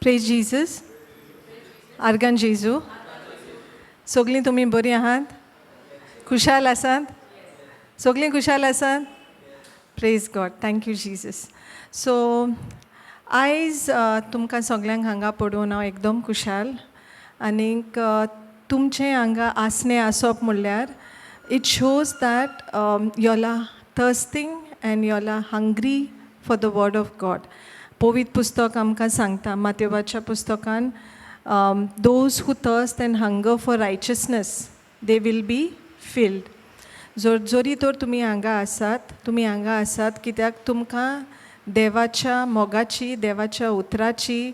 Praise Jesus. आर्गां जेजू. सगलीं तुमी बरीं आहात? खुशाल आसात? सगलीं खुशाल आसात? Praise God. Thank you Jesus. So आयज तुमकां सगल्यांक हांगा पळोवन हांव एकदम खुशाल आनीक तुमचें हांगा आसणें आसप म्हणल्यार it shows that y'all are thirsting and y'all are hungry for the word of God. पवित्र पुस्तक आमकां सांगता, मातेवाच्या पुस्तकान, "Those who thirst and hunger for righteousness, they will be filled." जर जरी तर तुमी हांगा आसात, तुमी हांगा आसात कित्याक तुमकां देवाच्या मोगाची, देवाच्या उतराची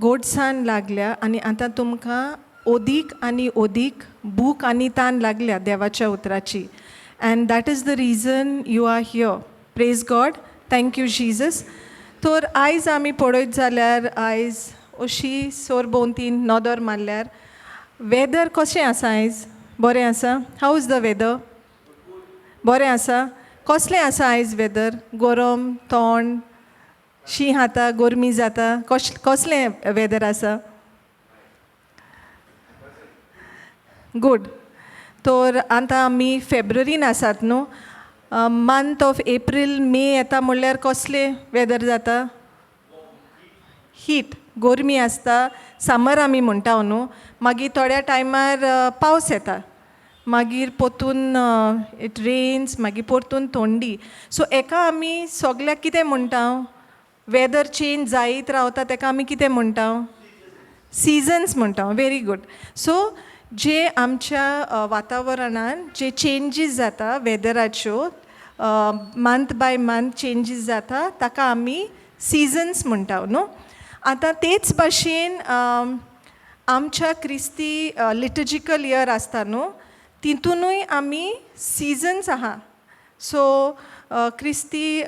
गोडसाण लागल्या आनी आतां तुमकां ओदीक आनी ओदीक भूक आनी तान लागल्या देवाच्या उतराची, and that is the reason you are here. Praise God. Thank you Jesus. तर आयज आमी पळयत जाल्यार, आयज अशी सरभोंवती नदर मारल्यार वेदर कशें आसा आयज? बरें आसा? How is the weather? बरें आसा? कसलें आसा आयज वेदर? गरम, थोंड, शीं खाता, गरमी जाता, कसलें वेदर आसा? गूड. तर आतां आमी फेब्रुवारीन आसात न्हू? मंथ ऑफ एप्रील, मे येता म्हणल्यार कसलें वेदर जाता? हीट, गरमी आसता. समर आमी म्हणटा न्हू? मागीर थोड्या टायमार पावस येता, मागीर परतून it rains, मागीर परतून थंडी. सो एका आमी सगल्याक कितें म्हणटा? वेदर चेंज जायत रावता, तेका आमी कितें म्हणटा? सिजन्स म्हणटा. Very good. सो जे आमच्या वातावरणान जे चेंजीस जाता वेदराच्यो, मंथ बाय मंथ चेंजीस जाता, ताका आमी सिजन्स म्हणटा न्हू? आतां तेच भाशेन आमच्या क्रिस्ती लिटर्जिकल इयर आसता न्हू, तितुनूय आमी सिजन्स आहा. सो क्रिस्ती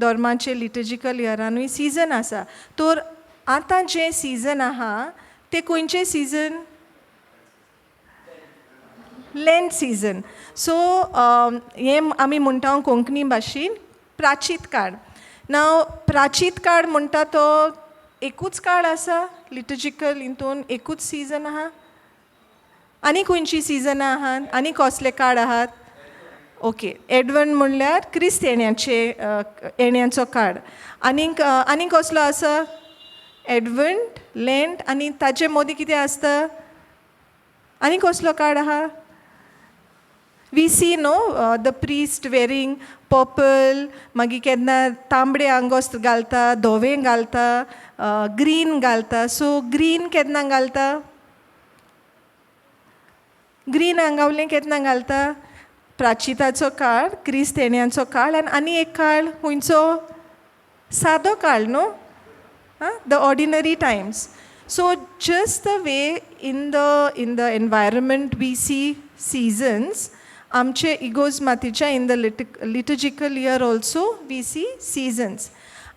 धर्माचे लिटर्जिकल इयरानूय सिजन आसा. तर आतां जें सिजन आहा तें खंयचें सिजन? Lent season. सो हें आमी म्हणटा कोंकणी भाशेन प्राचीत काळ. नाव प्राचीत काळ म्हणटा तो एकूच काळ आसा? लिटर्जिकल हितून एकूच सिजन आहा? आनी खंयची सिजनां आहात? आनी कसले काळ आहात? ओके, एडवंट म्हणल्यार क्रिस्त येण्याचे येण्याचो काळ. आनीक आनी कसलो आसा? एडवंट, लेंट आनी ताचे मदीं कितें आसता? आनी कसलो काळ आहा? We see, no, the priest wearing purple, मागीर केन्ना तांबडे आंगोस्त घालता, धवें घालता, ग्रीन घालता. सो ग्रीन केन्ना घालता? ग्रीन आंगावलें केन्ना घालता? प्राचिताचो काळ, क्रिस्त येण्याचो काळ. आनी आनी एक काळ खंयचो? सादो काळ न्हू, the ordinary times. So just the way in the environment we see seasons, आमचे इगोर्ज मातीच्या in the liturgical year also we see seasons.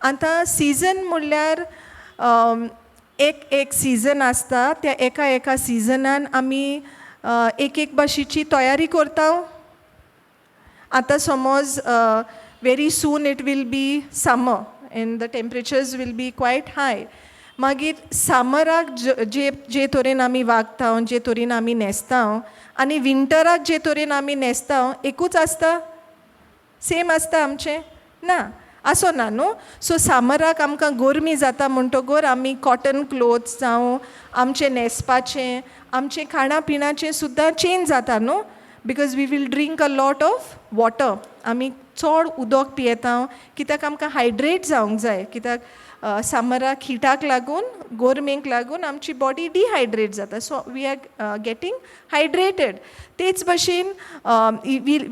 आतां सिजन म्हणल्यार एक एक सिजन आसता, त्या एका एका सिजनान आमी एक एक भाशेची तयारी करता. आतां समज very soon it will be summer and the temperatures will be quite high. मागीर समराक जे जे तरेन आमी वागता, जे तरेन आमी न्हेसता आनी विंटराक जे तरेन आमी न्हेसता, एकूच आसता? सेम आसता आमचें? ना, आसो ना न्हू? सो समराक आमकां गरमी जाता म्हणटकर आमी कॉटन क्लोथ्स जावं आमचें न्हेसपाचें, आमचें खाणा पिणाचें सुद्दां चेंज जाता न्हू, because we will drink a lot of water. आमी चड उदक पियेता कित्याक आमकां हायड्रेट जावंक जाय, कित्याक समराक हिटाक लागून, गोरमेक लागून आमची बॉडी डिहायड्रेट जाता. So we are getting hydrated. तेच भशेन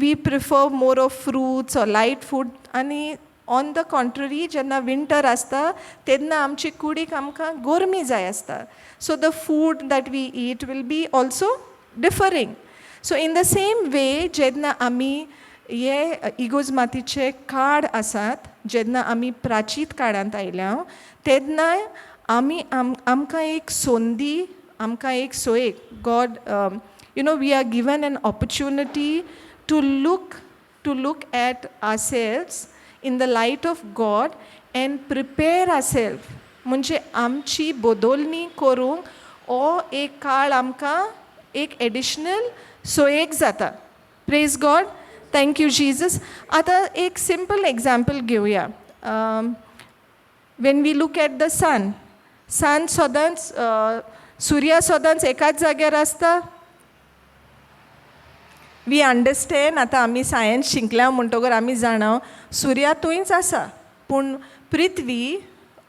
we prefer more of fruits or light food. आनी ऑन the contrary, जेन्ना विंटर आसता तेन्ना आमचे कुडीक आमकां गोरमी जाय आसता. So the food that we eat will be also differing. So in the same way, जेन्ना आमी हे इगोर्ज मातीचे काळ आसात, जेन्ना आमी प्राचीत काळांत आयल्या, तेन्ना आमी आमकां एक संदी, आमकां एक सोय, God we are given an opportunity to look at ourselves in the light of God and prepare ourself. म्हणजे आमची बदलणी करूंक हो एक काळ आमकां एक एडिशनल सोयेक जाता. Praise God, thank you Jesus. आतां एक सिंपल एग्जाम्पल घेवया. When we look at the sun, sun सदांच, सुर्या सदांच एकाच जाग्यार आसता? We understand, आतां आमी सायन्स शिकल्या म्हणटकर आमी जाणा सुर्या थंयच आसा, पूण पृथ्वी,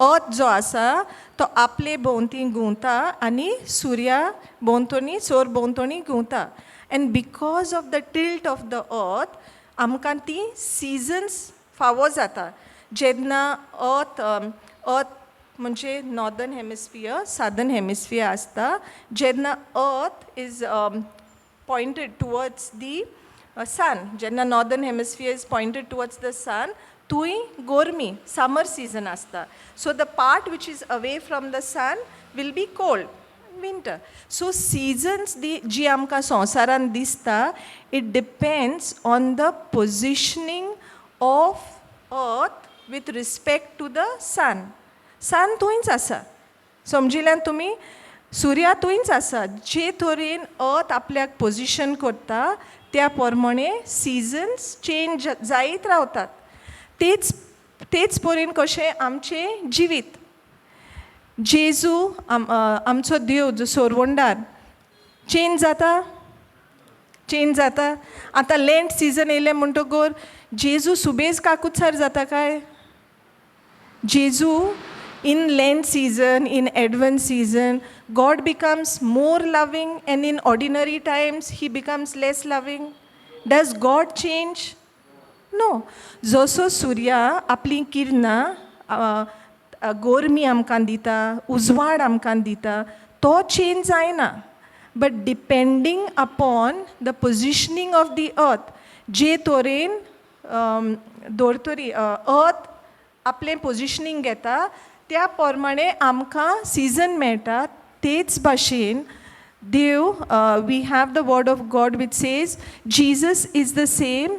अर्थ जो आसा तो आपले भोंवती घुंवता आनी सुर्या भोंवतणी, चोर भोंवतणी घुंवता, and because of the tilt of the earth आमकां ती सिजन्स फावो जाता. जेन्ना अर्थ, अर्थ म्हणजे नॉर्दर्न हेमिस्फियर, सादर्न हेमिस्फियर आसता, जेन्ना earth is pointed towards the sun, जेन्ना northern hemisphere is pointed towards the sun, थंय गोरमी, समर सीजन आसता. So the part which is away from the sun will be cold, winter. So seasons दी जी आमकां संवसारांत दिसता, it depends on the positioning of earth with respect to the sun. Sun थंयच आसा, समजिल्यान तुमी? सुर्या थंयच आसा. जे तरेन अर्थ आपल्याक पोजिशन करता त्या प्रमाणे सिजन्स चेंज जायत रावतात. तेच तेच परीन कशें आमचें जिवीत, जेजू आमचो देव जो सोरवंडार चेंज जाता, चेंज जाता. आतां लेंट सिजन येयलें म्हणटकर जेजू सुबेज काकुत्सार जाता काय? जेजू in Lent season, in Advent season, God becomes more loving, and in ordinary times he becomes less loving? Does God change? No. जसो सुर्या आपलीं किरणां, गोरमी आमकां दिता, उजवाड आमकां दिता, तो चेंज जायना, but depending upon the positioning of the earth, जे तरेन धर्तरी, अर्थ आपलें पोजिशनींग घेता त्या प्रमाणे आमकां सिजन मेळटा. तेच भाशेन देव, we have the word of God which says Jesus is the same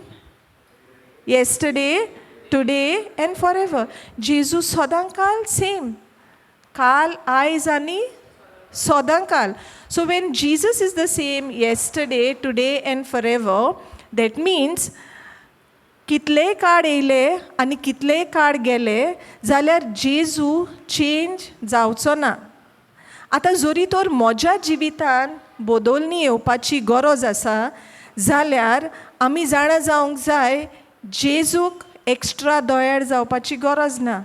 yesterday, today and forever. जेजू सदां काल सेम, काल, आयज आनी सदां काल. So when Jesus is the same yesterday, today and forever, that means कितलेय काळ येयले आनी कितलेय काळ गेले जाल्यार जेजू चेंज जावचो ना. आतां जरी तर म्हज्या जिवितान बदलणी येवपाची गरज आसा जाल्यार आमी जाणा जावंक जाय, जेजूक एक्स्ट्रा दयाळ जावपाची गरज ना.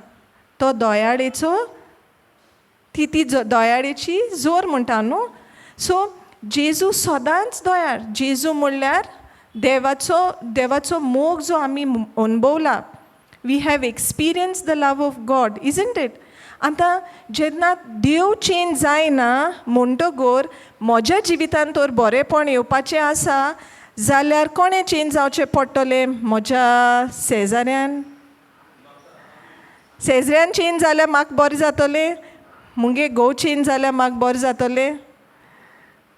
तो दयाळेचो, ती ती दयाळेची जोर म्हणटा न्हू. सो जेजू सदांच दयाळ. जेजू म्हणल्यार देवाचो, देवाचो मोग जो आमी अणभवला. We have experienced the love of God, isn't it? आतां जेन्ना देव चेंज जायना म्हणटगर म्हज्या जिवितांत तर बरेंपण येवपाचें आसा जाल्यार कोणें चेंज जावचें पडटलें? म्हज्या शेजाऱ्यान? शेजऱ्यान चेंज जाल्यार म्हाका बरें जातलें? मुगे घोव चेंज जाल्यार म्हाका बरें जातलें?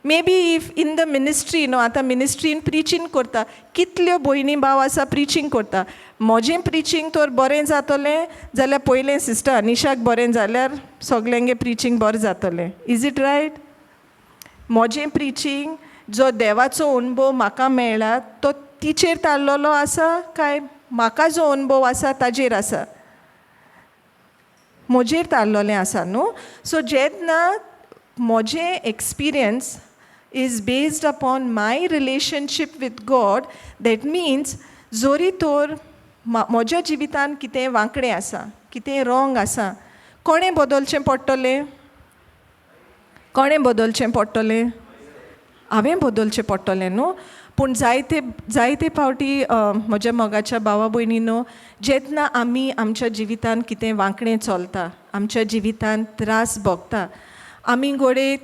Maybe if in the ministry न्हू, आतां मिनिस्ट्रीन प्रिचींग करता, कितल्यो भयणी भाव आसा प्रिचींग करता, म्हजें प्रिचींग तर बरें जातलें जाल्यार पयलें सिस्टर अनिशाक बरें जाल्यार सगल्यांगे प्रिचींग बरें जातलें. Is it right? म्हजें प्रिचींग, जो देवाचो अणभव म्हाका मेळ्ळा तो तिचेर ताल्लोलो आसा काय म्हाका जो अणभव आसा ताजेर आसा? म्हजेर ताल्लोलें आसा न्हू. सो जेन्ना म्हजें experience is based upon my relationship with God, that means जोरी तर म्हज्या जिवितान कितें वांकडें आसा, कितें रोंग आसा, कोणें बदलचें पडटलें? कोणें बदलचें पडटलें? हांवें बदलचें पडटलें न्हू. पूण जायते जायते फावटी, म्हज्या मोगाच्या भावा भयणीनो, जेन्ना आमी आमच्या जिवितान कितें वांकडें चलता, आमच्या जिवितान त्रास भोगता, आमी घडये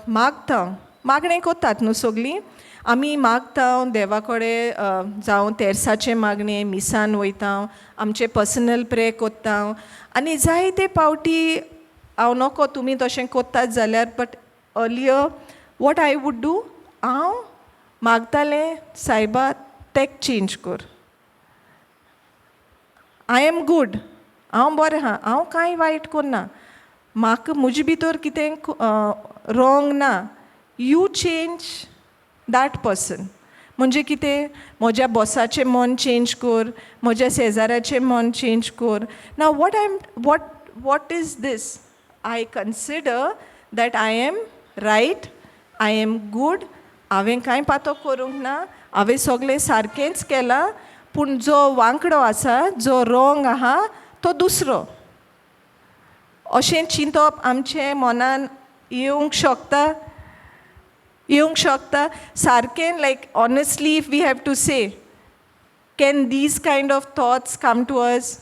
मागता, मागणें करतात न्हू सगळीं. आमी मागता देवा कडेन, जावं तेर्साचें मागणें, मिसान वयता, आमचें पर्सनल प्रे कोत्ता आनी जायते फावटी, हांव नकळो तुमी तशें कोत्तात जाल्यार, but earlier what I would do, हांव मागतालें, सायबा, तेक चेंज कर. I am good, हांव बरें आहा, हांव कांय वायट करना. म्हाका म्हजे भितर कितें रोंग ना, you change that person. म्हणजे कितें, म्हज्या बॉसाचें मन चेंज कर, म्हज्या शेजाऱ्याचें मन चेंज कर ना. What I am what is this? I consider that I am right, I am good. हांवें कांय पातक करूंक ना, हांवें सगळें सारकेंच केलां, पूण जो वांकडो आसा, जो रोंग आहा, तो दुसरो. अशें चिंतप आमचें मनान येवंक शकता, येवंक शकता सारकें. Like, honestly, if we have to say, can these kind of thoughts come to us?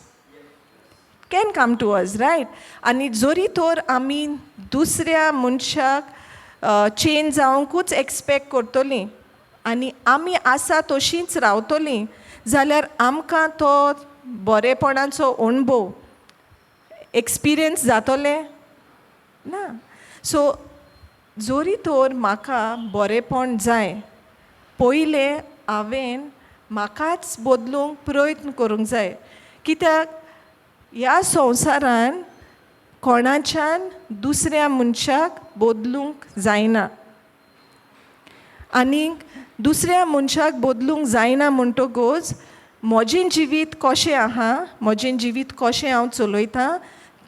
Can come to us, right? आनी जरी तर आमी दुसऱ्या मनशाक चेंज जावंकूच एक्सपेक्ट करतलीं आनी आमी आसा तशींच रावतलीं जाल्यार आमकां तो बरेपणाचो अणभव, एक्सपिरियन्स जातलें ना. सो जरी तर म्हाका बरेंपण जाय, पयलें हांवें म्हाकाच बदलूंक प्रयत्न करूंक जाय, कित्याक ह्या संवसारान कोणाच्यान दुसऱ्या मनशाक बदलूंक जायना. आनीक दुसऱ्या मनशाक बदलूंक जायना म्हणटकूच म्हजें जिवीत कशें आहा, म्हजें जिवीत कशें हांव चलयतां,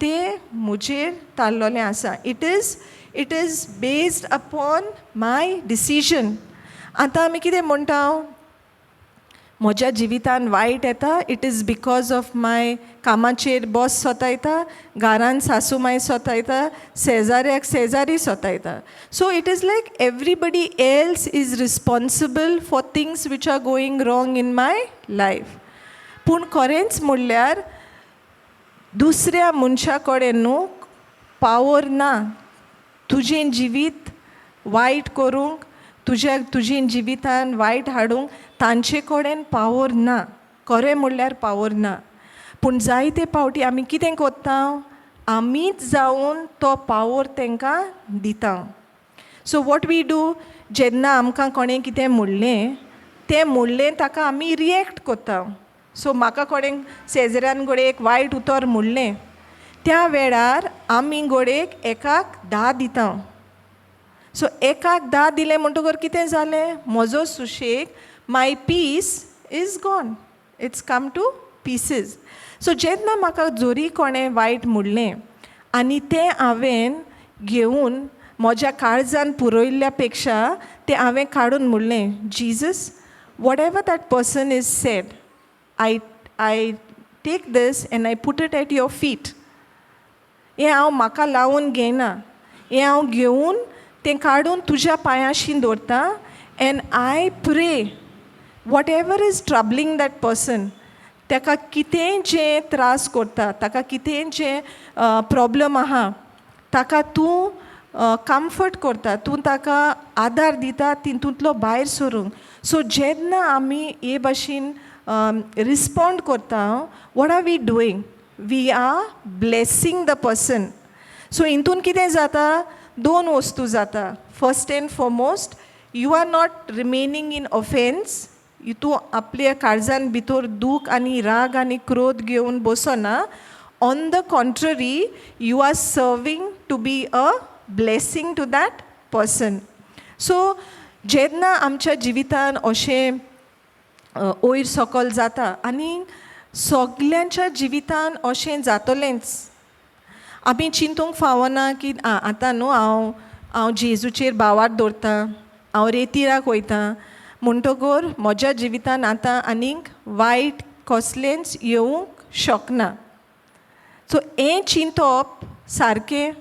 तें म्हजेर थारलेलें आसा. It is based upon my decision. आतां आमी कितें म्हणटा? म्हज्या जिवितान वायट येता, it is because of my कामाचेर बॉस सतायता, घरान सासू माय सतायता, शेजाऱ्याक शेजारी सतायता. So it is like everybody else is responsible for things which are going wrong in my life. पूण खरेंच म्हणल्यार दुसऱ्या मनशा कडेन न्हू पावर ना तुजें जिवीत वायट करूंक, तुज्या जिवितान वायट हाडूंक तांचे कडेन पावर ना. खरें म्हणल्यार पावर ना. पूण जायते फावटी आमी कितें करता? आमीच जावन तो पावर तांकां दिता. So what we do, जेन्ना आमकां कोणें कितें म्हणलें, तें म्हणलें ताका आमी रिएक्ट करता. सो म्हाका कोणें शेजऱ्यान घडये एक वायट उतर म्हणलें, त्या वेळार आमी घडयेक एकाक 10 दिता. सो एकाक 10 दिलें म्हणटकर कितें जालें? म्हजो सुशेग, my peace is gone, it's come to pieces. So जेन्ना म्हाका जरी कोणें वायट म्हणलें आनी तें हांवें घेवन म्हज्या काळजान पुरयल्ल्या पेक्षा तें हांवें काडून म्हणलें, "Jesus, whatever that person is said, I take this and I put it at your feet. हें हांव म्हाका लावन घेयना, हें हांव घेवन तें काडून तुज्या पांयाशी दवरता and I pray, whatever is troubling that person, ताका कितेंय जें त्रास करता, ताका कितेंय जें प्रोब्लम आहा, ताका तूं कम्फर्ट करता, तूं ताका आदार दिता तितूंतलो भायर सरूंक." सो जेन्ना आमी हे भाशेन रिस्पोंड करता, what are we doing? We are blessing the person. So हितून कितें जाता? दोन वस्तू जाता. First and foremost, you are not remaining in offence. तूं आपल्या काळजान भितर दूख आनी राग आनी क्रोध घेवन बसना. On the contrary, you are serving to be a blessing to that person. So जेन्ना आमच्या जिवितान अशें वयर सकयल जाता, आनी सगल्यांच्या जिवितान अशें जातलेंच, आमी चिंतूंक फावना की आं, आतां न्हू हांव जेजूचेर भावार्थ दवरतां, हांव रेतिराक वयता, म्हणटकर म्हज्या जिवितान आतां आनीक वायट कसलेंच येवंक शकना. सो हें चिंतप सारकें?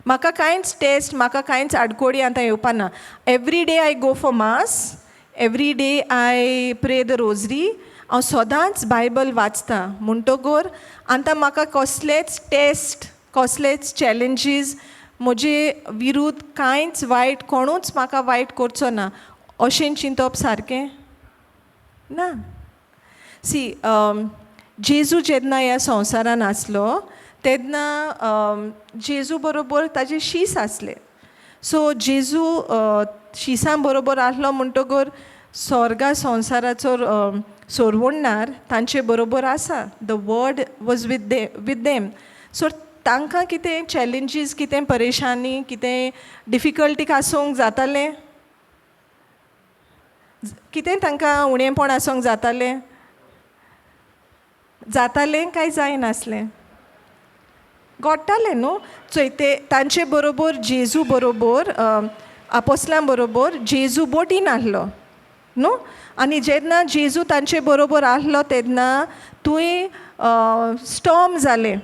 म्हाका कांयच टेस्ट, म्हाका कांयच आडकोडी आतां येवपा ना. Every day I go for mass, every day I pray the rosary, हांव सदांच बायबल वाचता, म्हणटकर आतां म्हाका कसलेच टेस्ट, कसलेच चॅलेंजीस, म्हजे विरुद्ध कांयच वायट, कोणूच म्हाका वायट करचो ना, अशें चिंतप सारकें ना. सी, जेजू जेन्ना ह्या संवसारान आसलो तेन्ना जेजू बरोबर ताजे शीस आसले. सो जेजू शिसां बरोबर आसलो म्हणटकर स्वर्गा संवसाराचो सोरवणनार तांचे बरोबर आसा. The Word was with them. So तांकां कितें चॅलेंजीस, कितें परेशानी, कितें डिफिकल्टी आसूंक जातालें? कितें तांकां उणेंपण आसूंक जातालें? जातालें काय जायनासलें? घडटालें न्हू. चोय, ते तांचे बरोबर, जेजू बरोबर, आपोसलां बरोबर जेजू बोटीन आहलो न्हू. आनी जेन्ना जेजू तांचे बरोबर आहलो तेन्ना थंय स्टॉर्म जालें.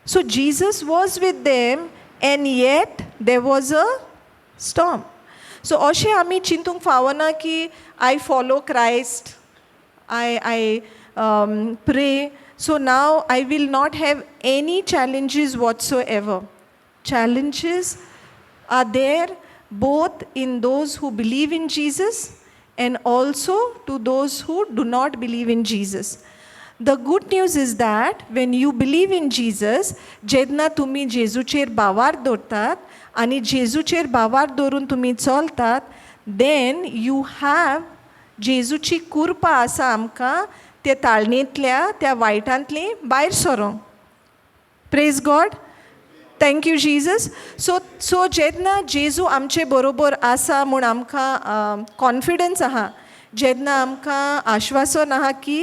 So Jesus was with them and yet there was a storm. So अशें आमी चिंतूंक फावना की I follow Christ, I pray, so now I will not have any challenges whatsoever. Challenges are there both in those who believe in Jesus and also to those who do not believe in Jesus. The good news is that when you believe in Jesus, जेन्ना तुमी जेजूचेर भावार्थ दवरतात आनी जेजूचेर भावार्थ दवरून तुमी चलतात, then you have जेजूची कृपा आसा आमकां त्या ताळणेंतल्या, त्या वायटांतली भायर सरोंक. Praise God. Thank you, Jesus. So जेन्ना जेजू आमचे बरोबर आसा म्हूण आमकां कॉन्फिडन्स आहा, जेन्ना आमकां आश्वासन आहा की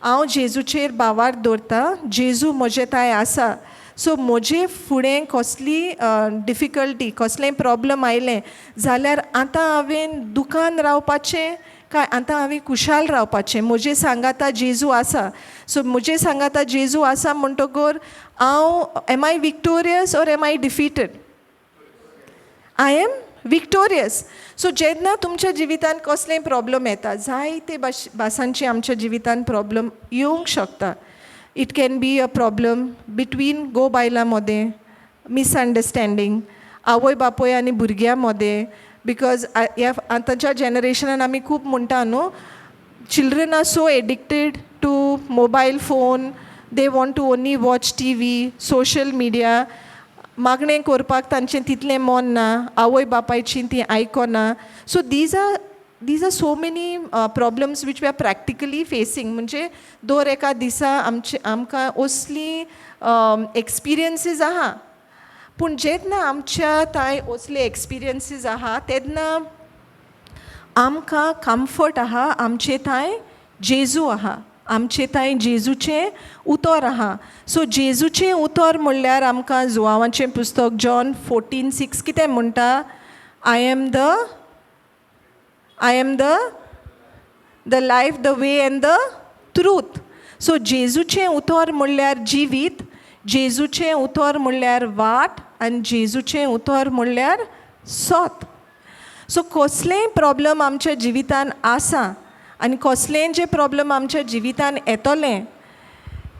हांव जेजूचेर भावार्थ दवरता, जेजू म्हजे थांय आसा, सो म्हजे फुडें कसली डिफिकल्टी, कसलें प्रॉब्लम आयलें जाल्यार आतां हांवें दुखान रावपाचें काय आतां हांवें खुशाल रावपाचें? म्हजे सांगाता जेजू आसा. सो म्हजे सांगाता जेजू आसा म्हणटकर हांव, am I victorious or am I defeated? I am victorious. So जेन्ना तुमच्या जिवितान कसलें प्रॉब्लम येता, जायते भासांची आमच्या जिवितान प्रॉब्लम येवंक शकता. It can be a problem between घोव बायलां मदें मिसअंडरस्टँडींग, आवय बापूय आनी भुरग्यां मदें, because ह्या आतांच्या जनरेशनान आमी खूब म्हणटा न्हू, children are so addicted to mobile phone, they want to only watch TV, social media. मागणें करपाक तांचें तितलें मन ना, आवय बापायची ती आयकना. So these are so many problems which we are practically facing. म्हणजे दर एका दिसा आमचे आमकां असली एक्सपिरियन्सीस आहा. पूण जेन्ना आमच्या थंय असले एक्सपिरियन्सीस आहा, तेन्ना आमकां कम्फर्ट आहा, आमचे थंय जेजू आहा, आमचे थंय जेजूचें उतर आहा. सो जेजूचें उतर म्हणल्यार आमकां जुवांवाचें पुस्तक, जॉन 14:6 कितें म्हणटा? I am the life, the way and the truth. So जेजूचें उतर म्हणल्यार जिवीत, जेजूचें उतर म्हणल्यार वाट आनी जेजूचें उतर म्हणल्यार सत. सो कसलेंय प्रॉब्लम आमच्या जिवितान आसा आनी कसलेंय जे प्रॉब्लम आमच्या जिवितान येतलें,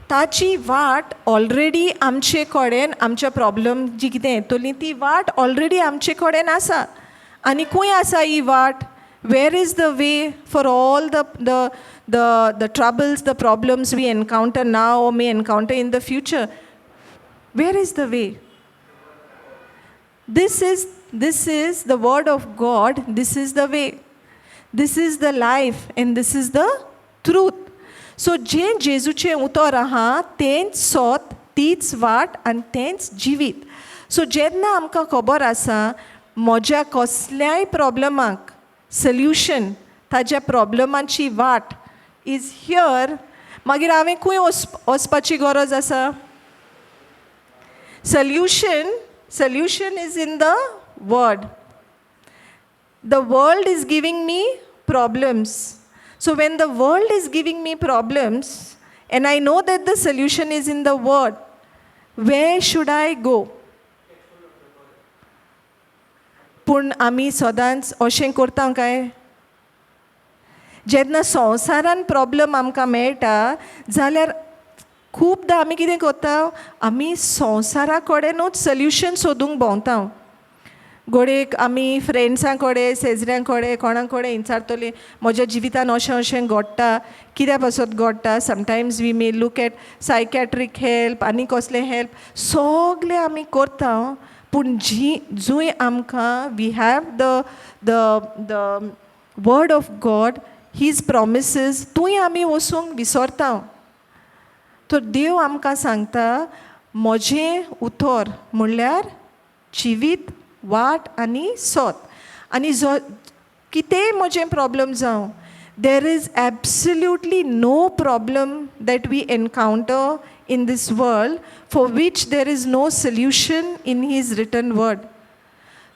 ताची वाट ऑलरेडी आमचे कडेन, आमच्या प्रॉब्लम जी कितें येतली ती वाट ऑलरेडी आमचे कडेन आसा. आनी खंय आसा ही वाट? Where is the way for all the troubles, the problems we encounter now or may encounter in the future? Where is the way? This is the word of God. This is the way, this is the life and this is the truth. So जें जेजूचें उतर आहा तेंच सत, तीच वाट आनी तेंच जिवीत. सो जेन्ना आमकां खबर आसा म्हज्या कसल्याय प्रॉब्लमाक सोल्युशन, ताज्या प्रॉब्लमाची वाट is here, मागीर हांवें खंय वचपाची गरज आसा? Solution is in the word. The world is giving me problems. So when the world is giving me problems and I know that the solution is in the word, where should I go? पूण आमी सदांच अशें करता काय? जेन्ना संवसारान problem आमकां मेळटा जाल्यार खुबदां आमी कितें करता? आमी संवसारा कडेनूच सोल्युशन सोदूंक भोंवता. घडयेक आमी फ्रेंड्सां कडेन, शेजऱ्यां कडेन, कोणा कडेन विचारतलीं, म्हज्या जिवितान अशें अशें घडटा, कित्या पासत घडटा? Sometimes we may look at psychiatric help आनी कसलें हेल्प, सगळें आमी करता. पूण जी जंय आमकां we have the word of God, his promises, थंय आमी वचूंक विसरता. तर देव आमकां सांगता, म्हजें उतर म्हणल्यार जिवीत, वाट आनी सोत. आनी जो कितेंय म्हजें प्रॉब्लम जावं, there is absolutely no problem that we encounter in this world for which there is no solution in his written word.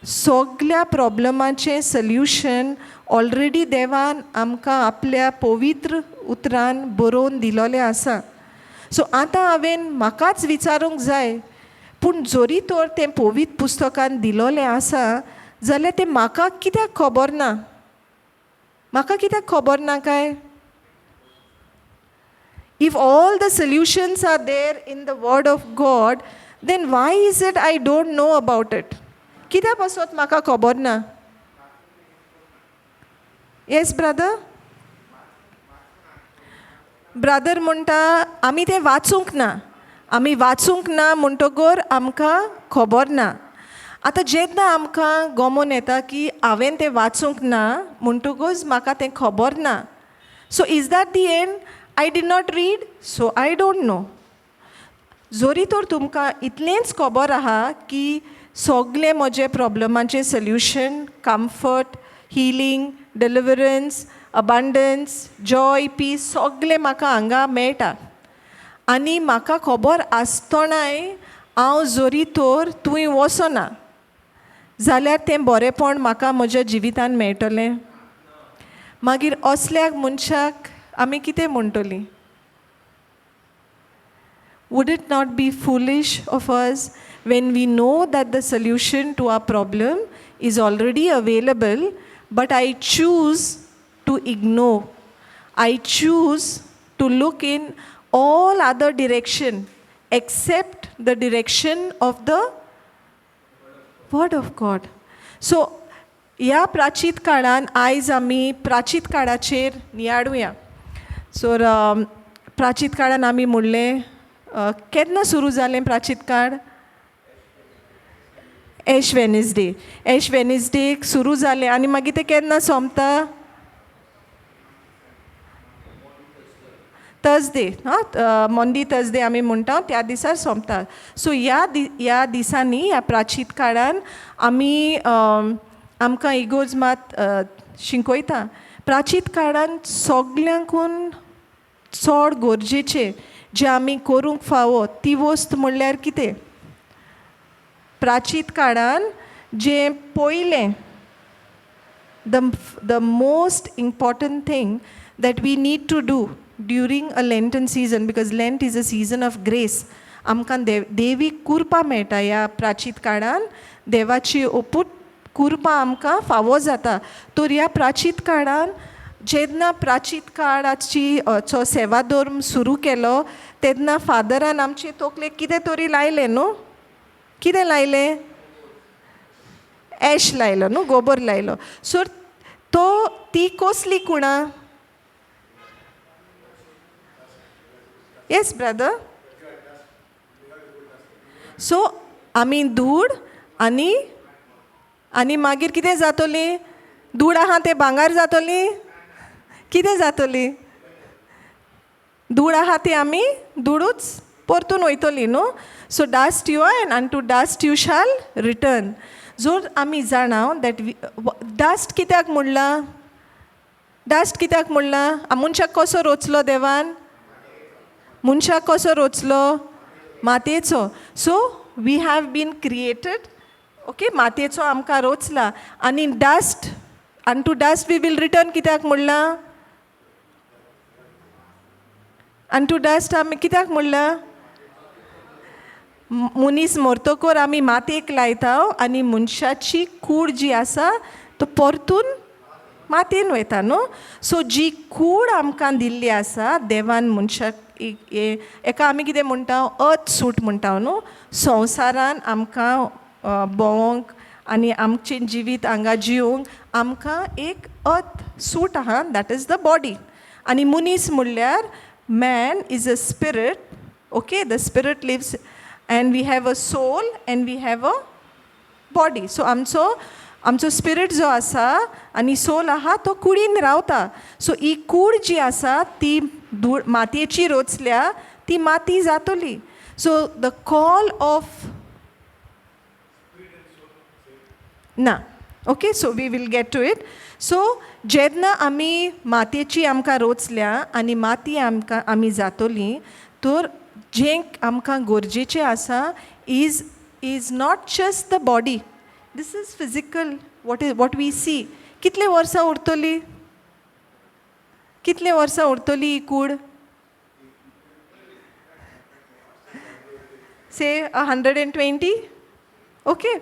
सगल्या प्रॉब्लमाचें सोल्युशन ऑलरेडी देवान आमकां आपल्या पवित्र उतरान बरोवन दिलोलें आसा. सो आतां हांवें म्हाकाच विचारूंक जाय, पूण जरी तर तें पवित्र पुस्तकान दिलोलें आसा जाल्यार तें म्हाका कित्याक खबर ना? म्हाका कित्याक खबर ना काय? If all the solutions are there in the word of God, then why is it I don't know about it? कित्या पासत म्हाका खबर ना? येस ब्रदर. ब्रदर म्हणटा आमी तें वाचूंक ना. आमी वाचूंक ना म्हणटकर आमकां खबर ना. आतां जेन्ना आमकां गमोन येता की हांवें तें वाचूंक ना म्हणटकूच म्हाका तें खबर ना, so is that the end? I did not read, so I don't know. जरी तर तुमकां इतलेंच खबर आहा की सगळे म्हजे प्रॉब्लमाचें solution, comfort, healing, deliverance, abundance, joy, peace सगळें म्हाका हांगा मेळटा आनी म्हाका खबर आसतनाय हांव जरी तर थंय वचना जाल्यार तें बरेंपण म्हाका म्हज्या जिवितान मेळटलें? मागीर असल्या मनशाक आमी कितें म्हणटलीं? Would it not be foolish of us, when we know that the solution to our problem is already available, but I choose to ignore? I choose to look in all other direction except the direction of the word of God. So ह्या प्राचीत काळान आयज आमी प्राचीत काळाचेर नियाळुया. So प्राचीत काळान आमी म्हणलें, केन्ना सुरू जालें प्राचीत काळ? एश वेनसडे. एश वेनसडेक सुरू जालें आनी मागीर तें केन्ना सोंपता? थर्सडे. हां, मॉन्डी थर्सडे आमी म्हणटा, त्या दिसा सोंपता. सो ह्या दिसांनी, ह्या प्राचीत काळान आमी आमकां इगोर्ज मात शिकयता, प्राचीत काळान सगल्यांकून चड गरजेचें जें आमी करूंक फावो ती वस्त म्हणल्यार कितें? प्राचीत काळान जें पयलें, the most important thing that we need to do during a Lenten season, because Lent is a season of grace, आमकां देवीक कुरपा मेळटा. ह्या प्राचीत काळान देवाची ओपूट कुरपा आमकां फावो जाता. तर ह्या प्राचीत काळान जेन्ना प्राचीत काळाची चो सेवाधर्म सुरू केलो तेन्ना फादरान आमचे तकलेक कितें तरी लायलें न्हू? कितें लायलें? एश लायलो न्हू, गोबर लायलो. सो तो ती कसली कुणां? Yes brother. सो आमी धूड आनी आनी मागीर कितें जातली? धूड आहा तें भांगर जातली? कितें जातली? धूड आहा ती आमी धुडूच परतून वयतली न्हू? So dust you are and unto dust you shall return. जर आमी जाणा that dust कित्याक म्हणलां? डस्ट कित्याक म्हणलां? मनशाक कसो रोचलो देवान? मनशाक कसो रोचलो? मातयेचो. So we have been created, okay, मातयेचो आमकां रोचला आनी dust, unto dust we will return कित्याक म्हणलां? अनटू डस्ट आमी कित्याक म्हणलां? मनीस मरतकर आमी मातयेक लायता आनी मनशाची कूड जी आसा तो परतून मातयेन वयता न्हू? सो जी कूड आमकां दिल्ली आसा देवान मनशाक, एका आमी कितें म्हणटा, अर्थ सूट म्हणटा न्हू? संवसारान आमकां भोंवंक आनी आमचें जिवीत हांगा जिवंक आमकां एक अर्थ सूट आहा, that is the body. आनी मनीस म्हणल्यार man is a spirit, okay, the spirit lives and we have a soul and we have a body. So आमचो आमचो स्पिरीट जो आसा आनी सोल आहा तो कुडीन रावता. सो ही कूड जी आसा ती धूळ मातयेची रोचल्या, ती माती जातली. So the call of ना, okay, so we will get to it. So जेन्ना आमी मातयेची आमकां रोचल्या आनी माती आमकां आमी जातोली, तर जें आमकां गरजेचें आसा is not just the body. This is physical, what is what we see. कितले वर्सां उरतली, कितले वर्सां उरतली ही कूड? Say 120, okay,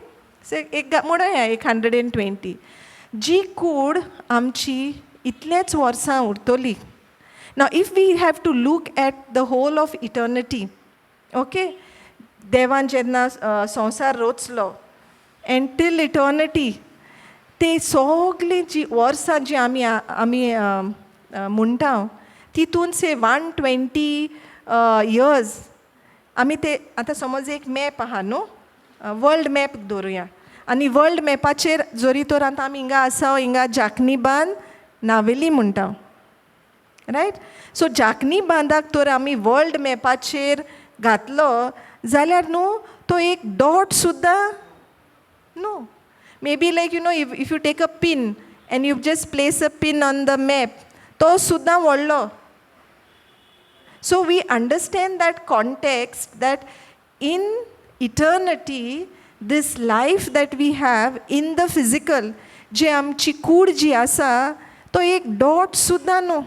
say एक म्हणुया एक 120. जी कूड आमची इतलेच वर्सां उरतली. Now if we have to look at the whole of eternity, okay, देवान जेन्ना संवसार रोचलो एंड टील इटर्निटी, ते सगळीं जी वर्सां जी आमी म्हणटा तितून से 120 इयर्स आमी ते आतां समज एक मॅप आहा न्हू, वर्ल्ड मॅप दवरुया आनी वर्ल्ड मॅपाचेर जरी तर आतां आमी हिंगा आसा, हिंगा जाकनी बांद नावेली म्हणटा, रायट? सो जाकनी बांदाक तर आमी वर्ल्ड मॅपाचेर घातलो जाल्यार न्हू तो एक डॉट सुद्दां न्हू. Maybe like you know if you take a pin and you just place a pin on the map, तो सुद्दां व्हडलो. So we understand that context, that in eternity this life that we have in the physical, जे आमची कूड जी आसा तो एक dot सुद्दां न्हू.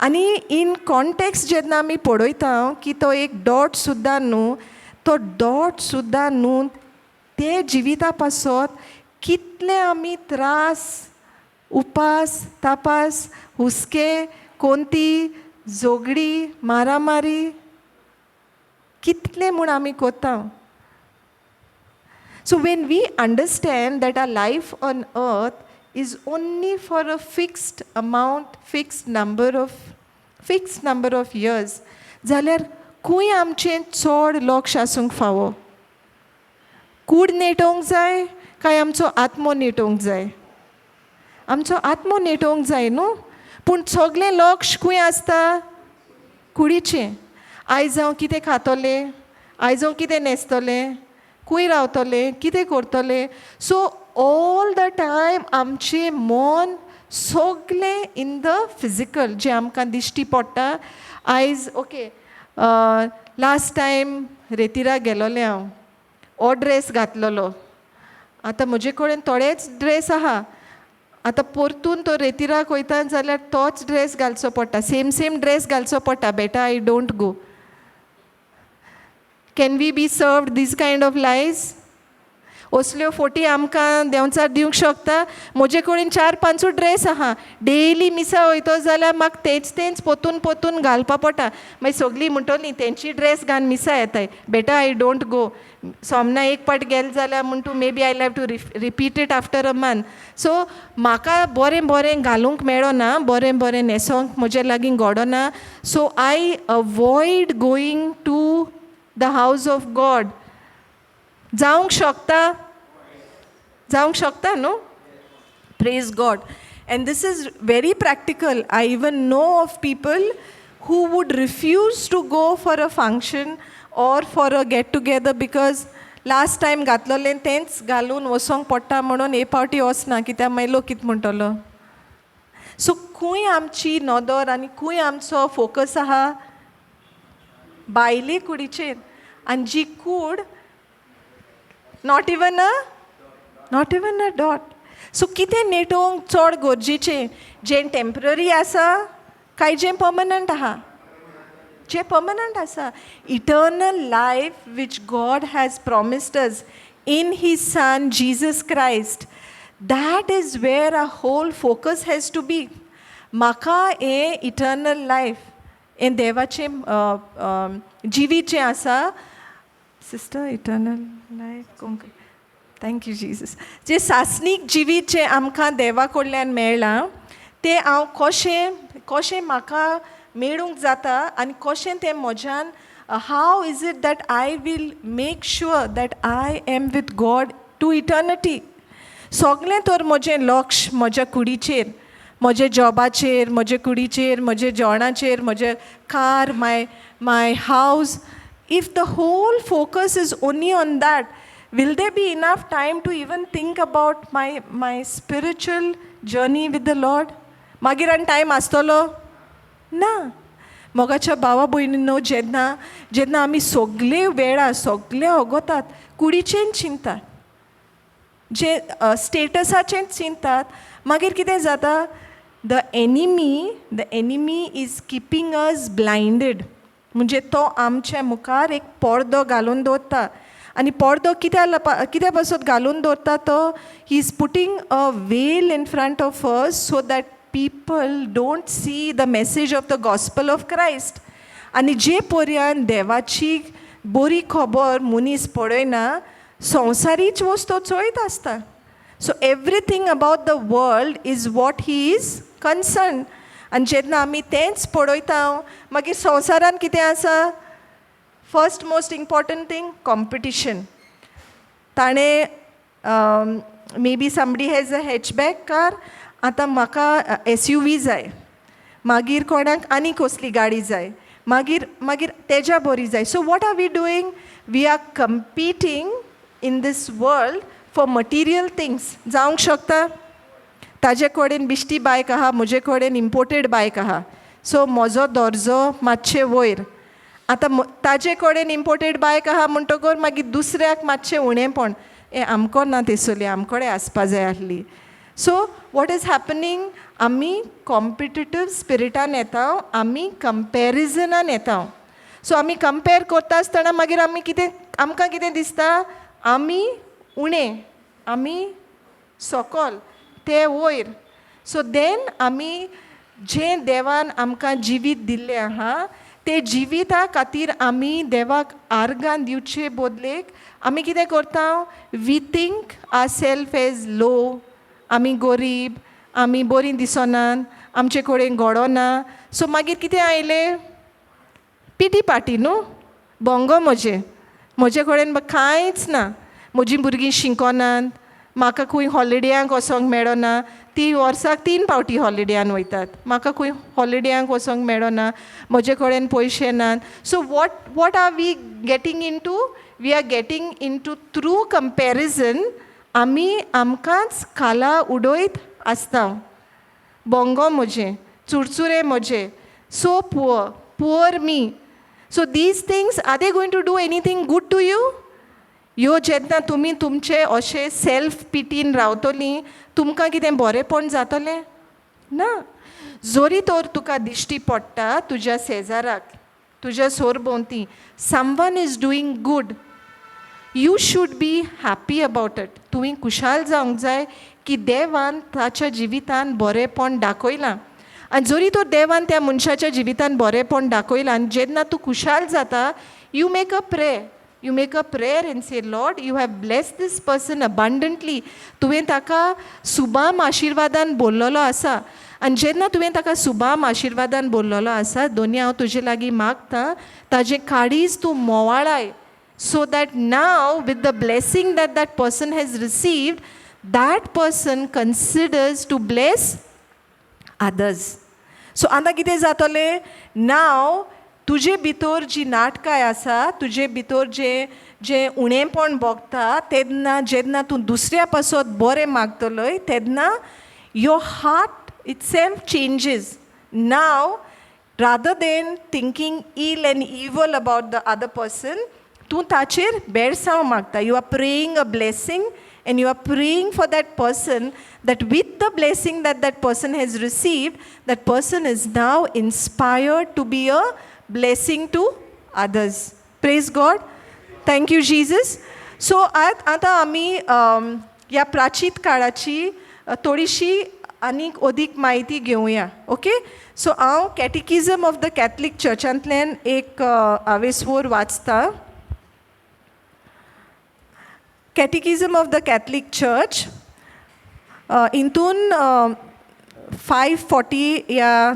आनी इन कॉन्टेक्स्ट जेन्ना आमी पळयता की तो एक डॉट सुद्दां न्हू, तो डॉट सुद्दां न्हू, ते जिविता पासत कितले आमी त्रास, उपास तापास, हुस्के, कोंती, झगडी, मारामारी कितले म्हूण आमी कोता. So when we understand that our life on earth is only for a fixed amount, fixed number of years, जाल्यार खंय आमचें चड लक्ष आसूंक फावो? कूड नेटोवंक जाय काय आमचो आत्मो नेटोवंक जाय? आमचो आत्मो नेटोवंक जाय न्हू. पूण सगळें लक्ष खंय आसता? कुडीचें. आयज हांव कितें खातलें, आयज हांव कितें न्हेसतलें, खंय रावतलें, कितें करतलें. सो ऑल the time आमचें मन सगळें इन the physical जें आमकां दिश्टी पडटा. आयज ओके, लास्ट टायम रेतिराक गेलोलें हांव, हो ड्रेस घातलेलो. आतां म्हजे कडेन थोडेच ड्रेस आहा. आतां परतून तो रेतिराक वयता जाल्यार तोच ड्रेस घालचो पडटा, सेम सेम ड्रेस घालचो पडटा. Better I don't go. Can we be served these kind of lies? असल्यो फोटी आमकां देंवचार दिवंक शकता? म्हजे कडेन चार पांचूच ड्रेस आहा. डेली मिसा वयतो जाल्यार म्हाका तेंच तेंच पोतून पोतून घालपा पडटा. मागीर सगळीं म्हणटलीं तेंची ड्रेस घालून मिसा येताय. Better I don't go. सोमना एक पाट गेले जाल्यार म्हण तूं maybe I have to repeat it after a month. So म्हाका बरें बरें घालूंक मेळना, बरें बरें न्हेसोंक म्हजे लागीं घडना. So I avoid going to the house of God. जावंक शकता, जावंक शकता न्हू? Praise God. And this is very practical. I even know of people who would refuse to go for a function or for a get together because last time घातलेलें तेंच घालून वचोंक पडटा म्हणून हे पावटी वचना, कित्याक मागीर लोक कितें म्हणटलो. सो खंय आमची नदर आनी खंय आमचो फोकस आहा? बायले कुडीचेर. आनी जी कूड not even a dot. So कितें नेटोवंक चड गरजेचें? जें टेंपररी आसा काय जें पर्मनंट आहा? जें पर्मनंट आसा, eternal life which God has promised us in his son Jesus Christ. That is where our whole focus has to be. म्हाका हें इटर्नल लायफ, हें देवाचें जिवीत जें आसा, sister, eternal life, Konkani. Thank you Jesus. जें सासणीक जिवीत जें आमकां देवा कडल्यान मेळ्ळां तें हांव कशें कशें म्हाका मेळूंक जाता आनी कशें तें म्हज्यान, how is it that I will make sure that I am with God to eternity? सगळें तर म्हजें लक्ष म्हज्या कुडीचेर, म्हज्या जॉबाचेर, म्हजे कुडीचेर, म्हजे जेवणाचेर, म्हजें car, my my house. If the whole focus is only on that, will there be enough time to even think about my spiritual journey with the Lord? मागीर आनी टायम आसतलो ना. मोगाच्या भावा भयणीनो, जेन्ना जेन्ना आमी सगळे वेळा सगळे अगोतात कुडीचेन चिंततात, जे स्टेटसाचें चिंततात, मागीर कितें जाता? The enemy is keeping us blinded. म्हणजे तो आमच्या मुखार एक पडदो घालून दवरता. आनी पडदो कित्या पासत घालून दवरता तो? He is putting a veil in front of us so that people don't see the message of the gospel of Christ. आनी जे पर्यंत देवाची बरी खबर मनीस पळयना, संवसारीच वस्तू चोयत आसता. So everything about the world is what he is concerned. आनी जेन्ना आमी तेंच पळयता, मागीर संवसारान कितें आसा? First most important thing, competition. ताणें, maybe somebody has a hatchback car, आतां म्हाका एसयूवी जाय. मागीर कोणाक आनी कसली गाडी जाय, मागीर मागीर तेज्या बरी जाय. So what are we doing? We are competing in this world for material things. जावंक शकता ताजे कडेन बिश्टी बायक आहा, म्हजे कडेन इम्पोर्टेड बायक आहा, सो म्हजो दर्जो मातशें वयर. आतां ताजे कडेन इम्पोर्टेड बायक आहा म्हणटकर मागीर दुसऱ्याक मातशें उणेंपण, ए आमको ना तेसोली, आमकोडे आसपा जाय आसली. So what is happening? आमी कॉम्पिटिटीव स्पिरिटान येता, आमी कंपेरिजनान येता. सो आमी कंपेर करता आसतना मागीर आमी कितें, आमकां कितें दिसता? आमी उणें, आमी सोकोल, ते वयर. सो देन आमी जें देवान आमकां जिवीत दिल्लें आहा, ते जिविता खातीर आमी देवाक आर्गां दिवचे बदलेक आमी कितें करता? We think ourself as low. आमी गरीब, आमी बरीं दिसनात, आमचे कडेन घडोना. सो मागीर कितें आयलें? पिटी पार्टी न्हू, बोंगो म्हजें, म्हजे कडेन कांयच ना, म्हजीं भुरगीं शिकोनात, म्हाका खंय हॉलिडेयांक वचोंक मेळना, ती वर्साक तीन पावटी हॉलिडेयान वयतात, म्हाका खंय हॉलिडेयांक वचोंक मेळना, म्हजे कडेन पयशे नात. So what are we getting into? We are getting into through comparison. आमी आमकांच खाला उडयत आसता. बोंगो म्हजें, चुरचुरे म्हजे, so poor, poor me. So these things, are they going to do anything good to you? ह्यो जेन्ना तुमी तुमचे अशे सेल्फ पिटीन रावतलीं, तुमकां कितें बरेंपण जातलें ना. जरी तर तुका दिश्टी पडटा तुज्या शेजाराक, तुज्या सरभोंवती someone is doing good, you should be happy about it. तुवें खुशाल जावंक जाय की देवान ताच्या जिवितान बरेंपण दाखयलां. आनी जरी तर देवान त्या मनशाच्या जिवितान बरेंपण दाखयलां आनी जेन्ना तूं खुशाल जाता, you make a prayer. You make a prayer and say, "Lord, you have blessed this person abundantly." तुवें ताका सुबाम आशिर्वादान बोल्लोलो आसा. आनी जेन्ना तुवें ताका सुबाम आशिर्वादान बोल्लोलो आसा, दोनी हांव तुजे लागीं मागता, ताजें काळीज तूं मोवाळाय, so that now with the blessing that that person has received, that person considers to bless others. So आतां कितें जातलें? नाव तुजे भितर जी नाटकाय आसा, तुजे भितर जें जें उणेंपण भोगता, तेन्ना जेन्ना तूं दुसऱ्या पासत बरें मागतलोय, तेन्ना your heart itself changes. Now, rather than thinking ill and evil about the other person, तूं ताचेर बेरसांव मागता. You are praying a blessing and you are praying for that person, that with the blessing that that person has received, that person is now inspired to be a blessing to others. Praise God. Thank you, Jesus. So आतां आमी ह्या प्राचीत काळाची थोडीशी आनीक अदीक म्हायती घेवया. Okay, so हांव कॅटिकिजम ऑफ the Catholic चर्चांतल्यान एक आवेस्वोर वाचता. Catechism of the Catholic Church हितून 540 ह्या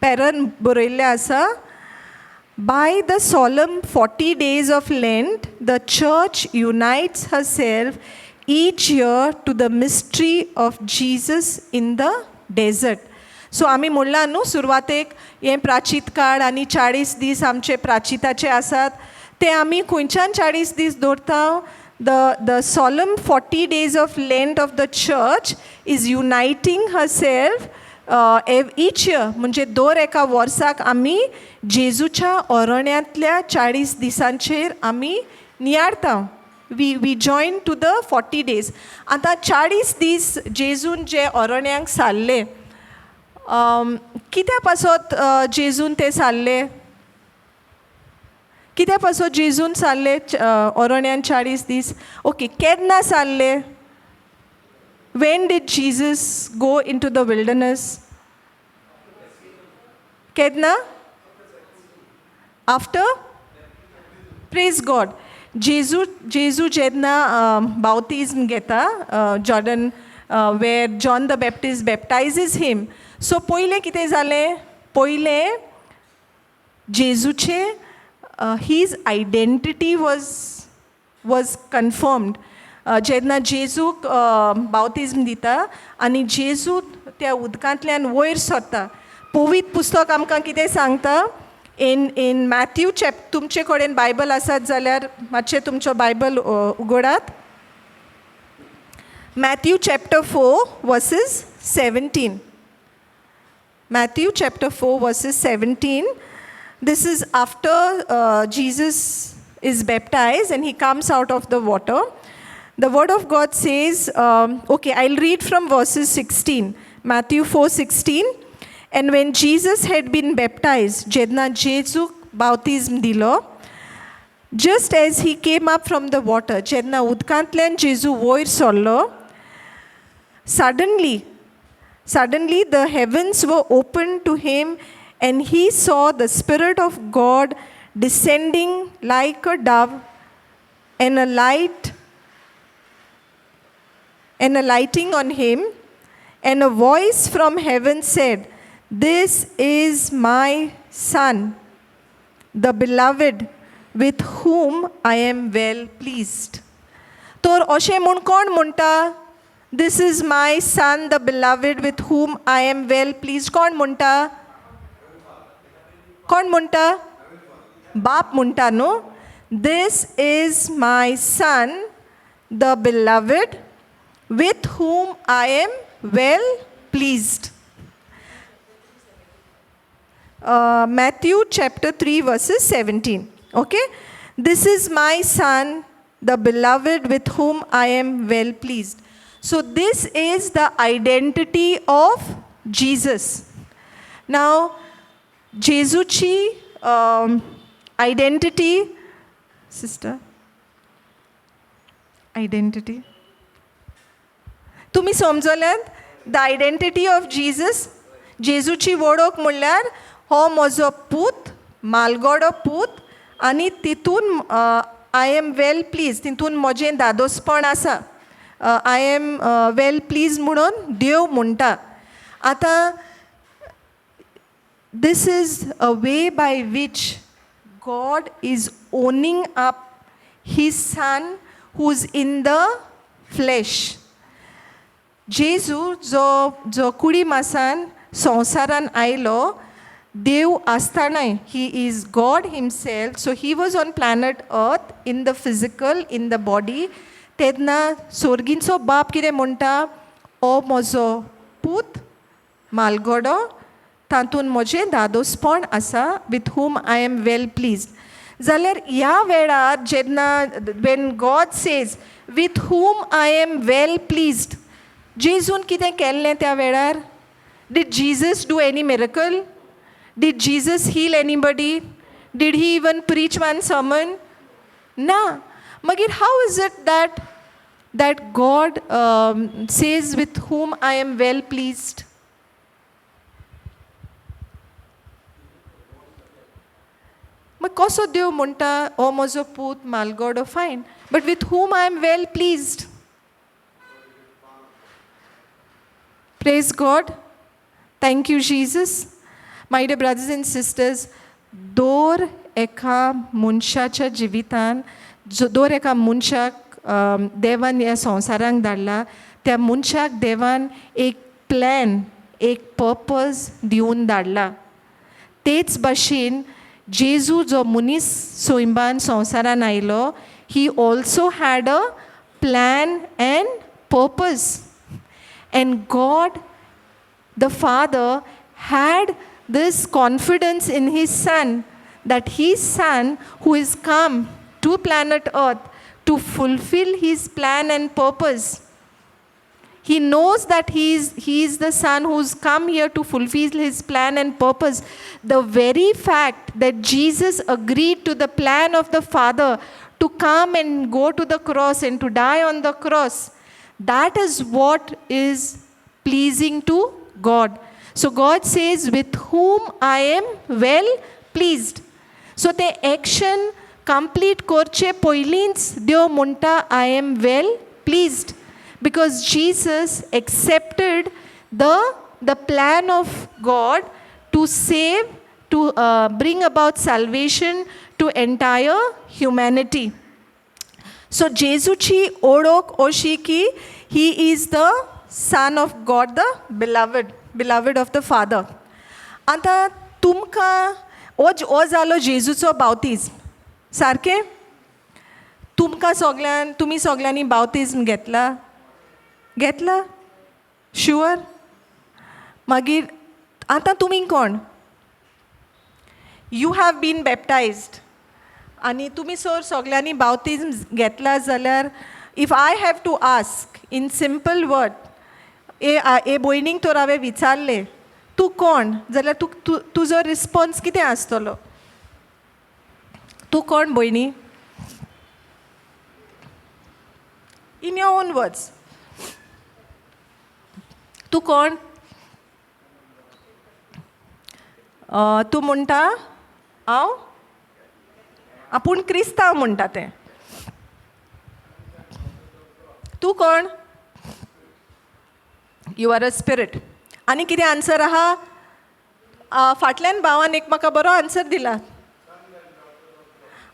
पॅरन बरयल्लें आसा, "By the solemn 40 days of Lent, the Church unites herself each year to the mystery of Jesus in the desert." So आमी म्हणलां न्हू सुरवातेक, हें प्राचीत काळ आनी 40 दीस आमचे प्राचिताचे आसात. ते आमी खंयच्यान 40 दीस दवरता? The solemn 40 days of Lent of the church is uniting herself each year. म्हणजे दर एका वर्साक आमी जेजूच्या ओरण्यांतल्या 40 दिसांचेर आमी नियाळता. We join to the 40 days. आतां 40 दीस जेजून जे ओरण्यांक सारले, कित्या पासत जेजून ते सारले? कित्या पासत जेजून सारले ओरण्यान 40 दीस? ओके, केन्ना सारले? When did Jesus go into the wilderness? केन्ना? आफ्टर, प्रेज गॉड, जेजू जेन्ना बावतिज्म घेता Jordan, where John the Baptist baptizes him, so पयलें कितें जालें? पयलें जेजूचे his identity was confirmed. जेन्ना जेजूक बावतिज्म दिता आनी जेजू त्या उदकांतल्यान वयर सरता, पवित्र पुस्तक आमकां कितें सांगता? इन मॅथ्यू चॅप, तुमचे कडेन बायबल आसात जाल्यार मातशें तुमचो Bible उगडात. Matthew chapter 4 verses 17. Matthew chapter 4 verses 17. This is after Jesus is baptized and he comes out of the water. The word of God says, okay, I'll read from verses 16. Matthew 4:16. And when Jesus had been baptized, जेन्ना जेजूक बावतिज्म दिलो, just as he came up from the water, जेन्ना उदकांतल्यान जेजू वयर सरलो, suddenly the heavens were opened to him and he saw the Spirit of God descending like a dove and alighting on him, and a voice from heaven said, "This is my Son, the beloved, with whom I am well pleased." तर अशें म्हूण कोण म्हणटा, "This is my Son, the beloved, with whom I am well pleased"? कोण म्हणटा? कोण म्हणटा? बाप म्हणटा न्हू, "This is my Son, the beloved, with whom I am well pleased." Matthew chapter 3, verses 17. Okay? "This is my Son, the beloved, with whom I am well pleased." So, this is the identity of Jesus. Now, जेजूची identity, sister, identity. तुमी समजल्यात the identity of Jesus? जेजूची वळख म्हणल्यार हो म्हजो पूत, मालगोडो पूत आनी तितून I am well pleased, तितून म्हजें दादोसपण आसा, I am well pleased म्हणून देव म्हणटा. आतां this is a way by which God is owning up his Son who's in the flesh. जेजू जो कुडी मासान संवसारान आयलो, देव आसतनाय, he is God himself, so he was on planet earth in the physical, in the body. तेन्ना सोर्गींचो बाप कितें म्हणटा? हो म्हजो पूत मालगडो, तातूंत म्हजें दादोसपण आसा, with whom I am well pleased. जाल्यार ह्या वेळार जेन्ना when God says, "With whom I am well pleased," जेजून कितें केल्लें त्या वेळार? Did Jesus do any miracle? Did Jesus heal anybody? Did he even preach one sermon? ना. मागीर how is it that God says, "With whom I am well pleased"? मागीर कसो देव म्हणटा, हो म्हजो पूत मालगोडो? Fine, but with whom I am well pleased? Praise God. Thank you, Jesus. My dear brothers and sisters, दर एका मनशाच्या जिवितान जो दर एका मनशाक देवान ह्या संवसारांक धाडला, त्या मनशाक देवान एक प्लॅन, एक पर्पज दिवन धाडला. तेच भाशेन जेजू जो मनीस सैंबान संवसारान आयलो, he also had a plan and purpose, and God the Father had this confidence in his Son, that his Son, who is come to planet Earth to fulfill his plan and purpose. He knows that he is the Son who's come here to fulfill his plan and purpose. The very fact that Jesus agreed to the plan of the Father to come and go to the cross and to die on the cross, that is what is pleasing to God. So God says, "With whom I am well pleased." So ते action complete करचे पयलींच देव म्हणटा, "I am well pleased," because Jesus accepted the plan of God to save, to bring about salvation to entire humanity. So जेजूची ओळख अशी की he is the Son of God, the beloved of the Father. आतां तुमकां हो जालो जेजूचो बावतीज्म. सारकें? तुमकां सगल्यान, तुमी सगल्यांनी बावतीज्म घेतला? घेतला? शुअर? मागीर आतां तुमी कोण? You have been baptized. आनी तुमी सर सगल्यांनी बावतीज्म घेतला जाल्यार, if I have to ask in simple word, ए ए भयणीक तर हांवें विचारलें, "तूं कोण?" जाल्यार तूं तूं तुजो रिस्पोन्स कितें आसतलो? तूं कोण भयणी? In your own words, तूं कोण? तूं म्हणटा हांव आपूण क्रिस्तांव म्हणटा तें. तूं कोण? You are a spirit. आनी कितें आन्सर आहा? फाटल्यान भावान एक म्हाका बरो आन्सर दिला.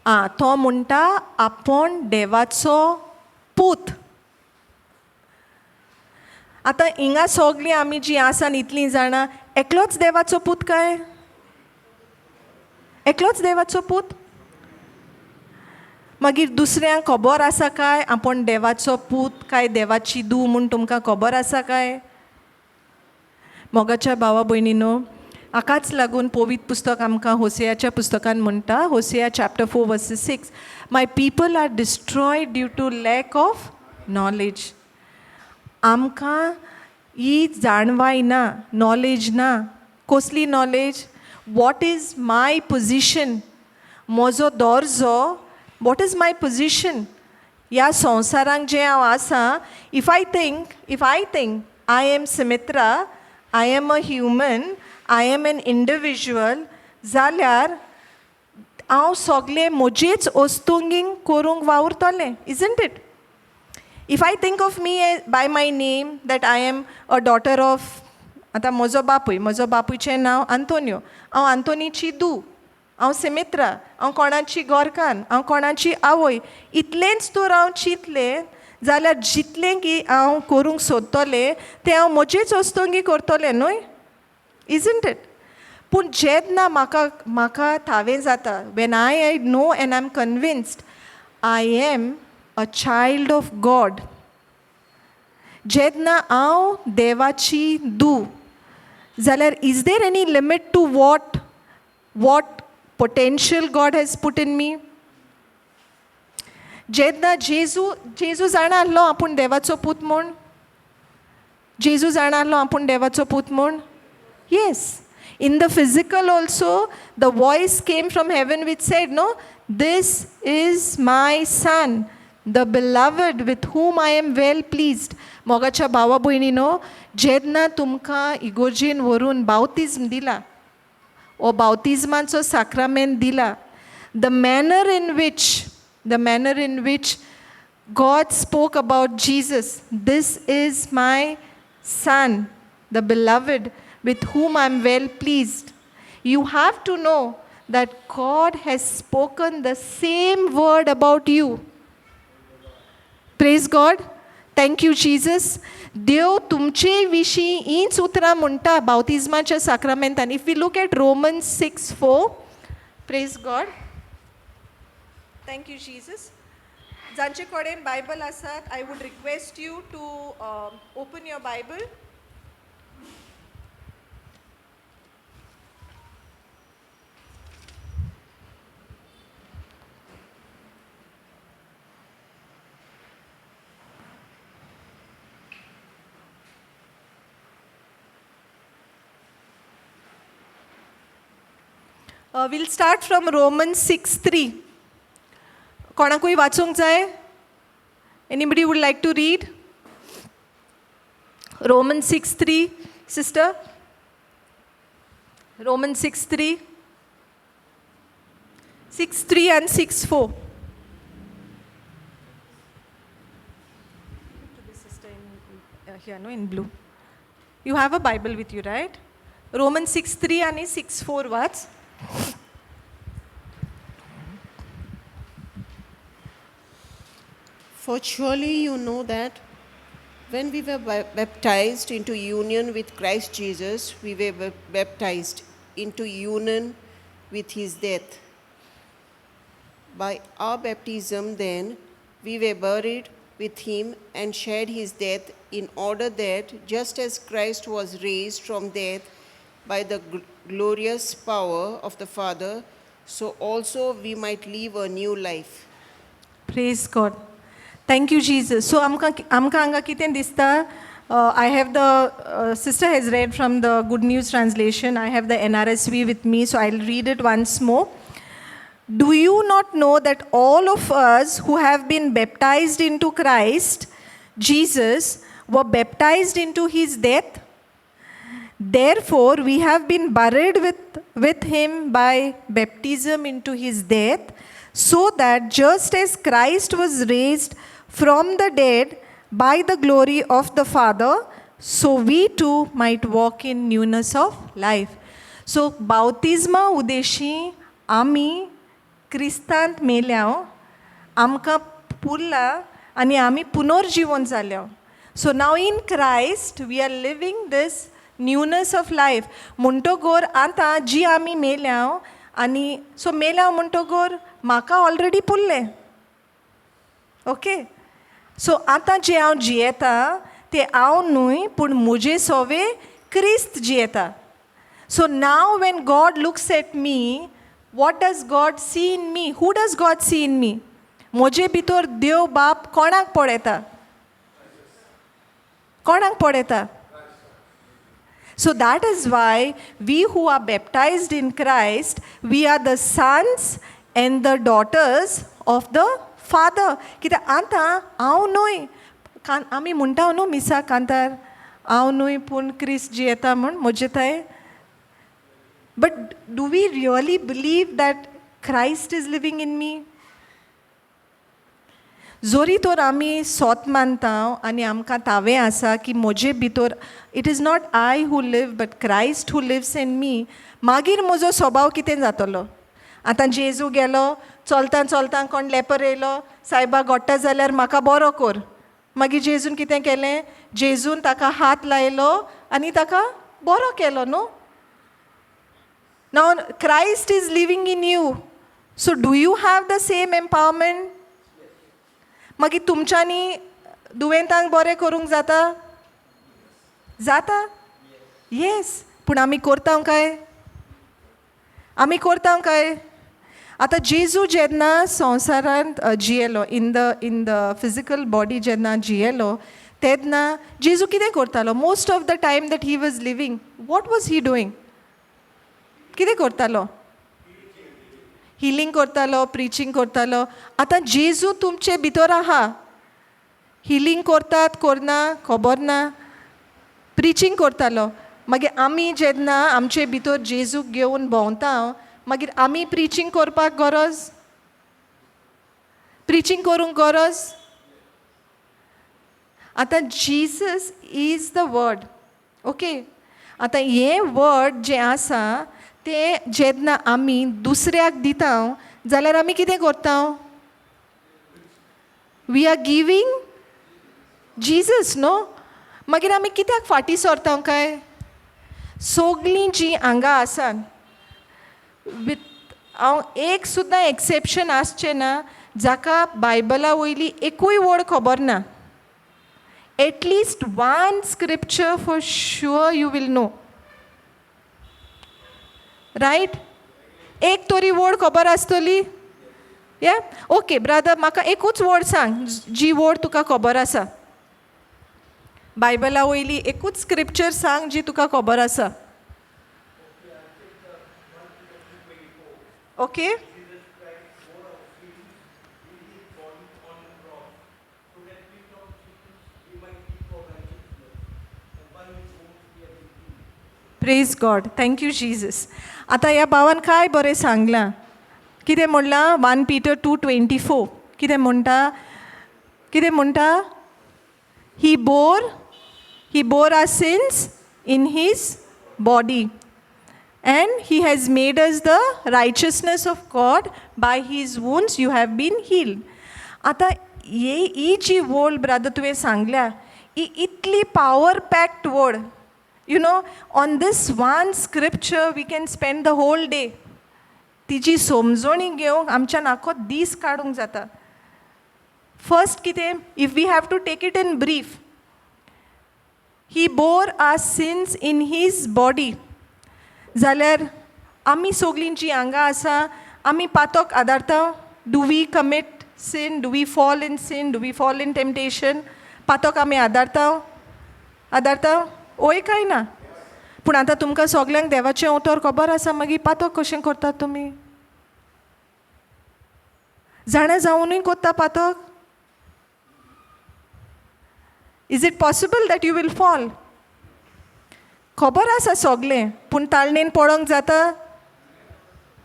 आं, तो म्हणटा आपूण देवाचो पूत. आतां हिंगा सगळीं आमी जीं आसा न्ही इतलीं जाणां, एकलोच देवाचो पूत काय? एकलोच देवाचो पूत? मागीर दुसऱ्यांक खबर आसा काय आपूण देवाचो पूत काय देवाची धूव म्हूण तुमकां खबर आसा काय? मोगाच्या भावा भयणीनो, हाकाच लागून पवित्र पुस्तक आमकां होसेयाच्या पुस्तकान म्हणटा, Hosea chapter 4 verse 6, "My people are destroyed due to lack of knowledge." आमकां ही जाणवाय ना, नॉलेज ना. कसली knowledge? What is my position? म्हजो दर्जो, what is my position ह्या संवसारांत जें हांव आसा? If I think I am Sumitra, I am a human, I am an individual, जाल्यार हांव सगळें म्हजेच वस्तुंगींक करूंक वावुरतलें, isn't it? If I think of me by my name, that I am a daughter of, आतां म्हजो बापूय, म्हजो बापूयचें नांव आंतोनियो, हांव आंतोनीची धूव, हांव सुमित्रा, हांव कोणाची गोरकान, हांव कोणाची आवय, इतलेंच तर हांव चिंतलें जाल्यार जितलें की हांव करूंक सोदतलें तें हांव म्हजेच वस्तुंगी करतलें न्हय, इजंट it? पूण जेन्ना म्हाका थावें जाता, when I know and I am convinced I am a child of God, जेन्ना हांव देवाची धूव जाल्यार, is there any limit to what potential God has put in me? जेन्ना जेजू जाणा आसलो आपूण देवाचो पूत म्हूण? जेजू जाणा आसलो आपूण देवाचो पूत म्हूण? Yes. In the physical also, the voice came from heaven which said, "No, this is my Son, the beloved, with whom I am well pleased." मोगाच्या भावा भयणीनो, जेन्ना तुमकां इगोर्जेन व्हरून बावतिज्म दिला, ओ बावतिज्माचो साक्रामेंत दिला, the manner in which God spoke about Jesus, "This is my Son, the beloved, with whom I am well pleased." You have to know that God has spoken the same word about you. Praise God. Thank you Jesus. देव तुमचे विशीं हींच उतरां म्हणटा बावतिज्माच्या साक्रामेंतान. If we look at Roman 6:4, praise God, thank you Jesus. जांचे कडेन Bible आसात, I would request you to open your Bible. We'll start from Romans 6:3. कोणाकूय वाचूंक जाय? Anybody would like to read Roman 6:3? Sister, Roman 6:3, 6:3 and 6:4. Here, no, in blue. You have a Bible with you, right? Roman 6:3 and 6:4 watch. For surely you know that when we were baptized into union with Christ Jesus, we were baptized into union with his death. By our baptism, then, we were buried with him and shared his death, in order that, just as Christ was raised from death by the glorious power of the Father, so also we might live a new life. Praise God. Thank you Jesus. So आमकां आमकां हांगा कितें दिसता? I have the sister has read from the Good News Translation. I have the NRSV with me, so I will read it once more. Do you not know that all of us who have been baptized into Christ Jesus were baptized into his death? Therefore, we have been buried with him by baptism into his death, so that just as Christ was raised from the dead by the glory of the Father, so we too might walk in newness of life. So, बावतिज्मा Udeshi आमी क्रिस्तांत मेल्या, आमकां पुरला आनी आमी पुनर्जिवन जाल्या. So now in Christ we are living this newness of life. म्हणटगर आतां जी आमी मेल्या आनी सो मेल्या म्हणटगर म्हाका ऑलरेडी पुरलें. ओके, सो आतां जें हांव जियेता तें हांव न्हय, पूण म्हजे सोवे क्रिस्त जियेता. So now when God looks at me, what does God see in me? Who does God see in me? म्हजे भितर देव बाप कोणाक पळयता? कोणाक पळयता? So that is why we who are baptized in Christ, we are the sons and the daughters of the Father. कित्याक आतां हांव न्हय, आमी म्हणटा न्हू मिसा कांतार, हांव न्हय पूण क्रिस्त जियेता म्हूण म्हजे थंय. But do we really believe that Christ is living in me? जोरी तर आमी सोत मानता आनी आमकां तावें आसा की म्हजे भितर it is not I who live but Christ who lives in me, मागीर म्हजो स्वभाव कितें जातलो? आतां जेजू गेलो, चलता चलता कोण लेपर येयलो, सायबा गोडटा जाल्यार म्हाका बरो कर. मागीर जेजून कितें केलें? जेजून ताका हात लायलो आनी ताका बरो केलो न्हू. Now Christ is living in you, so do you have the same empowerment? मागीर तुमच्यांनी दुयेंतांक बरें करूंक जाता? जाता? येस. पूण आमी करता काय? आमी करता काय? आतां जेजू जेन्ना संवसारांत जियेलो, in the physical body जेन्ना जियेलो तेन्ना जेजू कितें करतालो? Most of the time that he was living, what was he doing? कितें करतालो? हिलींग करतालो, प्रिचींग करतालो. आतां जेजू तुमचे भितर आहा, हिलींग करतात करना खबर ना, प्रिचींग करतालो. मागीर आमी जेन्ना आमचे भितर जेजूक घेवन भोंवता, मागीर आमी प्रिचींग करपाक गरज? प्रिचींग करूंक गरज? आतां Jesus is the word. Okay, आतां हें वर्ड जें आसा तें जेन्ना आमी दुसऱ्याक दिता जाल्यार आमी कितें करता? We are giving जीजस न्हू. मागीर आमी कित्याक फाटीं सरता काय? सगलीं जीं हांगा आसात, विथ हांव एक सुद्दां एक्सेप्शन आसचें ना, जाका बायबला वयली एकूय वर्ड खबर ना. At least one scripture for sure you will know, right? एक तरी वर्ड खबर आसतली. या, ओके ब्रदर, म्हाका एकूच वर्ड सांग जी वर्ड तुका खबर आसा. बायबला वयली एकूच स्क्रिप्चर सांग जी तुका खबर आसा. Okay, praise God, thank you Jesus. आतां ह्या भावान काय बरें सांगलां. कितें म्हणलां? 1 Peter 2:24. कितें म्हणटा? कितें म्हणटा? He bore our sins in his body and he has made us the righteousness of God. By his wounds you have been healed. आतां ही ही जी वर्ड ब्रदर तुवें सांगल्या, ही इतली power packed word. On this one scripture we can spend the whole day. तिजी समजणी घेवंक आमच्यान आखो दीस काडूंक जाता. फर्स्ट कितें, if we have to take it in brief, he bore our sins in his body. जाल्यार आमी सगलीं जीं हांगा आसा, आमी पातक आदारता? Do we commit sin? Do we fall in sin? Do we fall in temptation? पातक आमी आदारता? आदारता वय काय ना? पूण आतां तुमकां सगल्यांक देवाचें उतर खबर आसा, मागीर पातक कशें करतात तुमी? जाणा जावनूय करता पातक? Is it possible that you will fall? खबर आसा सगलें, पूण ताळणेन पडोंक जाता?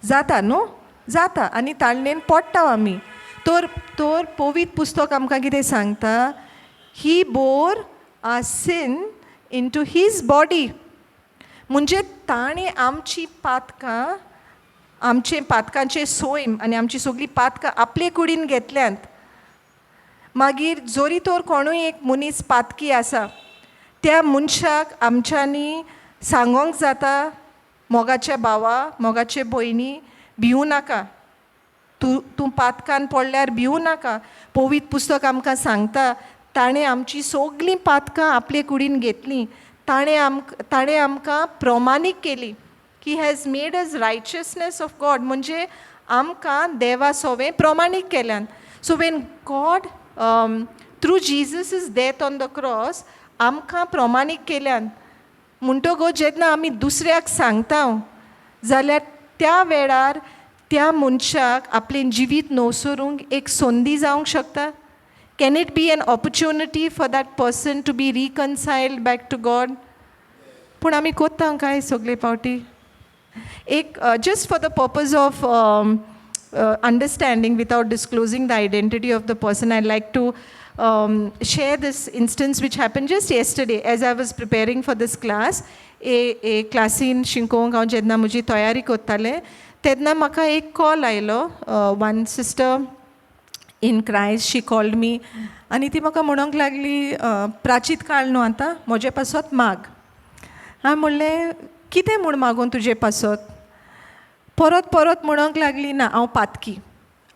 जाता न्हू? जाता आनी ताळणेन पडटा आमी. तर तर पवित्र पुस्तक आमकां कितें सांगता? He bore our sin into his body. म्हणजे ताणें आमची पातकां, आमचे पातकांचें सोयम आनी आमची सगळीं पातकां आपले कुडीन घेतल्यांत. मागीर जरी तर कोणूय एक मनीस पातकी आसा, त्या मनशाक आमच्यांनी सांगोंक जाता, मोगाचे भावा, मोगाचे भयणी, भिवू नाका. तूं तूं पातकान पडल्यार भिवू नाका. पवित्र पुस्तक आमकां सांगता, ताणें आमची सगळीं पातकां आपले कुडीन घेतलीं. ताणें आमकां प्रमाणीक केली. He has made us righteousness of God. म्हणजे आमकां देवा सोवें प्रमाणीक केल्यान. So when God through Jesus' death on the cross आमकां प्रमाणीक केल्यान, म्हणटकच जेन्ना आमी दुसऱ्याक सांगता जाल्यार त्या वेळार त्या मनशाक आपलें जिवीत नवसरूंक एक संदी जावंक शकता. Can it be an opportunity for that person to be reconciled back to God? पूण आमी कोत्ता काय सगळे फावटी? एक just for the purpose of understanding, without disclosing the identity of the person, I'd like to share this instance which happened just yesterday as I was preparing for this class. ए क्लासीन शिकोवंक हांव जेन्ना म्हजी तयारी करतालें, तेन्ना म्हाका एक कॉल आयलो. One sister in Christ, she called me आनी ती म्हाका म्हणूंक लागली, "प्राचीत काळ न्हू आतां, म्हजे पासत माग." हांवें म्हणलें, "कितें म्हूण मागून तुजे पासत?" परत परत म्हणूंक लागली, "ना, हांव पातकी,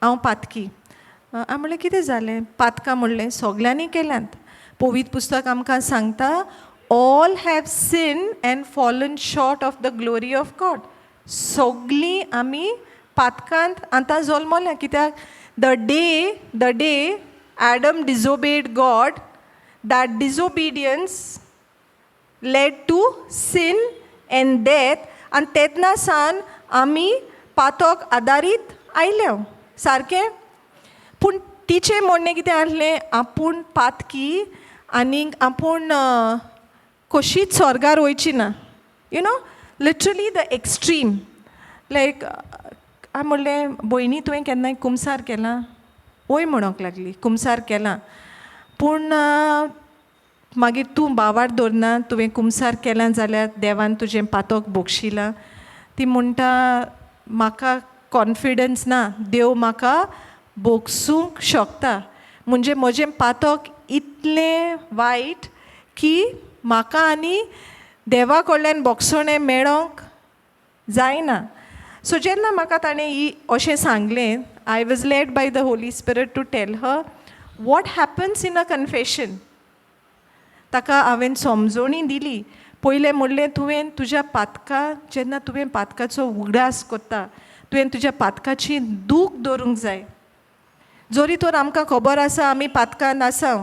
हांव पातकी." हांवें म्हणलें, "कितें जालें?" पातकां म्हणलें सगल्यांनी केल्यांत. पवित्र पुस्तक आमकां सांगता, all have sinned and fallen short of the glory of God. सगलीं आमी पातकांत आतां जल्मल्या, कित्याक the day Adam disobeyed God, that disobedience led to sin and death. आनी तेन्ना सावन आमी पातक आदारीत आयल्या. सारकें? पूण तिचें म्हणणें कितें आसलें? आपूण पातकी आनीक आपूण कशीच स्वर्गार वयची ना. Literally the extreme. Like हांवें म्हणलें, "भयणी, तुवें केन्नाय कुमसार केलां?" "वय," म्हणूंक लागली, "कुमसार केलां." पूण मागीर तूं बावार दवरना, तुवें कुमसार केलां जाल्यार देवान तुजें पातक बक्षिलां? ती म्हणटा, "म्हाका कॉन्फिडन्स ना देव म्हाका भोगसूंक शकता. म्हणजे म्हजें पातक इतलें वायट की म्हाका आनी देवा कडल्यान भोगसणें मेळोंक जायना. सो जेन्ना म्हाका ताणें ही अशें सांगलें, I was led by the Holy Spirit to tell her what happens in a confession. ताका हांवें समजोणी दिली. पयलें म्हणलें, तुवें तुज्या पातका, जेन्ना तुवें पातकाचो उगडास करता, तुवें तुज्या पातकाची दूख दवरूंक जाय. जरी तर आमकां खबर आसा आमी पातकान आसा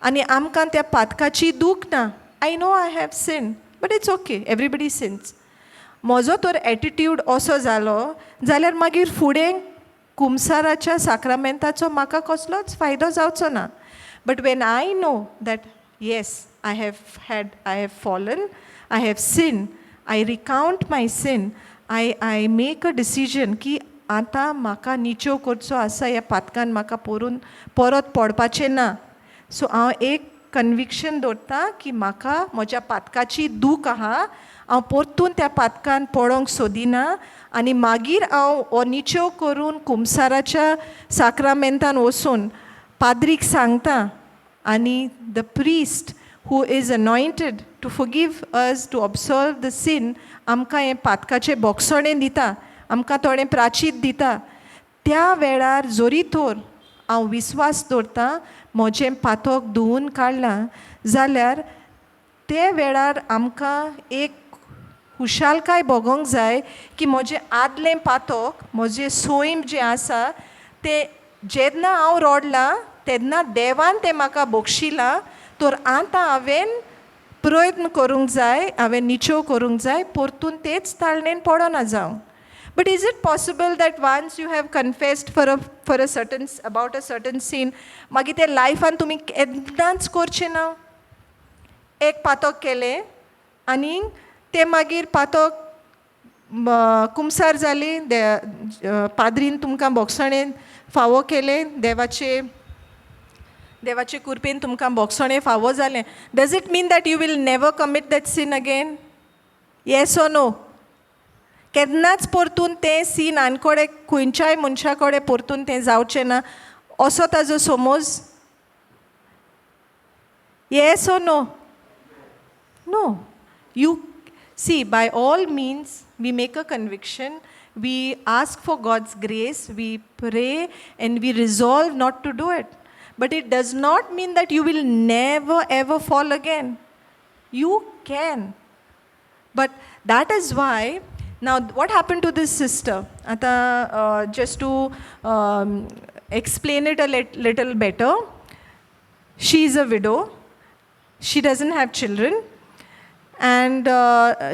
आनी आमकां त्या पातकाची दूख ना, I know I have sinned, but it's okay, everybody sins, म्हजो तर एटिट्यूड असो जालो जाल्यार मागीर फुडें कुमसाराच्या साक्रामेंताचो म्हाका कसलोच फायदो जावचो ना. But when I know that yes, I have fallen, I have sinned, I recount my sin, I make a decision की आतां म्हाका निचेव करचो आसा, ह्या पातकान म्हाका परून परत पडपाचें ना. सो हांव एक कन्विक्शन दवरता की म्हाका म्हज्या पातकाची दूख आहा, हांव परतून त्या पातकान पडोंक सोदिना आनी मागीर हांव हो निचेव करून कुमसाराच्या साक्रामेंतान वचून पाद्रीक सांगता आनी the priest who is anointed to forgive us, to absolve the sin, आमकां हें पातकाचें भोगसणें दिता, आमकां थोडें प्राचीत दिता. त्या वेळार जरी तर हांव विस्वास दवरता म्हजें पातक धुवून काडलां जाल्यार ते वेळार आमकां एक खुशालकाय भोगोंक जाय की म्हजें आदलें पातक, म्हजें सैम जें आसा तें जेन्ना हांव रडलां तेन्ना देवान तें म्हाका बक्षिलां, तर आतां हांवें प्रयत्न करूंक जाय, हांवें निचेव करूंक जाय, परतून तेच ताळणेन पडना जावं. But is it possible that once you have confessed for a certain about a certain sin, मागीर ते लायफान तुमी केन्नाच करचें ना? एक पातक केलें आनी तें मागीर पातक कुमसार जाली, दे पाद्रीन तुमकां भोगसणें फावो केलें, देवाचे कृपेन तुमकां भोगसणें फावो जालें, does it mean that you will never commit that sin again? Yes or no? केन्नाच परतून तें सीन आनी कडेन खंयच्याय मनशा कडेन परतून तें जावचें ना असो ताजो समज? Yes or no? No. You see, by all means, we make a conviction, we ask for God's grace, we pray and we resolve not to do it. But it does not mean that you will never ever fall again. You can. But that is why, now what happened to this sister? आतां, just to explain it a little better, she is a widow, she doesn't have children, and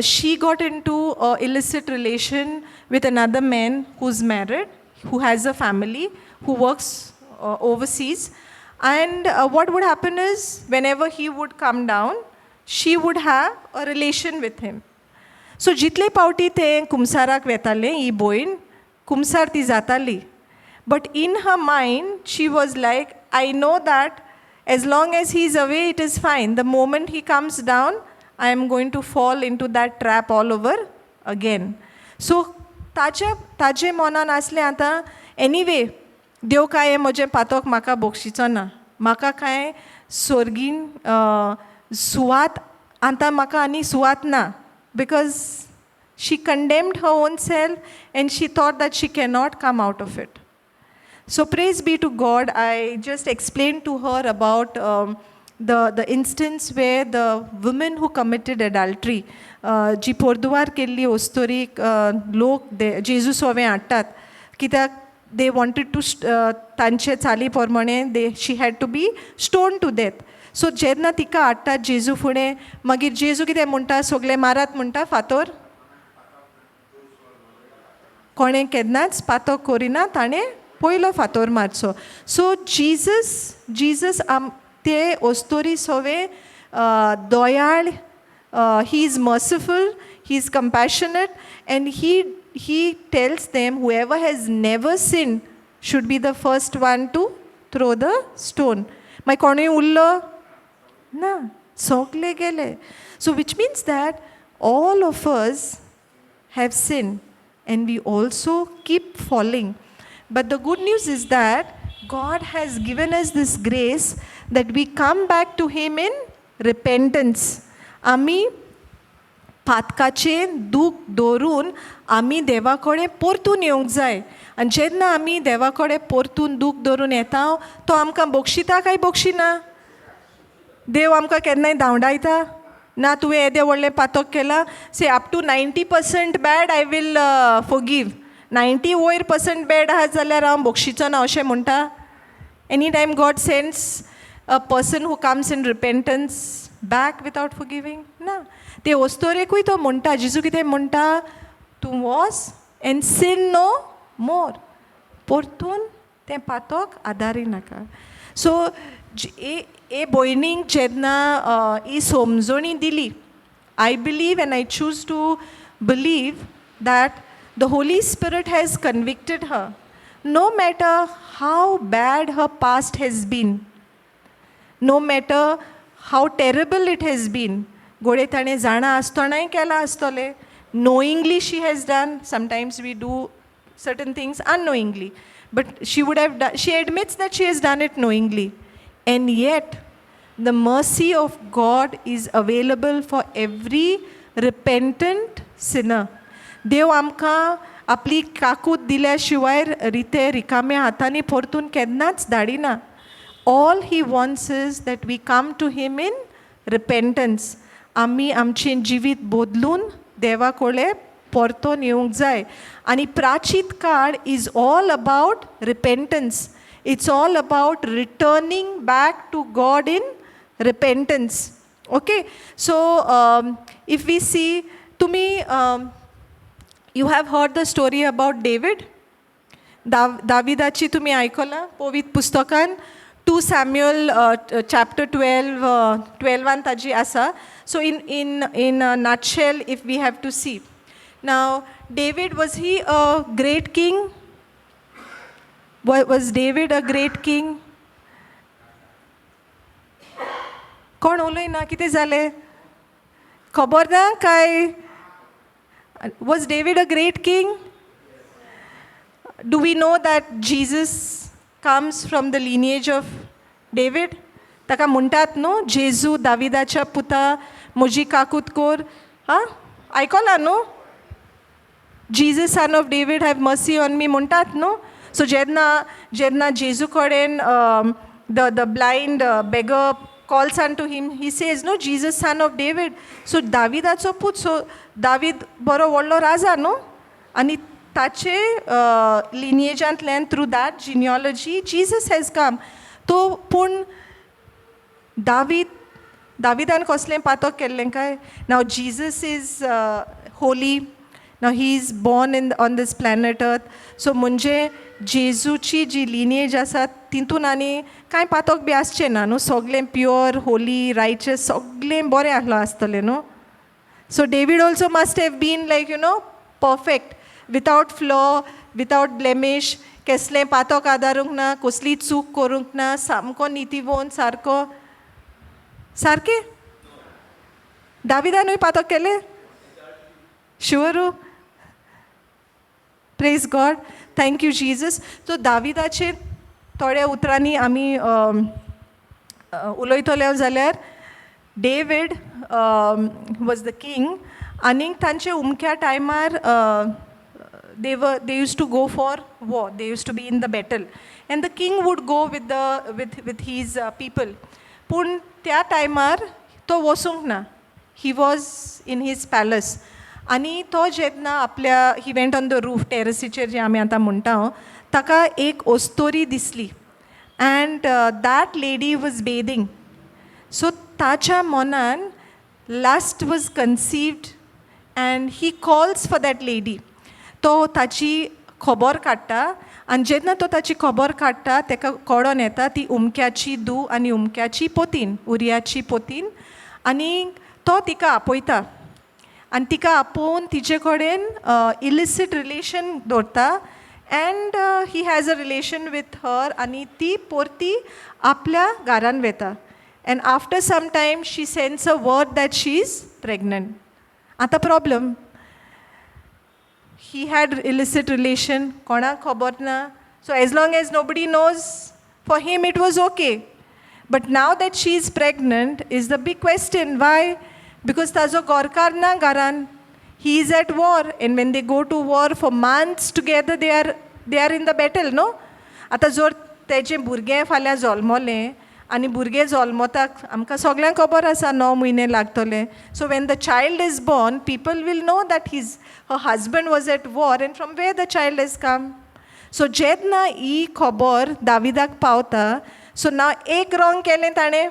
she got into a illicit relation with another man who's married, who has a family, who works overseas. And what would happen is, whenever he would come down, she would have a relation with him. So जितले पावटी ते कुमसाराक वेताले, ही भयण कुमसार ती जाताली, but in her mind she was like, I know that as long as he is away, it is fine. The moment he comes down, I am going to fall into that trap all over again. So ताच्या ताजे मनान आसलें, आतां anyway देव कांय म्हजें पातक म्हाका बक्षिचो ना, म्हाका कांय सर्गीन सुवात आतां म्हाका आनी सुवात ना, because she condemned her own self and she thought that she cannot come out of it. So praise be to God, I just explained to her about the instance where the woman who committed adultery, जी पोरदुवार केल्ली ओस्तोरीक लोक जेजू सोवे हाडटात कित्याक they wanted to तांचे चाली प्रमाणे they she had to be stoned to death. So जेन्ना तिका हाडटात जेजू फुडें, मागीर जेजू कितें म्हणटा? सगळे मारात म्हणटा फातोर. कोणें केन्नाच पातक करिना ताणें पयलो फातोर मारचो. सो जीजस आम ते ओस्तोरी सोवे दयाळ. He is merciful, he is compassionate, and he tells them, whoever has never sinned should be the first one to throw the stone. मागीर कोणूय उरलो ना, सगळे गेले. So which means that all of us have sinned and we also keep falling. But the good news is that God has given us this grace that we come back to Him in repentance. आमी पातकाचें दूख दवरून आमी देवा कडेन परतून येवंक जाय आनी जेन्ना आमी देवा कडेन परतून दूख दवरून येता, तो आमकां बक्षिता काय बक्षिना? देव आमकां केन्नाय धांवडायता? ना, तुवें येदें व्हडलें पातक केलां, say up to 90% bad I will forgive, 90 वयर पर्संट बॅड आहा जाल्यार हांव बक्षिचो ना, अशें म्हणटा? Any time God sends a person who comes in repentance back without forgiving? ना. ते अस्तोरेकूय तो म्हणटा, जेजू कितें म्हणटा? तूं वच and sin no more, परतून तें पातक आदारी नाका. सो ए भयणीक जेन्ना ही समजणी दिली, I believe and I choose to believe that the Holy Spirit has convicted her. No matter how bad her past has been, no matter how terrible it has been, घडये ताणें जाणा आसतनाय केलां आसतलें, knowingly she has done. Sometimes we do certain things unknowingly, but she would have done, she admits that she has done it knowingly, and yet the mercy of God is available for every repentant sinner. देव आमकां आपली काकूत दिल्या शिवाय रिते रिकाम्या हातांनी परतून केन्नाच धाडिना. All He wants is that we come to Him in repentance. आमी आमचें जिवीत बदलून देवा कडेन परतून येवंक जाय आनी प्राचीत काळ is all about repentance. It's all about returning back to God in repentance. Okay, so if we see, तुमी you have heard the story about David. दाविदाची तुमी आयकलां पवित्र पुस्तकान, 2 सॅम्युअल चॅप्टर 12, 12वान ताजी आसा. So in nutshell, if we have to see now, David, was he a great king? Was David a great king? कोण उलयना, कितें जालें? खबर ना काय? Was David a great king? Do we know that Jesus comes from the lineage of David? ताका म्हणटात न्हू, जेजू दाविदाच्या पुता, म्हजी काकूत कोर. आं, आयकलां न्हू? "Jesus, son of David, have mercy on me" म्हणटात न्हू? सो जेन्ना जेजू कडेन the blind beggar calls unto him, he says, no, "Jesus, son of David." So दाविदाचो पूत. सो दावीद बरो व्हडलो राजा न्हू? आनी ताचे लिनिएजांतल्यान, through that genealogy, Jesus has come. तो पूण दावीद, दाविदान कसलें पातक केल्लें काय? Now Jesus is holy. Now he is born in on this planet earth. So म्हणजे जेजूची जी लिनिएज आसा, तितून आनी कांय पातक बी आसचें ना न्हू? सगळें प्युअर, होली, रायचस, सगळें बरें आसलो आसतलें न्हू? So David also must have been like perfect, without flaw, without blemish, कसलें पातक आदारूंक ना, कसली चूक करूंक ना, सामको नितीवंत, सारको सारकें. दाविदानूय पातक केलें? Sure? Praise God, thank you, Jesus. So दाविदाचेर थोड्या उतरांनी आमी उलयतले जाल्यार, David was the king आनीक तांचे उमक्या टायमार they used to go for war. They used to be in the battle and the king would go with his people. पूण त्या टायमार तो वचूंक ना. He was in his palace. आनी तो जेन्ना आपल्या, he went on the roof, टेरसीचेर जे आमी आतां म्हणटा, ताका एक अस्तोरी दिसली and that lady was bathing. So ताच्या मनान lust was conceived and he calls for that lady. तो ताची खबर काडटा आनी जेन्ना तो ताची खबर काडटा, ताका कळोन येता ती उमक्याची धूव आनी उमक्याची पोतीन, उरियाची पोतीन. आनी तो तिका आपयता आनी तिका आपोवन तिचे कडेन इलिसीट रिलेशन दवरता and he has a relation with her. आनी ती परती आपल्या घरान वता and after some time she sends a word that she is pregnant. आतां problem, he had illicit relation, कोणाक खबर ना. So as long as nobody knows. For him it was okay, but now that she is pregnant is the big question. Why? Because ताजो गोरकार ना घरान. He is at war, and when they go to war for months together, they are in the battle, no? आतां जर तेजें भुरगें फाल्यां जल्मलें आनी भुरगें जल्मताक आमकां सगल्यांक खबर आसा णव म्हयने लागतले. So when the child is born, people will know that his her husband was at war and from where the child has come. So जेन्ना ही खबर दाविदाक पावता, सो नाव एक रॉंग केलें ताणें.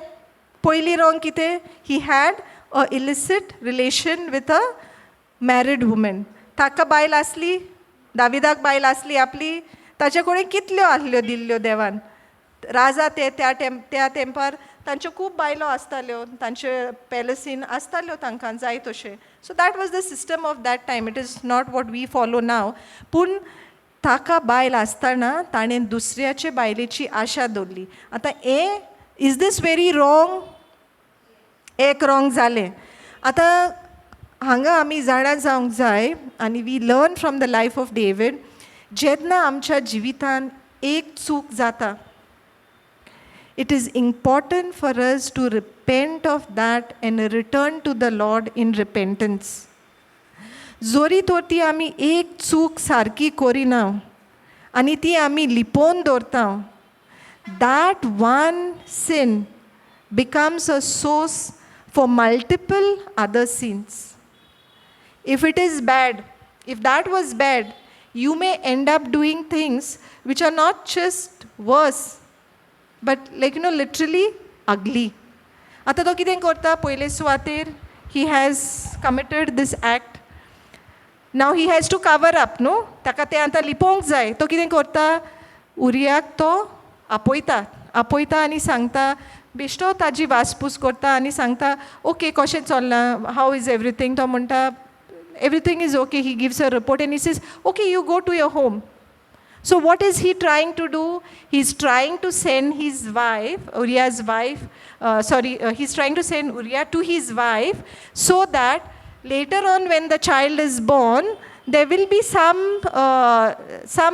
पयली रॉंग कितें? He had a illicit relation with a married woman. ताका बायल आसली, दाविदाक बायल आसली आपली. ताचे कडेन कितल्यो आसल्यो दिल्ल्यो देवान. राजा ते त्या तेम त्या तेंपार तांच्यो खूब बायलो आसताल्यो, तांचे पॅलसीन आसताल्यो तांकां जाय तशें. So that was the system of that time. It is not what we follow now. पूण ताका बायल आसतना ताणें दुसऱ्याचे बायलेची आशा दवरली. आतां हें, is this very wrong? एक रॉंग जालें. आतां हांगा आमी जाणा जावंक जाय आनी we learn from the life of David, जेन्ना आमच्या जिवितान एक चूक जाता, it is important for us to repent of that and return to the Lord in repentance. जोरी तर ती आमी एक चूक सारकी करिना आनी ती आमी लिपोवन दवरता, that one sin becomes a source for multiple other sins. If it is bad, if that was bad, you may end up doing things which are not just worse, but like literally ugly. आतां तो कितें करता? पयले सुवातेर he has committed this act. Now he has to cover up, न्हू? ताका तें आतां लिपोवंक जाय. तो कितें करता? उरियाक तो आपयता, आपयता आनी सांगता, बेश्टो ताजी वासपूस करता आनी सांगता, ओके, कशें चल्लां, how is everything? तो म्हणटा, everything is okay. He gives a report and he says, "Okay, you go to your home." So, what is he trying to do? He's trying to send his wife, Uriah's wife, sorry, he's trying to send Uriah to his wife so that later on, when the child is born, there will be some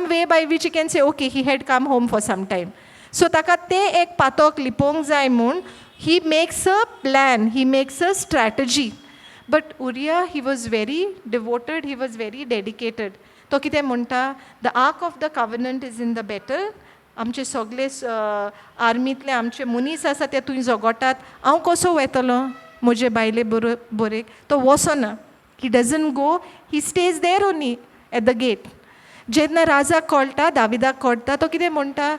way by which he can say, "Okay, he had come home for some time." So, ताका ते एक पातक लिपोवंक जाय म्हूण he makes a plan, he makes a strategy. But Uriah, he was very devoted, he was very dedicated. तो कितें म्हणटा? The ark of the covenant is in the battle. आमचे सगळे आर्मींतले आमचे मनीस आसा ते थंय झगडटात. हांव कसो वेतलो म्हजे बायले बरेक? तो वचना. He doesn't go. He stays there only at the gate. जेन्ना राजाक कळटा, दाविदाक कळटा, तो कितें म्हणटा?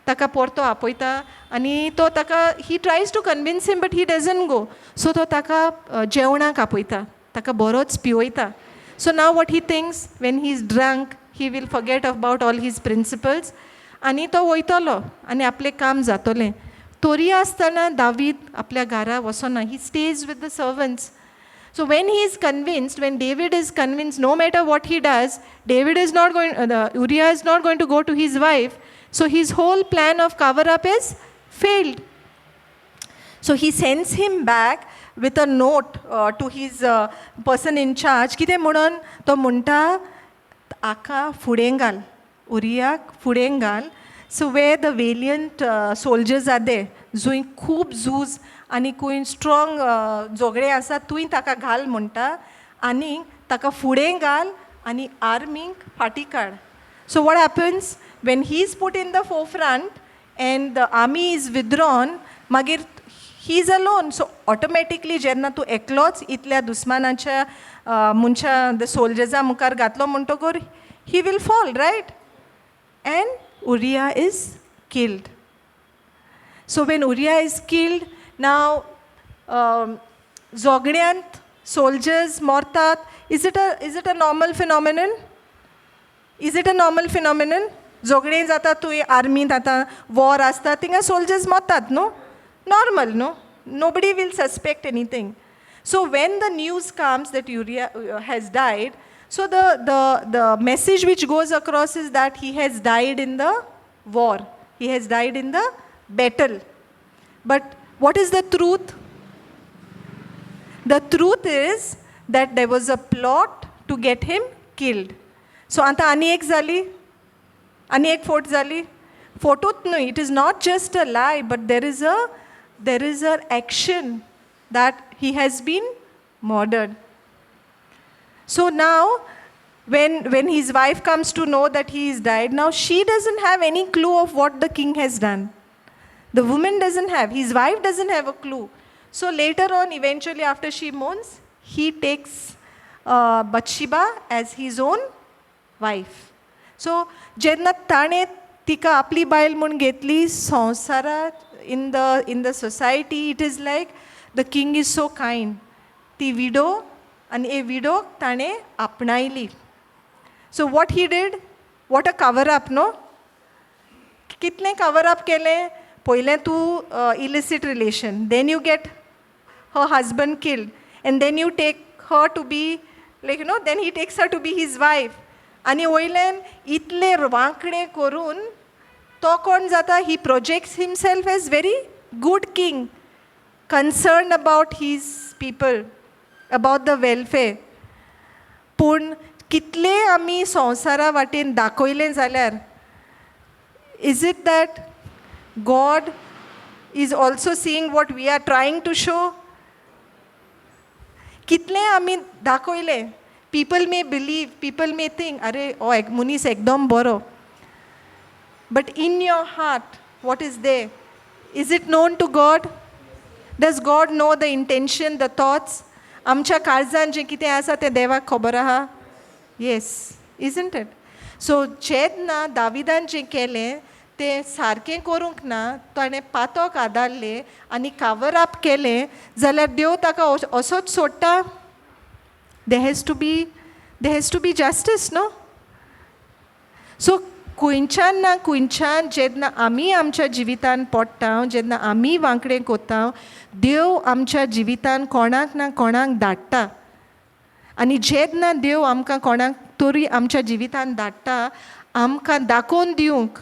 ताका परतो आपयता आनी तो ताका, he tries to convince him, but he doesn't go. So तो ताका जेवणाक आपयता, ताका बरोच पिवयता. So now what he thinks, when he is drunk, he will forget about all his principles आनी तो वयतलो आनी आपलें काम जातलें. तरी आसतना दावीद आपल्या घरा वचना. He stays with the servants. So when he is convinced, when David is convinced, no matter what he does, David is not going, the Uriah is not going to go to his wife. So his whole plan of cover up is failed. So he sends him back with a note to his person in charge. कितें म्हणून तो म्हणटा? हाका फुडें घाल, उरियाक फुडें घाल. So where the valiant soldiers are there, जंय खूब झूज आनी खंय स्ट्रॉंग झगडे आसा थंय ताका घाल म्हणटा आनी ताका फुडें घाल आनी आर्मीक फाटीं काड. So what happens when he is put in the forefront and the army is withdrawn? मागीर he is alone. So automatically जेन्ना तूं एकलोच इतल्या दुस्मानाच्या मनशां, the सोल्जर्सा मुखार घातलो म्हणटकर he will fall, right? And Uriah is killed. So when Uriah is killed, now झगड्यांत soldiers मरतात. Is it a normal phenomenon? Is it a normal phenomenon? झगडीं जाता थंय आर्मींत, आतां वॉर आसता, थिंगा सोल्जर्स मरतात न्हू? नॉर्मल न्हू? Nobody will suspect anything. So when the news comes that Uriah has died, so the message which goes across is that he has died in the war, he has died in the battle. But what is the truth? The truth is that there was a plot to get him killed. So आतां आनी एक जाली, आनी एक फोट जाली. फोटोत न्हय, it is not just a lie, but there is a action that he has been murdered. So now when his wife comes to know that he is died, now she doesn't have any clue of what the king has done. The woman doesn't have, his wife doesn't have a clue. So later on, eventually after she mourns, he takes Bathsheba as his own wife. So जेन्ना ताणें तिका आपली बायल म्हूण घेतली, संवसारात in the society it is like the king is so kind. ती विडो आनी ए विडोक ताणें आपणायली. So what he did, what a cover up, no? कितलें कवर अप केलें? पयलें तूं illicit relation, then you get her husband killed, and then you take her to be like, then he takes her to be his wife. आनी वयल्यान इतलें वांकडें करून तो कोण जाता? He projects himself as very good king, concern about his people, about the welfare. पूण कितले आमी संवसारा वाटेन दाखयलें जाल्यार, is it that God is also seeing what we are trying to show? कितलें आमी दाखयलें, people may believe, people may think, अरे हो एक मनीस एकदम बरो. But in your heart, what is there? Is it known to God? Does God know the intention, the thoughts? आमच्या काळजान जें कितें आसा तें देवाक खबर आहा? Yes, isn't it? So जेन्ना दाविदान जें केलें तें सारकें करूंक ना, ताणें पातक आदारलें आनी कावर अप केलें जाल्यार देव ताका असोच सोडटा? There has to be justice, no? So खंयच्यान ना खंयच्यान जेन्ना आमी आमच्या जिवितान पडटा, जेन्ना आमी वांकडें कोत्ता, देव आमच्या जिवितान कोणाक ना कोणाक धाडटा. आनी जेन्ना देव आमकां कोणाक तरी आमच्या जिवितान धाडटा आमकां दाखोवन दिवंक,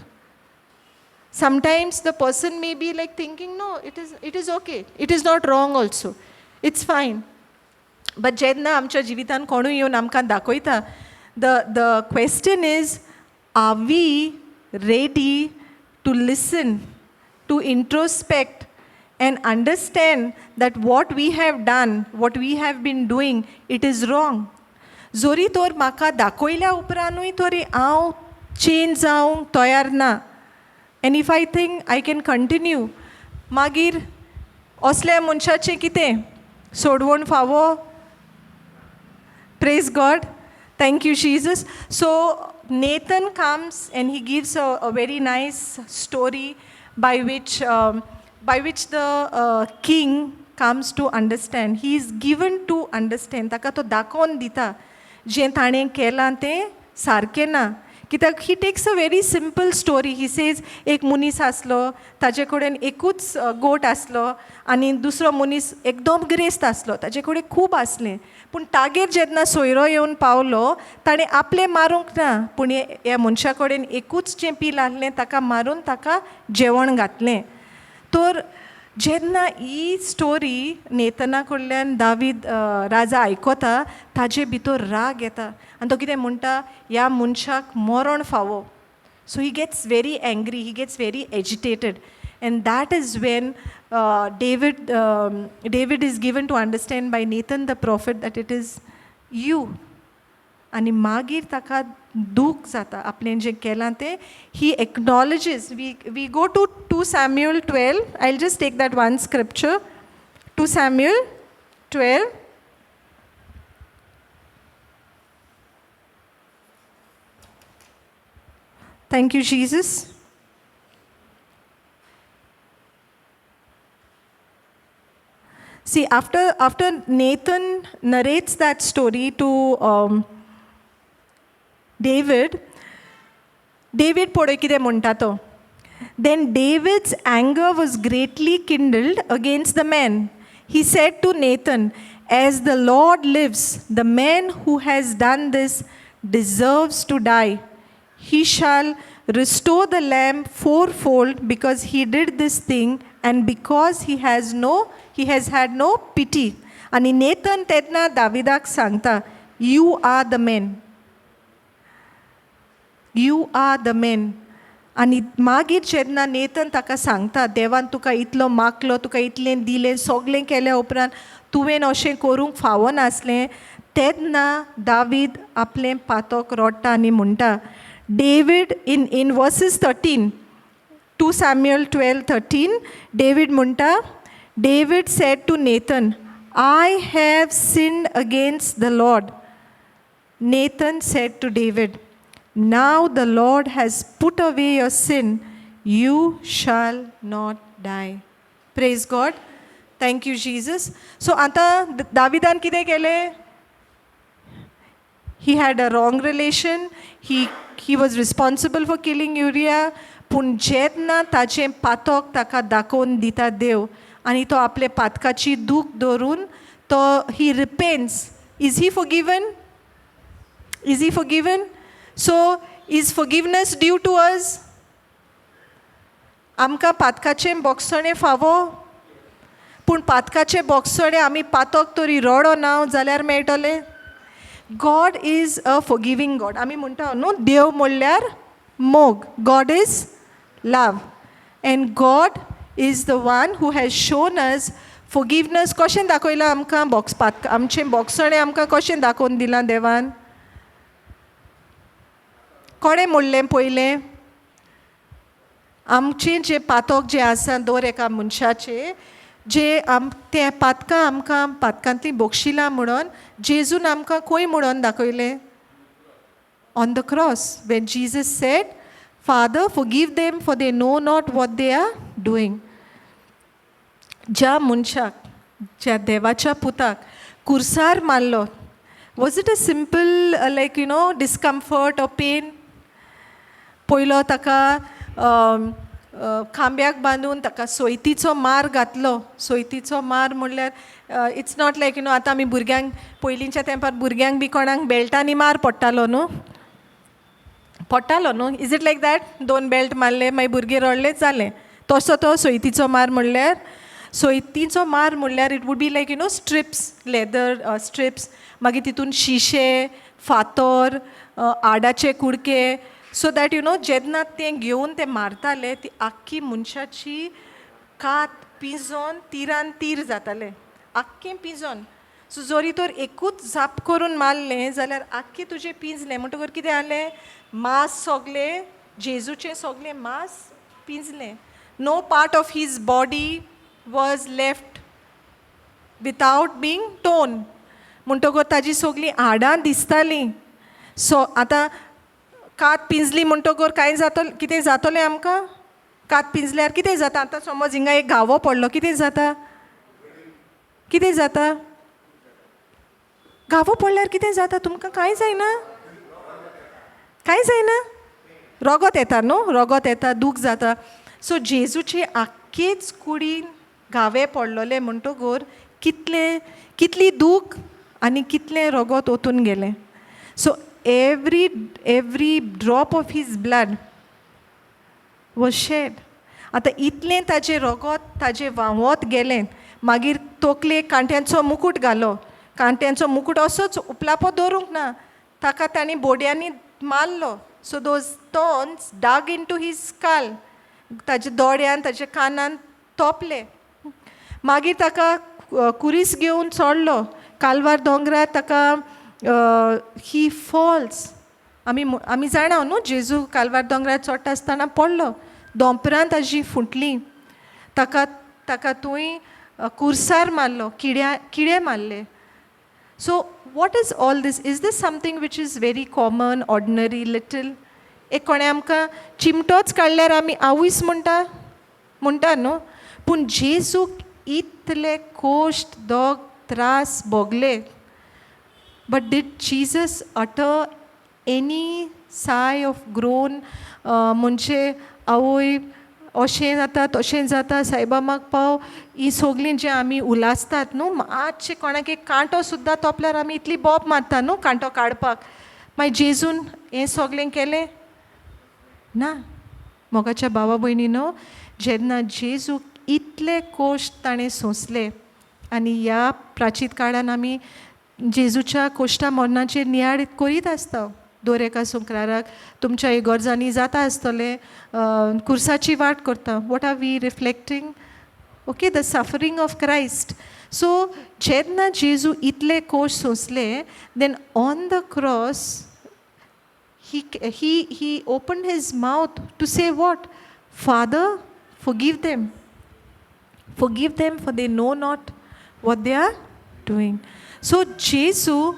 sometimes the person may be like thinking, no, it is okay, it is not wrong also, it's fine. But जेन्ना आमच्या जिवितान कोणूय येवन आमकां दाखयता, the question is, are we ready to listen, to introspect and understand that what we have done, what we have been doing, it is wrong? जरी तर म्हाका दाखयल्या उपरांतूय तरी हांव चेंज जावंक तयार ना, and if I think I can continue, मागीर असल्या मनशाचें कितें सोडवण फावो? Praise God. Thank you, Jesus. So Nathan comes and he gives a very nice story by which the king comes to understand. He is given to understand. ताका तो दाखोवन दिता जें ताणें केलां तें सारकें ना. कित्याक he takes a very simple story. He says, एक मनीस आसलो, ताजे कडेन एकूच गोट आसलो आनी दुसरो मनीस एकदम गिरेस्त आसलो, ताजे कडेन खूब आसलें. पूण तागेर जेन्ना सोयरो येवन पावलो, ताणें आपलें मारूंक ना, पूण ह्या मनशा कडेन एकूच जें पील आहलें ताका मारून ताका जेवण घातलें. तर जेन्ना ही स्टोरी नेतना कडल्यान दावीद राजा आयकता, ताजे भितर राग येता आनी तो कितें म्हणटा, ह्या मनशाक मरण फावो. So he gets very angry, he gets very agitated, and that is when David is given to understand by Nathan the prophet that it is you. आनी मागीर ताका दूख जाता आपणें जें केलां तें. He acknowledges. We go to 2 Samuel 12. I will just take that one scripture, 2 Samuel 12. Thank you, Jesus. See, after Nathan narrates that story to David, David पळय कितें म्हणटा तो. Then David's anger was greatly kindled against the man. He said to Nathan, "As the Lord lives, the man who has done this deserves to die. He shall restore the lamb fourfold because he did this thing and because he has had no pity." आनी Nathan तेन्ना दाविदाक सांगता, "You are the man, you are the man." आनी मागीर जेन्ना नेतन ताका सांगता, देवान तुका इतलो मागलो, तुका इतलें दिलें, सगळें केल्या उपरांत तुवें अशें करूंक फावो नासलें, तेन्ना दावीद आपलें पातक रोडटा आनी म्हणटा, David in verses 13, 2 Samuel 12:13, David म्हणटा, David said to Nathan, "I have sinned against the Lord." Nathan said to David, "Now the Lord has put away your sin. You shall not die." Praise God. Thank you, Jesus. So आतां दाविदान कितें केलें? He had a wrong relation. He was responsible for killing Uriah. पूण जेन्ना ताचें पातक ताका दाखोवन दिता देव आनी तो आपले पातकाची दूख धरून तो he repents, is he forgiven? Is he forgiven? So is forgiveness due to us? आमकां पातकाचें बोगसणें फावो, पूण पातकाचें बोगसणें आमी पातक तरी रडो ना जाल्यार मेळटलें? God is a forgiving God. आमी म्हणटा न्हू, देव म्हणल्यार मोग. God is love and God is the one who has shown us forgiveness. कशें दाखयलां आमकां बॉक्स पातक, आमचें बोगसणें आमकां कशें दाखोवन दिलां देवान? कोणें म्हणलें पयलें? आमचें जें पातक जें आसा, दर एका मनशाचें जे आम तें पातकां आमकां पातकांतलीं बक्षिलां म्हणून जेजून आमकां खंय म्हणून दाखयलें? On the cross, when Jesus said, "Father, forgive them, for they know not what they are doing." ज्या मनशाक, ज्या देवाच्या पुताक कुर्सार मारलो, was it a simple like discomfort or pain? पयलो ताका खांब्याक बांदून ताका सोयतीचो मार घातलो. सोयतीचो मार म्हणल्यार it's not like आतां आमी भुरग्यांक, पयलींच्या तेंपार भुरग्यांक बी कोणाक बेल्टांनी मार पडटालो न्हू, पडटालो न्हू? Is it like that? दोन बेल्ट मारले, मागीर भुरगीं रडले, जालें. तसो तो सोयतीचो मार म्हणल्यार? सोयतीचो मार म्हणल्यार it would be like strips, leather strips, मागीर तितून शिशे, फातर, आडाचे कुडके, सो that जेन्ना तें घेवन ते मारताले, ती आख्खी मनशाची कात पिंजोन तिरान तीर जातालें, आख्खें पिंजोन. सो जरी तर एकूच झाप करून मारलें जाल्यार आख्खें तुजें पिंजलें. म्हणटकर कितें जालें? मांस सगलें, जेजूचें सगलें मांस पिंजलें. No part of his body was left without being torn. म्हणटकर ताजी सगळीं हाडां दिसतालीं. सो आतां कात पिंजली म्हणटकर कांय जातलें? कितें जातलें आमकां कात पिंजल्यार? कितें जाता आतां? समज हिंगा एक घावो पडलो, कितें जाता? कितें जाता घावो पडल्यार? कितें जाता तुमकां? कांय जायना? कांय जायना? रोगोत येता न्हू, रोगोत येता, दूख जाता. सो जेजूचे आख्खेच कुडीन घावे पडलोले म्हणटकर कितले, कितली दूख आनी कितलें रोगोत ओतून गेलें. So every drop of his blood was shed. आतां इतलें ताजें रोगोत ताजें व्हांवत गेलें. मागीर तकलेक कांट्यांचो मुकूट घालो. कांट्यांचो मुकूट असोच उपलापो दवरूंक ना, ताका तांणी बोडयांनी मारलो. So those thorns dug into his skull. ताच्या दोळ्यान, ताच्या कानान तोपले. मागीर ताका कुरीस घेवन चडलो कालवार दोंगरार. ताका he falls. आमी जाणा न्हू, जेजू कालवार दोंगरार चडटा आसतना पडलो, दोंपरां ताजी फुटली. ताका थंय कुर्सार मारलो, किड्या किडे मारले. So what is all this? Is this something which is very common, ordinary, little? एक कोणें आमकां चिमटोच काडल्यार आमी आवयस म्हणटा, म्हणटा न्हू? पूण जेजूक इतले कोश्ट, दोग, त्रास भोगले, but did Jesus utter any sigh or groan? म्हणजे आवय, अशें जाता, तशें जाता, सायबा म्हाका पाव, ही सगळीं जें आमी उलासतात न्हू, मातशें कोणाक एक कांटो सुद्दां तोपल्यार आमी इतली बोब मारता न्हू कांटो काडपाक. मागीर जेजून हें सगळें केलें ना. मोगाच्या भावा भयणीनो, जेन्ना जेजूक इतले कोश्ट ताणें सोंसले आनी ह्या प्राचीत काळान आमी जेजूच्या कोश्टा मरणाचेर नियाळ करीत आसता. दर एका संक्राराक तुमच्या इगर्जांनी जाता आसतलें, कुर्साची वाट करता. What are we reflecting? Okay, the suffering of Christ. So जेन्ना जेजू इतले कोश सोंसले, then on the cross he opened his mouth to say what? Father, forgive them. Forgive them, for they know not what they are doing. So जेजू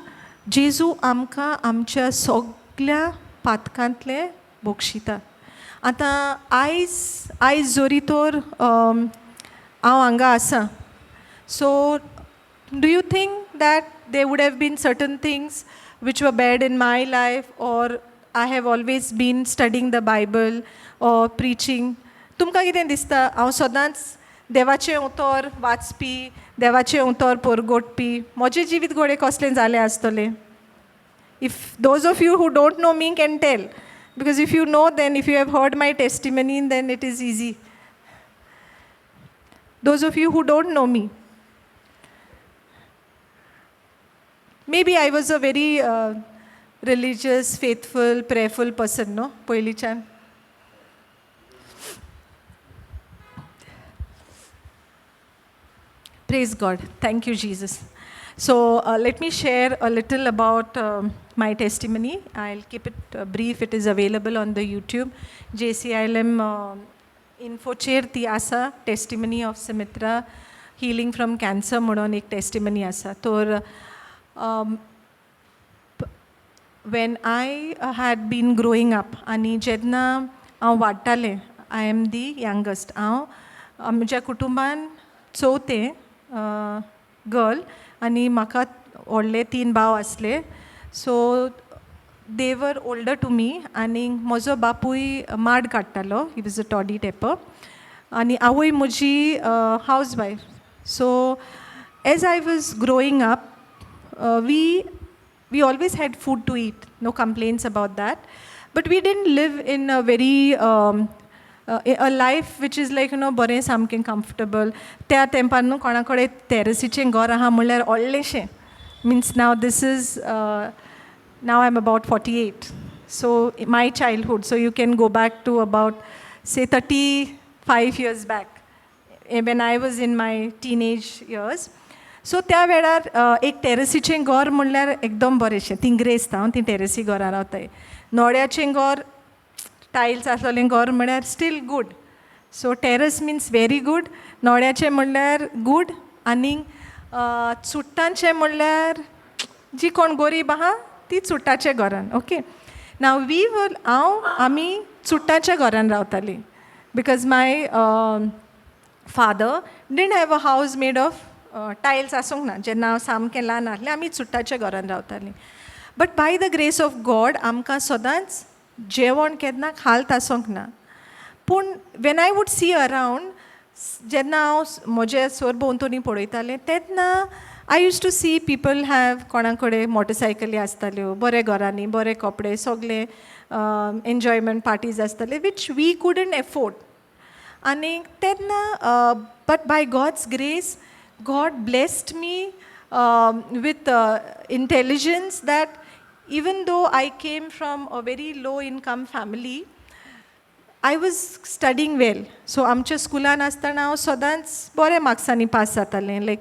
जेजू आमकां आमच्या सगल्या पातकांतले बक्षिता. आतां आयज आयज जरी तर हांव हांगा आसा, so do you think that there would have been certain things which were bad in my life, or I have always been studying the Bible or preaching? तुमकां कितें दिसता, हांव सदांच देवाचें उतर वाचपी, देवाचें उतर परगटपी, म्हजें जिवीत घडये कसलें जालें आसतलें? If those of you who don't know me can tell, because if you know, then if you have heard my testimony, then it is easy. Those of you who don't know me, maybe I was a very religious, faithful, prayerful person, no? पयलींच्यान. Praise God. Thank you, Jesus. So let me share a little about my testimony. I'll keep it brief. It is available on the YouTube. JCILM infoचेर ती आसा, testimony of Sumitra healing from cancer म्हणून एक testimony आसा. तर when I had been growing up आनी जेन्ना हांव वाडटालें, I am the youngest. हांव म्हज्या कुटुंबान चवथें गर्ल आनी म्हाका व्हडले तीन भाव आसले. So they were older to me आनी म्हजो बापूय माड काडटालो, he was a toddy tapper, आनी आवय म्हजी house wife. So as I was growing up, we always had food to eat, no complaints about that. But we didn't live in a very, a life which is like, you know, बरें सामकें comfortable. त्या तेंपार न्हू कोणा कडेन टॅरसीचें घर आहा म्हणल्यार व्हडलेंशें. Means now this is, now I am about 48. So my childhood, so you can go back to about, say, 35 years back, when I was in my teenage years. So त्या वेळार एक टेरसीचें घर म्हणल्यार एकदम बरेंशें, ती ग्रेस्त हांव ती टेरसी घरां रावताय. नोड्याचें घर, टायल्स आसलेलें घर म्हळ्यार still good. So terrace means very good, नोड्याचें म्हणल्यार गूड, आनी चुट्टांचें म्हणल्यार जी कोण गरीब आहा ती चुट्टाच्या घरान. ओके, नाव we वर, हांव आमी चुट्टांच्या घरान रावतालीं because my father didn't have a house made of tiles आसूंक ना. जेन्ना हांव सामकें ल्हान आसलें आमी चुट्टाच्या घरान रावतालीं. But by the grace of God आमकां सदांच जेवण केन्ना खाल्त आसूंक ना. पूण when I would see around, जेन्ना हांव म्हज्या सरभोंवतणी पळयतालें तेन्ना I used to see people have, कोणा कडेन मोटरसायकली आसताल्यो, बरे घरांनी बरे कपडे, सगळे एन्जॉयमेंट पार्टीज आसताले, which we couldn't afford. आनी तेन्ना but by God's grace, God blessed me with intelligence that even though I came from a very low income family, I was studying well. So आमच्या स्कुलान आसतना हांव सदांच बऱ्या मार्क्सांनी pass जातालें, लायक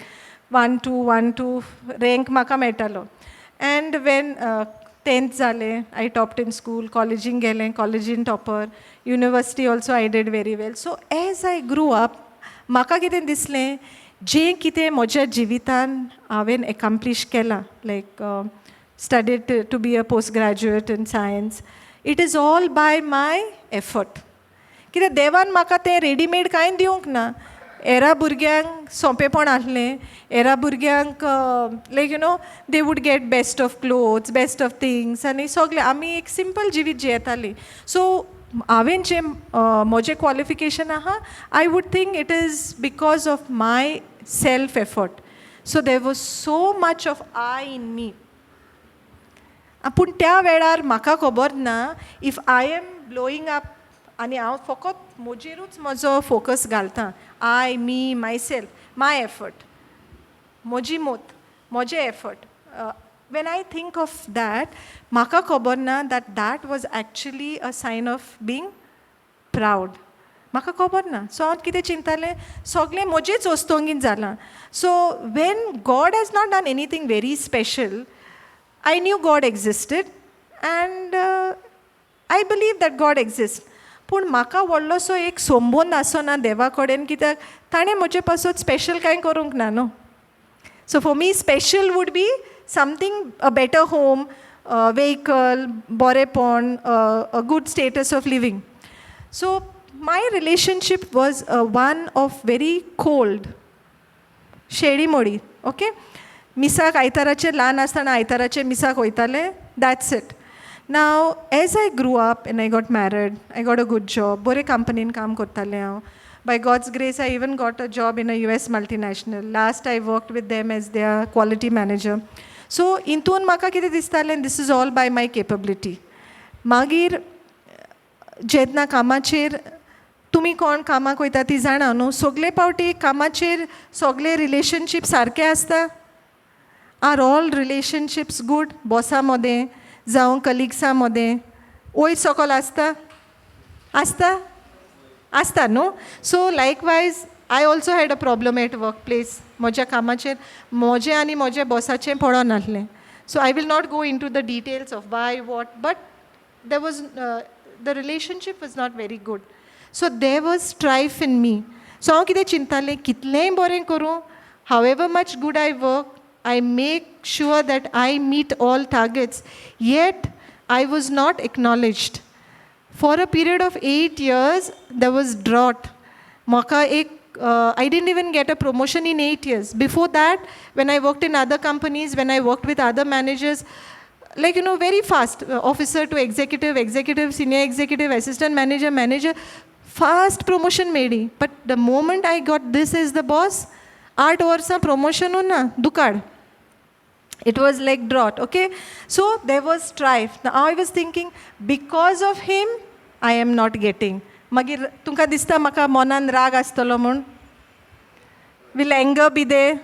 1 2 1 2 रँक म्हाका मेळटालो. एंड when 10th जालें, I topped in school, कॉलेजीन गेलें, कॉलेजीन topper, university also I did very well. So as I grew up, म्हाका कितें दिसलें, जें कितें म्हज्या जिवितान हांवें एकम्प्लीश केलां, like studied to be a post graduate in science, it is all by my effort. कित्याक देवान म्हाका तें रेडीमेड कांय दिवंक ना. हेरा भुरग्यांक सोंपेपण आसलें, हेरा भुरग्यांक like you know they would get best of clothes, best of things, आनी सगळें. आमी एक सिंपल जिवीत जियेतालीं. सो हांवें जें म्हजें क्वॉलिफिकेशन आहा, I would think it is because of my self effort. So there was so much of I in me. पूण त्या वेळार म्हाका खबर ना, if I am blowing up आनी हांव फकत म्हजेरूच म्हजो फोकस घालता, I, me, myself, my effort, म्हजी मोत, म्हजें effort, When I think of that, म्हाका खबर ना that that was actually a sign of being proud. म्हाका खबर ना. सो हांव कितें चिंतालें, सगळें म्हजेच वस्तोंगीन जालां. So when God has not done anything very special, I knew God existed and I believe that God exist, पूण म्हाका व्हडलोसो एक संबंद आसना देवा कडेन, कित्याक ताणें म्हजे पासत स्पेशल कांय करूंक ना न्हू. So for me, special would be something, a better home, vehicle, बरेपण, a good status of living. So my relationship was one of very cold, शेडी मोडी, ओके. मिसाक आयताराचे, ल्हान आसतना आयताराचे मिसाक वयताले, that's it. Now as I grew up and I got married, I got a good job, बरे कंपनीन काम करतालें हांव. By God's grace, I even got a job in a US multinational. Last I worked with them as their quality manager. So हितून म्हाका कितें दिसतालें, this is all by my capability. मागीर जेन्ना कामाचेर, तुमी कोण कामाक वयता ती जाणा न्हू, सगळे पावटी कामाचेर सगळे रिलेशनशीप सारके आसता? Are all relationships good? बॉसा मदें जावं कलिग्सां मदें वयर सकल आसता, आसता, आसता न्हू. So likewise, I also had a problem at work place. म्हज्या कामाचेर म्हजें आनी म्हज्या बॉसाचें पडोन नासलें. So I will not go into the details of why, what, but there was the relationship was not very good. So there was strife in me. So हांव कितें चिंतालें, कितलेंय बरें करूं, however much good I work, I make sure that I meet all targets, yet I was not acknowledged. For a period of 8 years, there was drought. म्हाका एक, I didn't even get a promotion in 8 years. Before that, when I worked in other companies, when I worked with other managers, like very fast, officer to executive, executive, senior executive, assistant manager, manager, fast promotion मेळ्ळी. But the moment I got this as the boss, 8 वर्सां promotion ना, दुकाळ. It was like drought, okay. So there was strife. Now I was thinking, because of him I am not getting. मागीर तुमकां दिसता म्हाका मनान राग आसतलो म्हूण? Will anger be there?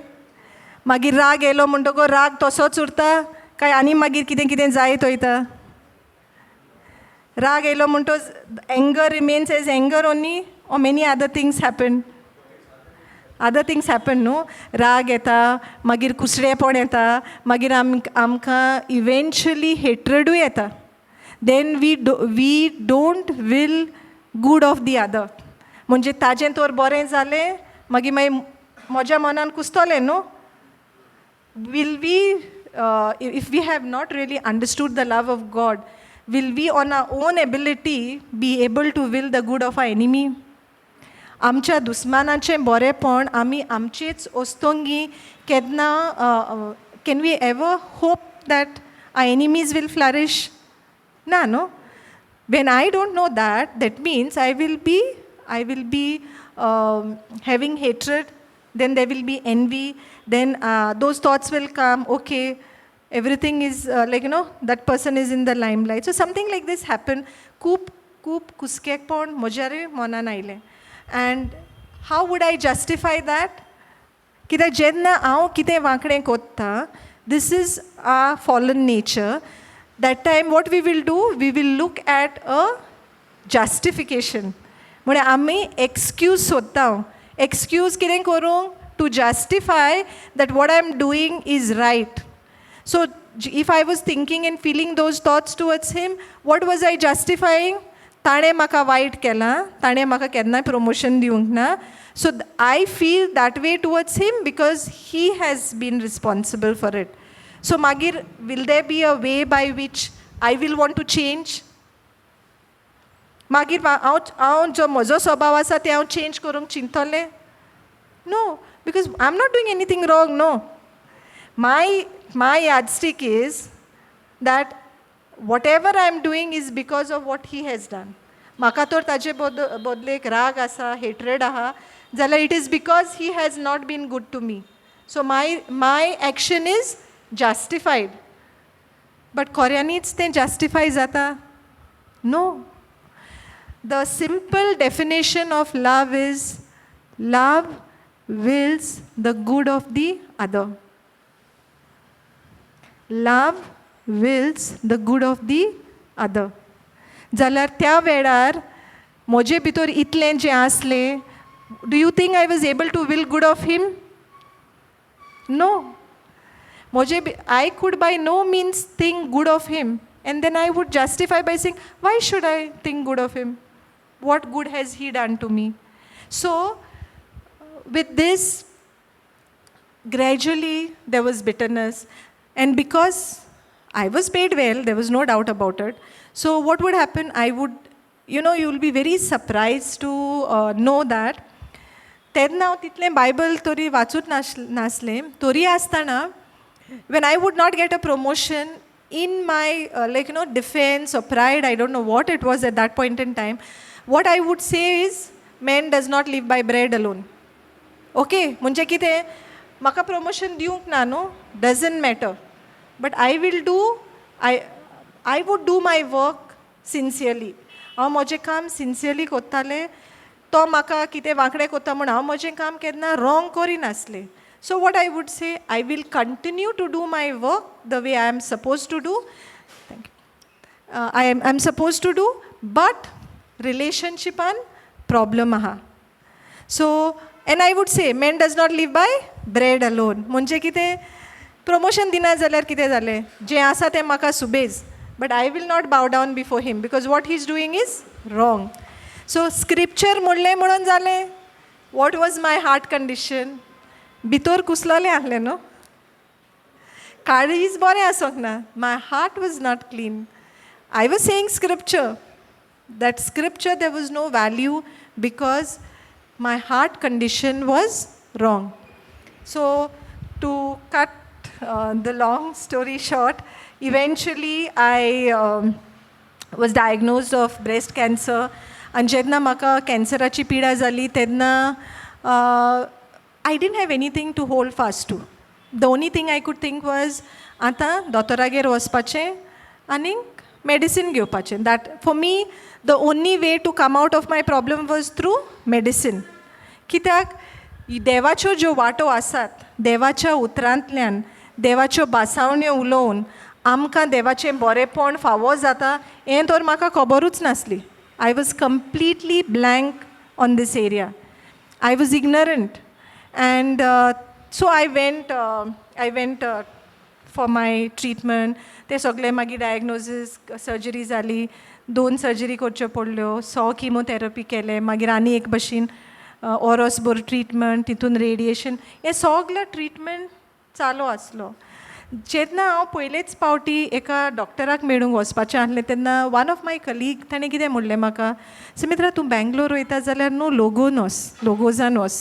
मागीर राग येयलो म्हणटकूच राग तसोच उरता काय आनी मागीर कितें कितें जायत वयता? राग येयलो म्हणटकच anger remains as anger only or many other things happen? Other things happen न्हू. राग येता, मागीर कुसडेपण येता, मागीर आमकां इवेंच्युअली हेट्रडूय येता. Then we don't will good of the other. म्हणजे ताजें तर बरें जालें, मागीर मागीर म्हज्या मनान कुसतलें न्हू. Will we, if we have not really understood the love of God, will we on our own ability be able to will the good of our enemy? आमच्या दुस्मानाचें बरेंपण आमी आमचेच वस्तोंगी केन्ना, can we ever hope that our enemies will flourish? ना न्हू. When I don't know that, that means I will be having hatred, then there will be envy, then those thoughts will come, okay, everything is like, that person is in the limelight. So something like this happened. खूब खूब कुसकेपण म्हज्यारूय मनान आयलें. And how would I justify that? कित्याक जेन्ना हांव कितें वांकडें कोत्ता, this is a fallen nature. That time what we will do, we will look at a justification. म्हळ्यार आमी एक्सक्यूज सोदता. एक्सक्यूज कितें करूंक? To justify that what I am doing is right. So if I was thinking and feeling those thoughts towards him, what was I justifying? ताणें म्हाका वायट केलां, ताणें म्हाका केन्नाय प्रमोशन दिवंक ना, so I feel that way towards him because he has been responsible for it. So मागीर will there be a way by which I will want to change? मागीर हांव जो म्हजो स्वभाव आसा ते हांव चेंज करूंक चिंततलें? No, because I am not doing anything wrong, no. My yardstick is that whatever I am doing is because of what he has done. म्हाका तर ताजे बदलेक राग आसा, हेट्रेड आहा जाल्यार it is because he has not been good to me. So my action is justified. But खऱ्यांनीच तें justify जाता? No. The simple definition of love is, love wills the good of the other. Love wills the good of the other. जाल्यार त्या वेळार म्हजे भितर इतलें जें आसलें, do you think I was able to will good of him? No. म्हजे, I could by no means think good of him, and then I would justify by saying, why should I think good of him? What good has he done to me? So with this, gradually there was bitterness, and because I was paid well, there was no doubt about it. So what would happen, I would, you will be very surprised to know that तेन्ना हांव तितलें Bible तरी वाचूच नासलें. तरी आसतना, when I would not get a promotion, in my like defense or pride, I don't know what it was at that point in time, what I would say is, "Man does not live by bread alone." Okay, म्हणजे कितें, म्हाका promotion दिवंक ना न्हू, doesn't matter, but I will do, I would do my work sincerely. हांव म्हजें काम sincerely करतालें. तो म्हाका कितें वांकडें करता म्हूण हांव म्हजें काम केन्ना wrong करिनासलें. So what I would say, I will continue to do my work the way I am supposed to do, thank you, I am supposed to do, but रिलेशनशिपान problem आहा. So, and I would say, "Man does not live by bread alone." म्हणजे कितें, promotion दिना जाल्यार कितें जालें, जें आसा तें म्हाका सुबेज, but I will not bow down before him because what he is doing is wrong. So scripture म्हणलें म्हणून जालें? What was my heart condition? भितर कुसलोलें आसलें न्हू. काळीज बरें आसूंक ना. My heart was not clean. I was saying scripture. That scripture, there was no value because my heart condition was wrong. So, to cut the long story short, eventually I was diagnosed of breast cancer. आनी जेन्ना म्हाका कॅन्सराची पिडा जाली तेन्ना I didn't have anything to hold fast to. The only thing I could think was, आतां दोतोरागेर वचपाचें आनीक मेडिसीन घेवपाचें. That for me, the only way to come out of my problem was through medicine. कित्याक देवाच्यो ज्यो वाटो आसात, देवाच्या उतरांतल्यान देवाच्यो भासावण्यो उलोवन आमकां देवाचें बरेंपण फावो जाता हें तर म्हाका खबरूच नासली. I was completely blank on this area. I was ignorant, and so I went for my treatment. ते सगळे मागीर डायग्नोजीस, सर्जरी जाली, दोन सर्जरी करच्यो पडल्यो, सो किमोथेरपी केलें, मागीर आनी एक भशेन ओरोसभर ट्रिटमेंट, तितून रेडिएशन, हें सगलें ट्रिटमेंट चालू आसलो. जेन्ना हांव पयलेच पावटी एका डॉक्टराक मेळूंक वचपाचें आसलें तेन्ना वन ऑफ my colleague, ताणें कितें म्हणलें म्हाका, "सुमित्रा, तूं बेंगलोर वयता जाल्यार न्हू लोगोन वच, लोगोजान वच."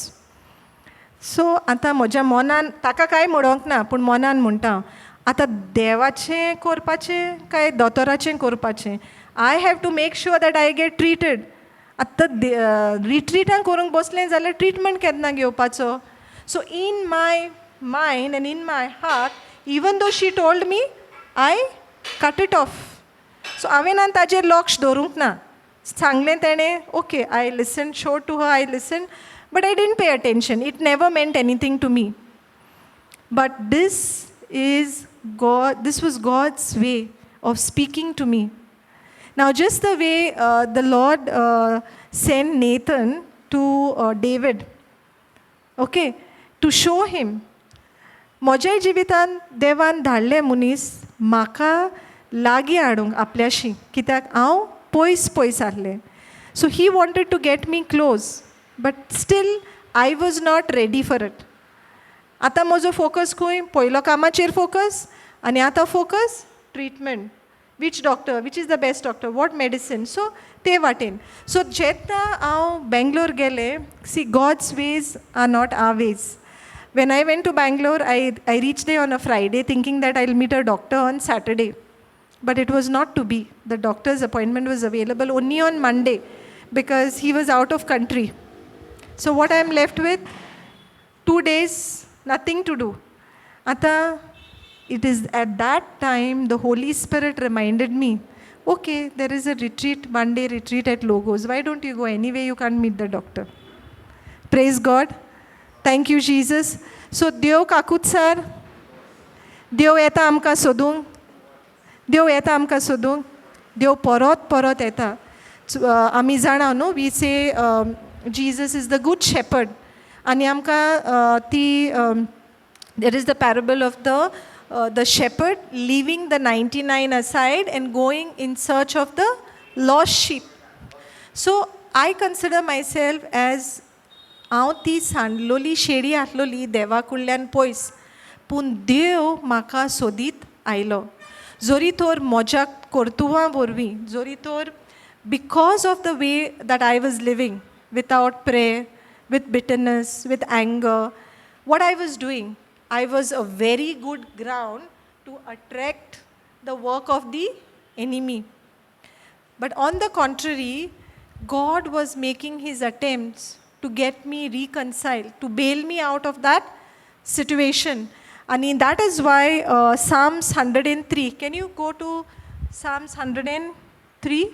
सो आतां म्हज्या मनान ताका कांय म्हणोंक ना, पूण मनान म्हणटा, आतां देवाचें करपाचें काय दोतोराचें करपाचें? I have to make sure that I get treated. आतां रिट्रिटां करूंक बसलें जाल्यार ट्रिटमेंट केन्ना घेवपाचो? So in my mind and in my heart, even though she told me, I cut it off. So हांवें आनी ताजेर लक्ष दवरूंक ना. सांगलें तेणें, okay, I listen show to her, I listen, but I didn't pay attention. It never meant anything to me. But this is God, this was God's way of speaking to me. Now, just the way the Lord sent Nathan to David, okay, to show him, म्हज्याय जिवितान देवान धाडले मनीस म्हाका लागीं हाडूंक आपल्याशी, कित्याक हांव पयस पयस आहलें. So he wanted to get me close, but still I was not ready for it. आतां म्हजो फोकस खंय? पयलो कामाचेर फोकस आनी आतां focus treatment, which doctor, which is the best doctor, what medicine. So ते वाटेन. सो जेन्ना हांव बेंगलोर गेलें, see, God's ways are not our ways. When I went to Bangalore, I reached there on a Friday thinking that I'll meet a doctor on Saturday. But it was not to be. The doctor's appointment was available only on Monday because he was out of country. So what I'm left with? 2 days, nothing to do. आतां, it is at that time the Holy Spirit reminded me, "Okay, there is a retreat, one day retreat at Logos. Why don't you go? Anyway, you can't meet the doctor." Praise God. Thank you, Jesus. So, देव काकुत्सार, देव येता आमकां सोदूंक, देव येता आमकां सोदूंक, देव परत परत येता. आमी जाणा न्हू, we say Jesus is the good shepherd. आनी आमकां ती there is the parable of the shepherd leaving the 99 aside and going in search of the lost sheep. So I consider myself as हांव ती सांडलोली शेडी आसलोली देवा कडल्यान पयस, पूण देव म्हाका सोदीत आयलो. जरी तर म्हज्या कर्तुवां वरवीं, जरी तर because of the way that I was living without prayer, with bitterness, with anger, what I was doing, I was a very good ground to attract the work of the enemy. But on the contrary, God was making his attempts to get me reconciled, to bail me out of that situation. And that is why Psalms 103. Can you go to Psalms 103?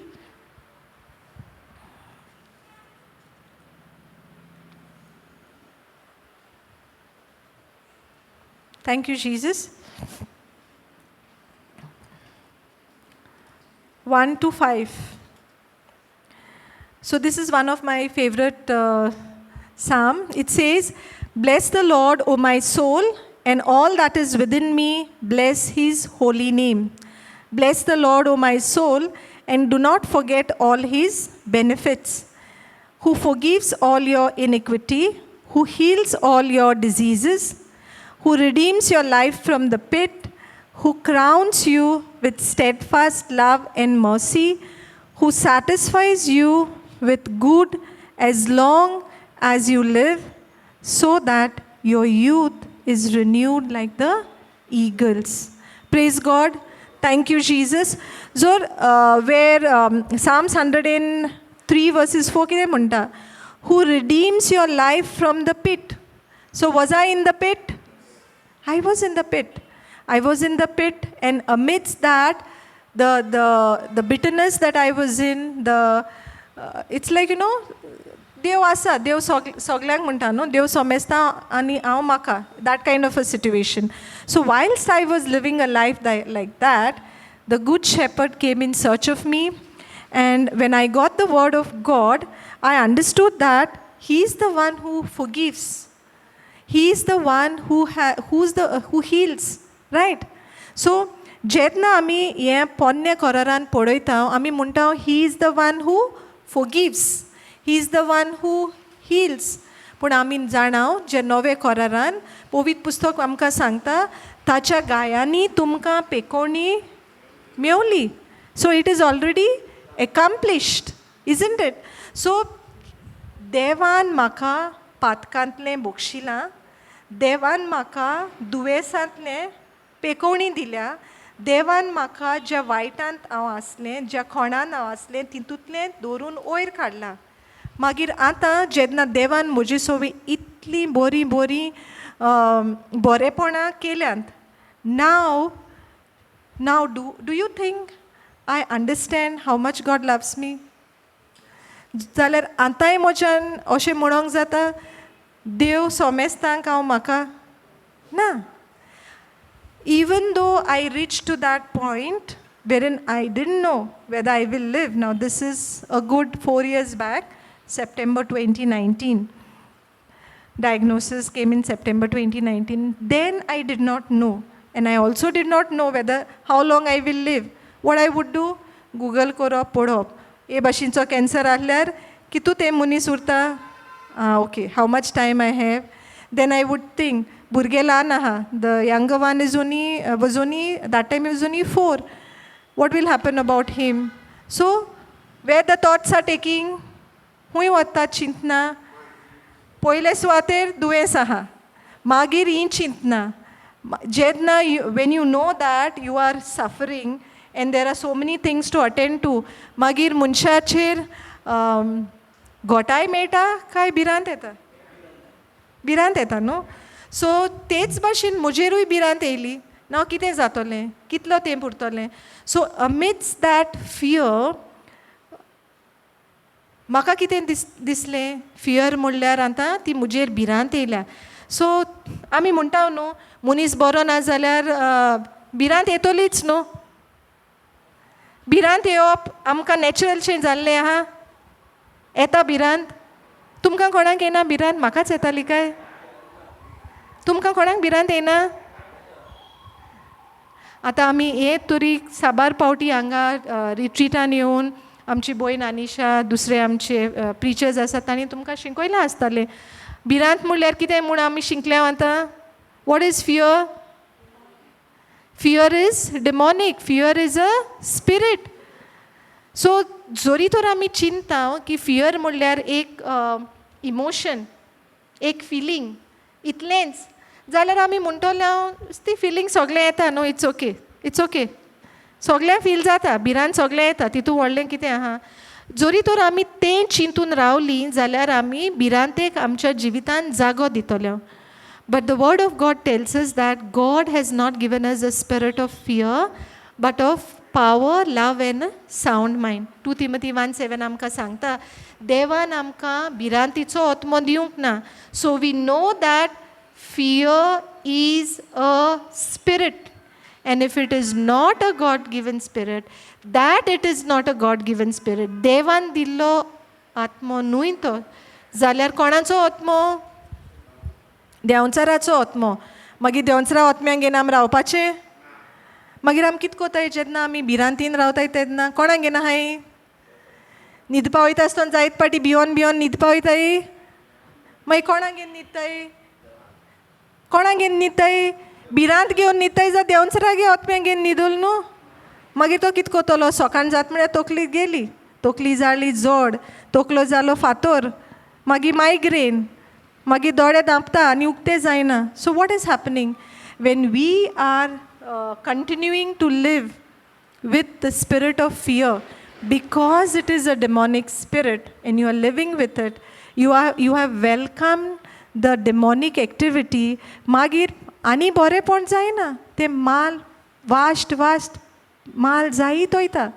Thank you, Jesus. 1 to 5. So this is one of my favorite psalm. It says, "Bless the Lord, O my soul, and all that is within me, bless his holy name. Bless the Lord, O my soul, and do not forget all his benefits, who forgives all your iniquity, who heals all your diseases, who redeems your life from the pit, who crowns you with steadfast love and mercy, who satisfies you with good as long as you live, so that your youth is renewed like the eagles." Praise God. Thank you, Jesus. जर where Psalms 103 verses 4 कितें म्हणटा? Who redeems your life from the pit. So was I in the pit? I was in the pit. I was in the pit, and amidst that, the bitterness that I was in, the it's like, देव आसा, देव सगल्यांक म्हणटा न्हू, देव सोमेस्ता आनी हांव म्हाका, that kind of a situation. So whilst I was living a life like that, the good shepherd came in search of me, and when I got the word of God, I understood that he is the one who forgives. He is the one who heals, right? So जेन्ना आमी हें पोन्ने करारान पळयता, आमी म्हणटा he is the one who forgives, he is the one who heals. पूण आमी जाणा, जे नवे करारान पवित्र पुस्तक आमकां सांगता, ताच्या गायांनी तुमकां पेकोवणी मेवली. So it is already accomplished, isn't it? So देवान म्हाका पातकांतलें बक्षिलां, देवान म्हाका दुयेंसांतलें पेकोवणी दिल्या, देवान म्हाका ज्या वायटांत हांव आसलें, ज्या खोणान हांव आसलें, तितूंतलें दवरून वयर काडलां. मागीर आतां जेन्ना देवान म्हजे सोबी इतलीं बरीं बरीं बरेपणां केल्यांत, now do you think I understand how much God loves me? जाल्यार आतांय म्हज्यान अशें म्हणोंक जाता, देव सोमेस्तांक हांव म्हाका ना? Even though I reached to that point wherein I didn't know whether I will live. Now, this is a good 4 years back, September 2019. Diagnosis came in September 2019. Then I did not know. And I also did not know whether how long I will live. What I would do? Google करप, पळोवप, हे भाशेनचो cancer आहल्यार कितू ते मनीस उरता, आं okay, how much time I have. Then I would think, भुरगे ल्हान आहा, the younger one is only was only that time is only 4. What will happen about him? So where the thoughts are taking, खूंय वता चिंतना? पयले सुवातेर दुयेंस आहा, मागीर हीं चिंतना. जेन्ना when you know that you are suffering and there are so many things to attend to, मागीर मनशाचेर घोटाय मेळटा काय भिरांत येता? भिरांत येता न्हू. सो तेच भाशेन म्हजेरूय भिरांत येयली ना, कितें जातलें, कितलो तेंप उरतलें. सो अमिड्स्ट that fear म्हाका कितें दिसलें, फियर म्हणल्यार आतां ती म्हजेर भिरांत येयल्या. सो आमी म्हणटा न्हू, मनीस बरो ना जाल्यार भिरांत येतलीच न्हू. भिरांत येवप आमकां नॅचरलशें जाल्लें आहा. येता भिरांत? तुमकां कोणाक येना भिरांत? म्हाकाच येताली काय? तुमकां कोणाक भिरांत येना? आतां आमी हे तरी साबार पावटी हांगा रिट्रिटान येवन आमची भयण आनिशा, दुसरे आमचे प्रिचर्स आसात, तांणी तुमकां शिकयलां आसतलें भिरांत म्हणल्यार कितें म्हूण आमी शिकल्या आतां. What is fear? Fear is demonic. Fear is a spirit. So जरी तर आमी चिंता की फियर म्हणल्यार एक इमोशन, एक फिलींग, इतलेंच जाल्यार आमी म्हणटले हांव ती फिलींग सगळें येता न्हू, it's okay, it's okay, सगळें फील जाता, भिरांत सगळें येता, तितू व्हडलें कितें आहा. जरी तर आमी तें चिंतून रावलीं जाल्यार आमी भिरांतेक आमच्या जिवितान जागो दितले. But the word of God tells us that God has not given us a spirit of fear but of power, love and sound mind. 2 Timothy 1:7 आमकां सांगता देवान आमकां भिरांतीचो आत्मो दिवंक ना. So we know that fear is a spirit, and if it is not a God given spirit, that it is not a God given spirit. देवान दिल्लो आत्मो न्हय तो, जाल्यार कोणाचो आत्मो? देंवचाराचो आत्मो. मागीर देंवचारा आत्म्यांक घेवन आमी रावपाचें? मागीर आमी कितें कोताय जेन्ना आमी भिरांतीन रावताय तेन्ना? कोणाक घेवन आहाय? न्हिदपा वयता आसतना जायत पाटी भियोन भियोन न्हिदपा वयताय. मागीर कोणाक घेवन न्हिदताय? कोणाक घेवन न्हिदताय? भिरांत घेवन न्हिदताय जाल्यार देंवचारागे आत्म्यांक घेवन न्हिदल न्हू. मागीर तो कितें कोतलो? सकाळ जात म्हळ्यार तकली गेली, तकली जाली जड, तकलो जालो फातोर, मागीर मायग्रेन, मागीर दोळे धांपता आनी उक्ते जायना. So what is happening when we are continuing to live with the spirit of fear? Because it is a demonic spirit and you are living with it, you have welcomed the demonic activity. मागीर आनी बरेंपण जायना, तें माल vast vast माल जायत वयता.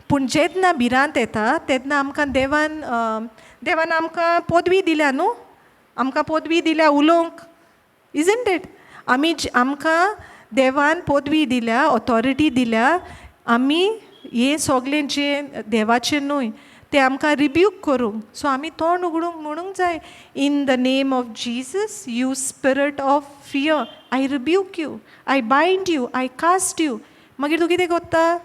पूण जेन्ना भिरांत येता तेन्ना आमकां देवान देवान आमकां पदवी दिल्या न्हू, आमकां पदवी दिल्या उलोवंक, इजंट it? आमी आमकां देवान पदवी दिल्या, ऑथॉरिटी दिल्या, आमी हें सगळें जें देवाचें न्हय तें आमकां रिब्यूक करूंक. सो आमी तोंड उगडूंक म्हणूंक जाय, in the name of Jesus, you spirit of fear, I rebuke you, I bind you, I cast you. मागीर तूं कितें कोत्ता?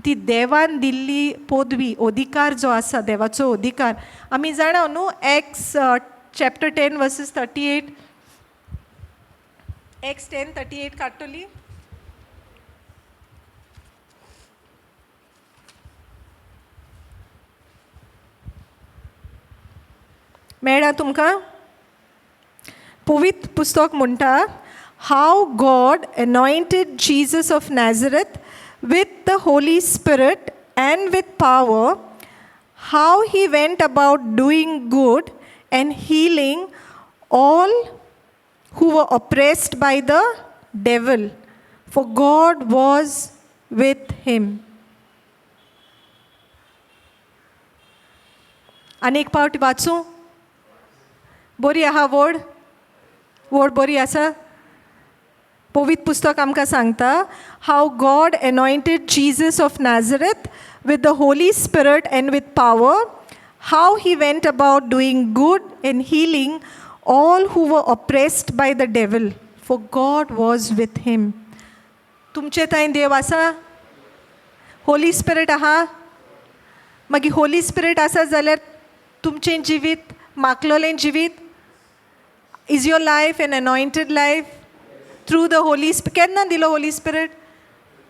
ती देवान दिल्ली पदवी, अधिकार जो आसा, देवाचो अधिकार आमी जाणा न्हू. Acts chapter 10 verses 38, Acts 10:38 काडटली. मेळ्ळा तुमकां? पवित्र पुस्तक म्हणटा, how God anointed Jesus of Nazareth with the Holy Spirit and with power, how he went about doing good and healing all who were oppressed by the devil, for God was with him. आनी एक पावट वाचूं? बरी आहा वड, वड बरी आसा. पवित्र पुस्तक आमकां सांगता, how God anointed Jesus of Nazareth with the Holy Spirit and with power, how he went about doing good and healing all who were oppressed by the devil, for God was with him. तुमचे थंय देव आसा? Holi spirit आहा? मागीर Holi spirit आसा जाल्यार तुमचें जिवीत माकलोलें जिवीत, is your life an anointed life through the Holy Spirit? केन्ना दिलो होली स्पिरिट?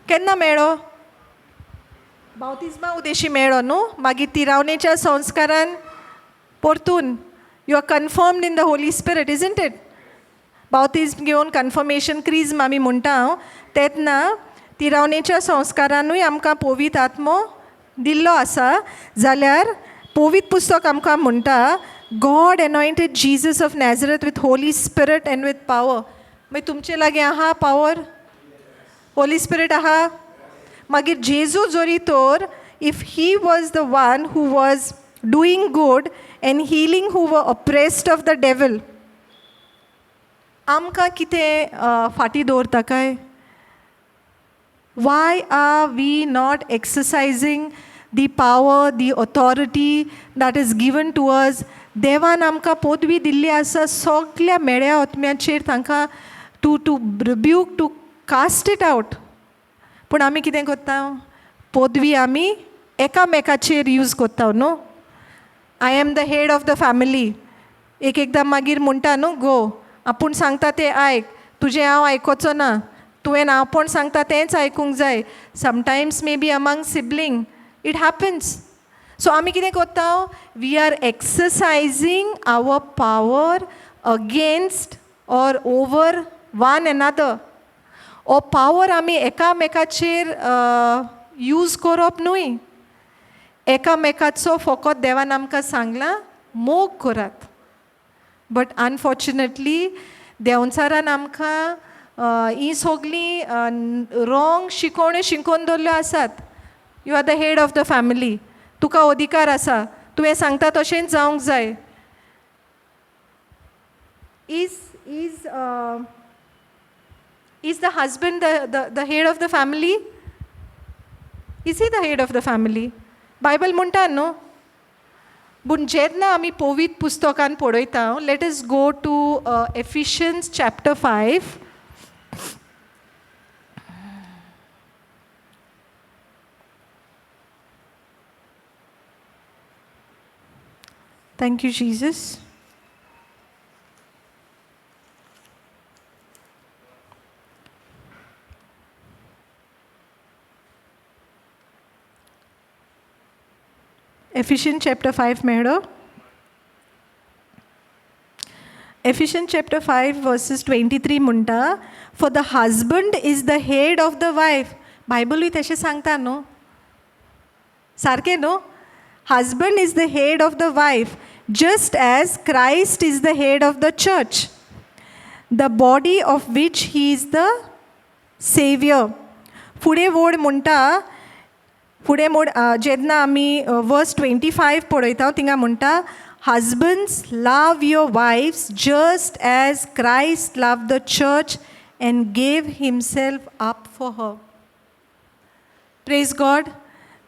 केन्ना मेळ्ळो? बावतिज्मा उदेशी मेळ्ळो न्हू. मागीर तिरावणेच्या संस्कारान परतून you are confirmed in the Holy Spirit, isn't it? बावतिज्म घेवन कन्फर्मेशन क्रिज्म आमी म्हणटा हांव, तेन्ना तिरावणेच्या संस्कारानूय आमकां पवित्र आत्मो दिल्लो आसा. जाल्यार पवित्र पुस्तक आमकां म्हणटा, God anointed Jesus of Nazareth with Holy Spirit and with power. मागीर तुमचे लागीं आहा पावर? होली स्पिरिट आहा? मागीर जेजू जरी तर, if he was the one who was doing good and healing who were oppressed of the devil, आमकां कितें फाटीं दवरता काय? Why are we not exercising the power, the authority that is given to us? देवान आमकां पदवी दिल्ली आसा सगल्या मेळ्या आत्म्याचेर तांकां to rebuke, to cast it out. पूण आमी कितें करता? पदवी आमी एकामेकाचेर यूज करता न्हू. I am the head of the family. एक एकदां मागीर म्हणटा न्हू घोव, आपूण सांगता तें आयक, तुजें हांव आयकोचो ना, तुवें आपूण सांगता तेंच आयकूंक जाय. Sometimes maybe among sibling it happens. So आमी कितें करता? We are exercising our power against or over one another. हो पावर आमी एकामेकाचेर यूज करप न्हय. एकामेकाचो फकत देवान आमकां सांगलां मोग करात. बट अनफॉर्चुनेटली देंवचारान आमकां हीं सगलीं रॉंग शिकोवण्यो शिकोवन दवरल्यो आसात. You are the head of the family, तुका अधिकार आसा, तुवें सांगता तशेंच जावंक जाय. Is the husband the head of the family? Is he the head of the family? Bible म्हणटा न्हू. पूण जेन्ना आमी पवित्र पुस्तकान पळयता, let us go to Ephesians chapter 5. Thank you Jesus. Ephesians chapter 5 मेळो. Ephesians chapter 5 verses 23 म्हणटा, for the husband is the head of the wife. बायबलूय तशें सांगता न्हू, सारकें न्हू? Husband is the head of the wife, just as Christ is the head of the church, the body of which he is the saviour. फुडें वोड म्हणटा, फुडें मोड जेन्ना आमी वर्स 25 पळयता थिंगा म्हणटा, husbands love your wives just as Christ love the church and gave himself up for her. Praise God.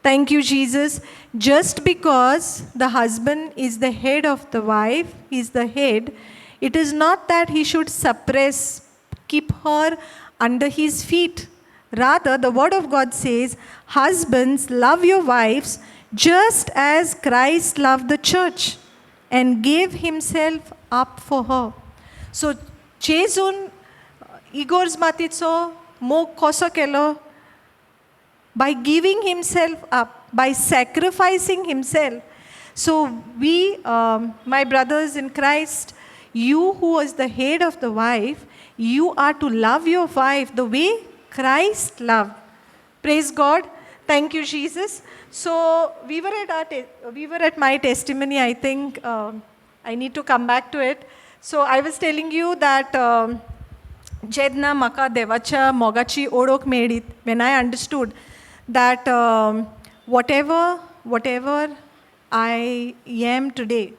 Thank you Jesus. Just because the husband is the head of the wife, he is the head, it is not that he should suppress, keep her under his feet. Rather, the word of God says, husbands, love your wives just as Christ loved the church and gave himself up for her. So, जेजून इगोर्ज मातीचो मोग कसो केलो? By giving himself up, by sacrificing himself. So we, my brothers in Christ, you who is the head of the wife, you are to love your wife the way Christ loved. Praise God. Thank you, Jesus. So we were at my testimony. I think I need to come back to it. So I was telling you that जेन्ना म्हाका देवाच्या मोगाची ओळख मेळ्ळी, when I understood that whatever I am today,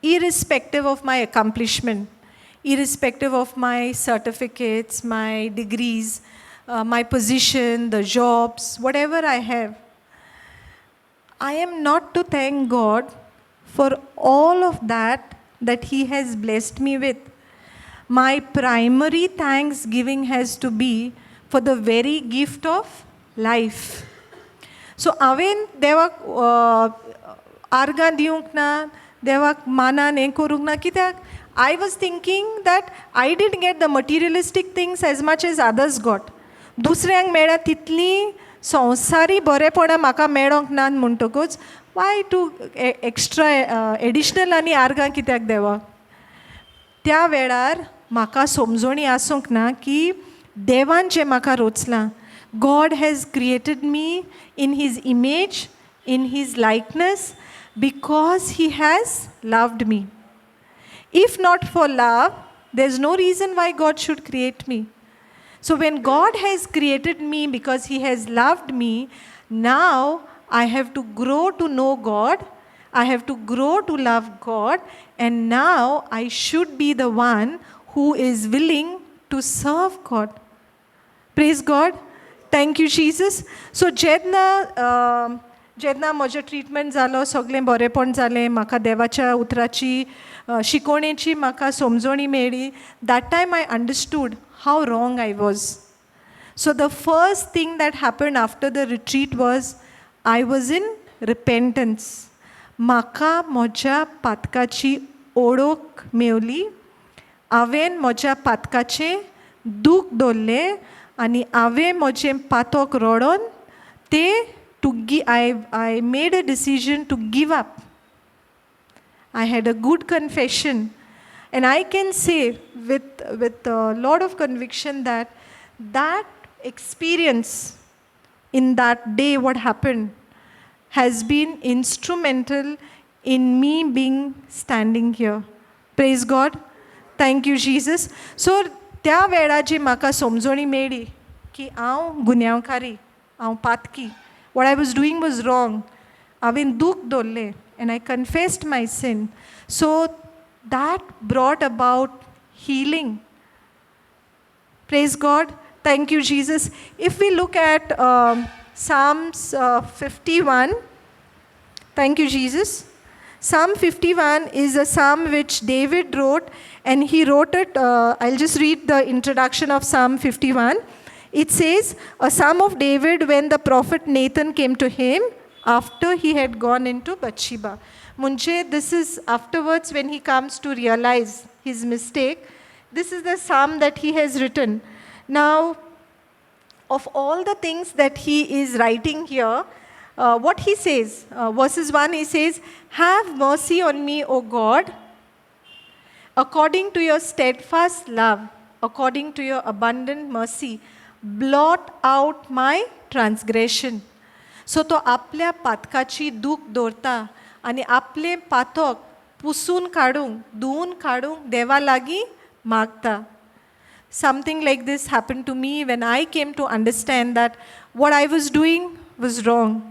irrespective of my accomplishment, irrespective of my certificates, my degrees, my position, the jobs, whatever I have, I am not to thank God for all of that that He has blessed me with. My primary thanksgiving has to be for the very gift of life. So हांवें देवाक आर्गां दिवंक ना, देवाक मानान हें करूंक ना, कित्याक I was thinking that I didn't get the materialistic things as much as others got. दुसऱ्यांक मेळ्ळा तितलीं संवसारी बरेपणां म्हाका मेळोंक ना, म्हणटकूच वाय टू एक्स्ट्रा एडिशनल आनी आर्गां कित्याक देवा? त्या वेळार म्हाका समजोणी आसूंक ना की देवान जें म्हाका रोचलां, God has created me in His image, in His likeness, because He has loved me. If not for love, there is no reason why God should create me. So when God has created me because He has loved me, now I have to grow to know God, I have to grow to love God, and now I should be the one who is willing to serve God. Praise God. Thank you, Jesus. So जेन्ना जेन्ना म्हजें treatment जालो, सगळें बरेंपण जालें, म्हाका देवाच्या उतराची शिकोवणेची म्हाका समजोणी मेळ्ळी, that time I understood how wrong I was. So the first thing that happened after the retreat was I was in repentance. म्हाका म्हज्या पातकाची ओळख मेवली. हांवें म्हज्या पातकाचें दूख दवरलें आनी हांवें म्हजें पातक रडोन ते to gi I made a decision to give up. I had a good confession. And I can say with a lot of conviction that that experience in that day, what happened, has been instrumental in me being standing here. Praise God. Thank you, Jesus. So, त्या वेळार जी म्हाका समजोणी मेळ्ळी की हांव गुन्यांवकारी, हांव पातकी, what I was doing was wrong, हांवें दूख दवरलें and I confessed my sin. So that brought about healing. Praise God. Thank you, Jesus. If we look at Psalms 51, thank you, Jesus. Psalm 51 is a psalm which David wrote, and he wrote it. I'll just read the introduction of Psalm 51. It says, "A psalm of David when the prophet Nathan came to him after he had gone into Bathsheba." म्हणजे, this is afterwards when he comes to realize his mistake. This is the psalm that he has written. Now, of all the things that he is writing here, what he says, verses 1, he says, "Have mercy on me, O God, according to your steadfast love, according to your abundant mercy, blot out my transgression." So तो आपल्या पातकाची दूख दवरता आनी आपलें पातक पुसून काडूंक, धुवून काडूंक देवा लागीं मागता. Something like this happened to me when I came to understand that what I was doing was wrong,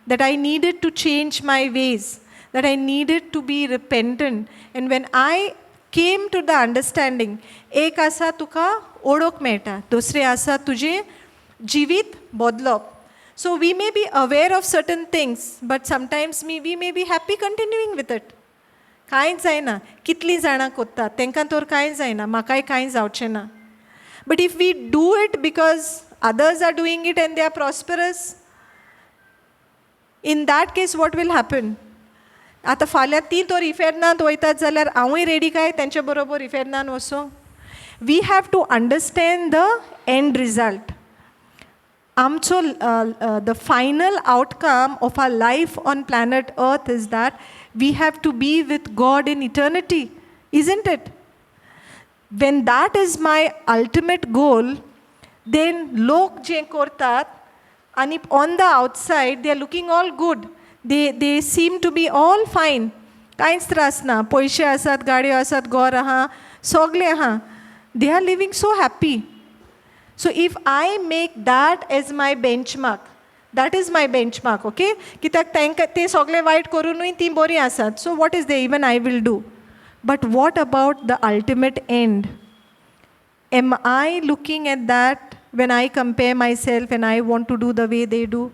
that I needed to change my ways, that I needed to be repentant. And when I came to the understanding, एक आसा तुका ओळख मेळटा, दुसरें आसा तुजें जिवीत बदलप. So we may be aware of certain things, but sometimes we may be happy continuing with it. कांयच जायना, कितलीं जाणां कोत्तात, तांकां तर कांय जायना, म्हाकाय कांय जावचें ना. But if we do it because others are doing it and they are prosperous, in that case what will happen? आतां फाल्यां ती तर इफेर्नांत वयतात जाल्यार हांवूय रेडी काय तेंचे बरोबर इफेर्नान वचूंक? We have to understand the end result. आमचो the final outcome of our life on planet Earth is that we have to be with God in eternity, isn't it? When that is my ultimate goal, then लोक जे करतात आनी on the outside they are looking all good, they seem to be all fine, कांयच त्रास ना, पयशे आसात, गाडयो आसात, घर आहा, सगळें आहा, they are living so happy. So if I make that as my benchmark, that is my benchmark, okay? कित्याक तांकां ते सगळे वायट करुनूय तीं बरीं आसात, so what is they, even I will do. But what about the ultimate end? Am I looking at that when I compare myself and I want to do the way they do?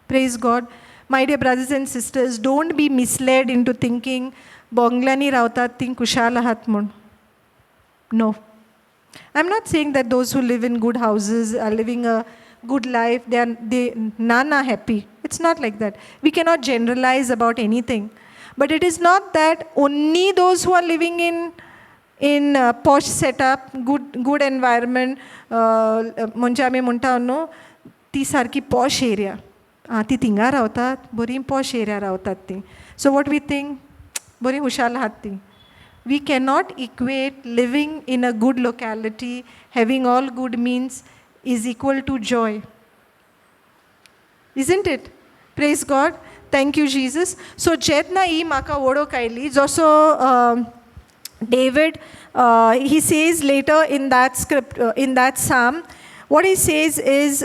Praise God. My dear brothers and sisters, don't be misled into thinking बोंगल्यांनी रावतात ती खुशाल आहात म्हूण. No. I'm not saying that those who live in good houses are living a good life, they are they none are happy. It's not like that. We cannot generalize about anything. But it is not that only those who are living in posh setup, good environment, म्हणजे आमी म्हणटा न्हू ती सारकी posh area, आं, ती थिंगा रावतात, बरी पॉश एरिया रावतात ती. सो what we think, बरी हुशाल आहात ती. We cannot equate living in a good locality, having all good means, is equal to joy. Isn't it? Praise God. Thank you, Jesus. So जेन्ना ही म्हाका वळख आयली, जसो David, he says later in that script, in that psalm, what he says is,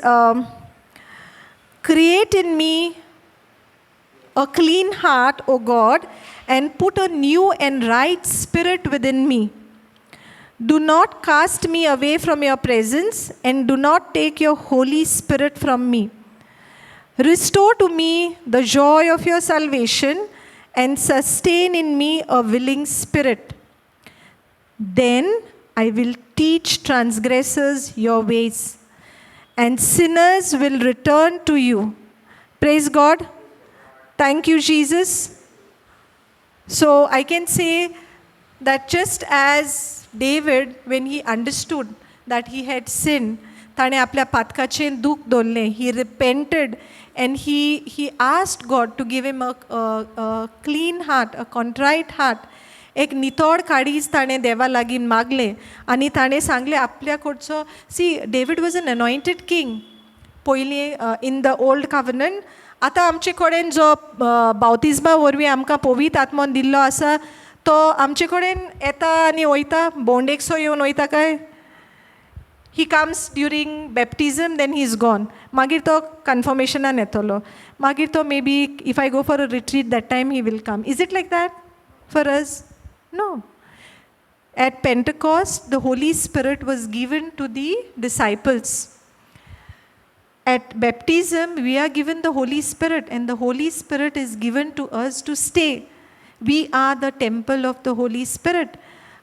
"Create in me a clean heart, O God, and put a new and right spirit within me." Do not cast me away from your presence and do not take your Holy Spirit from me. Restore to me the joy of your salvation and sustain in me a willing spirit. Then I will teach transgressors your ways, and sinners will return to you. Praise God. Thank you, Jesus. So I can say that just as David, when he understood that he had sinned, ताणें आपल्या पातकाचें दूख दवरलें. He repented and he asked God to give him a clean heart, a contrite heart. एक नितळ काळीज ताणें देवा लागीं मागलें आनी ताणें सांगलें आपल्या कडचो. See, David was an anointed king पयलीं इन the old covenant. आतां आमचे कडेन जो बावतिज्मा वरवीं आमकां पवित्र आत्मोन दिल्लो आसा, तो आमचे कडेन येता आनी वयता, भोंवडेकसो येवन वयता काय? He comes during baptism, then he is gone. मागीर तो कन्फर्मेशनान येतलो, मागीर तो maybe if I go for a retreat, that time he will come. Is it like that for us? No. At Pentecost, the Holy Spirit was given to the disciples. At baptism, we are given the Holy Spirit, and the Holy Spirit is given to us to stay. We are the temple of the Holy Spirit.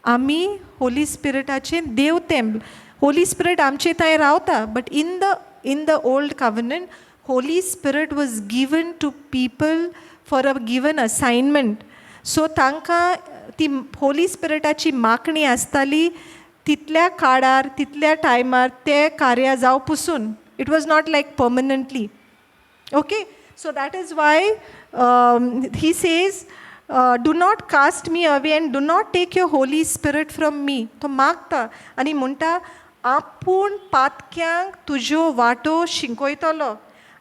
आमी होली स्पिरिटाचे देव temple. Holi spirit आमचे थंय रावता, but in the old covenant, Holy Spirit was given to people for a given assignment. So तांकां ती होली स्पिरिटाची मागणी आसताली तितल्या काळार, तितल्या टायमार ते कार्य जावं पुसून. It was not like permanently, okay? So that is why he says, "Do not cast me away and do not take your Holy Spirit from me." तो मागता आनी म्हणटा, आपूण पातक्यांक तुज्यो वाटो शिकयतलो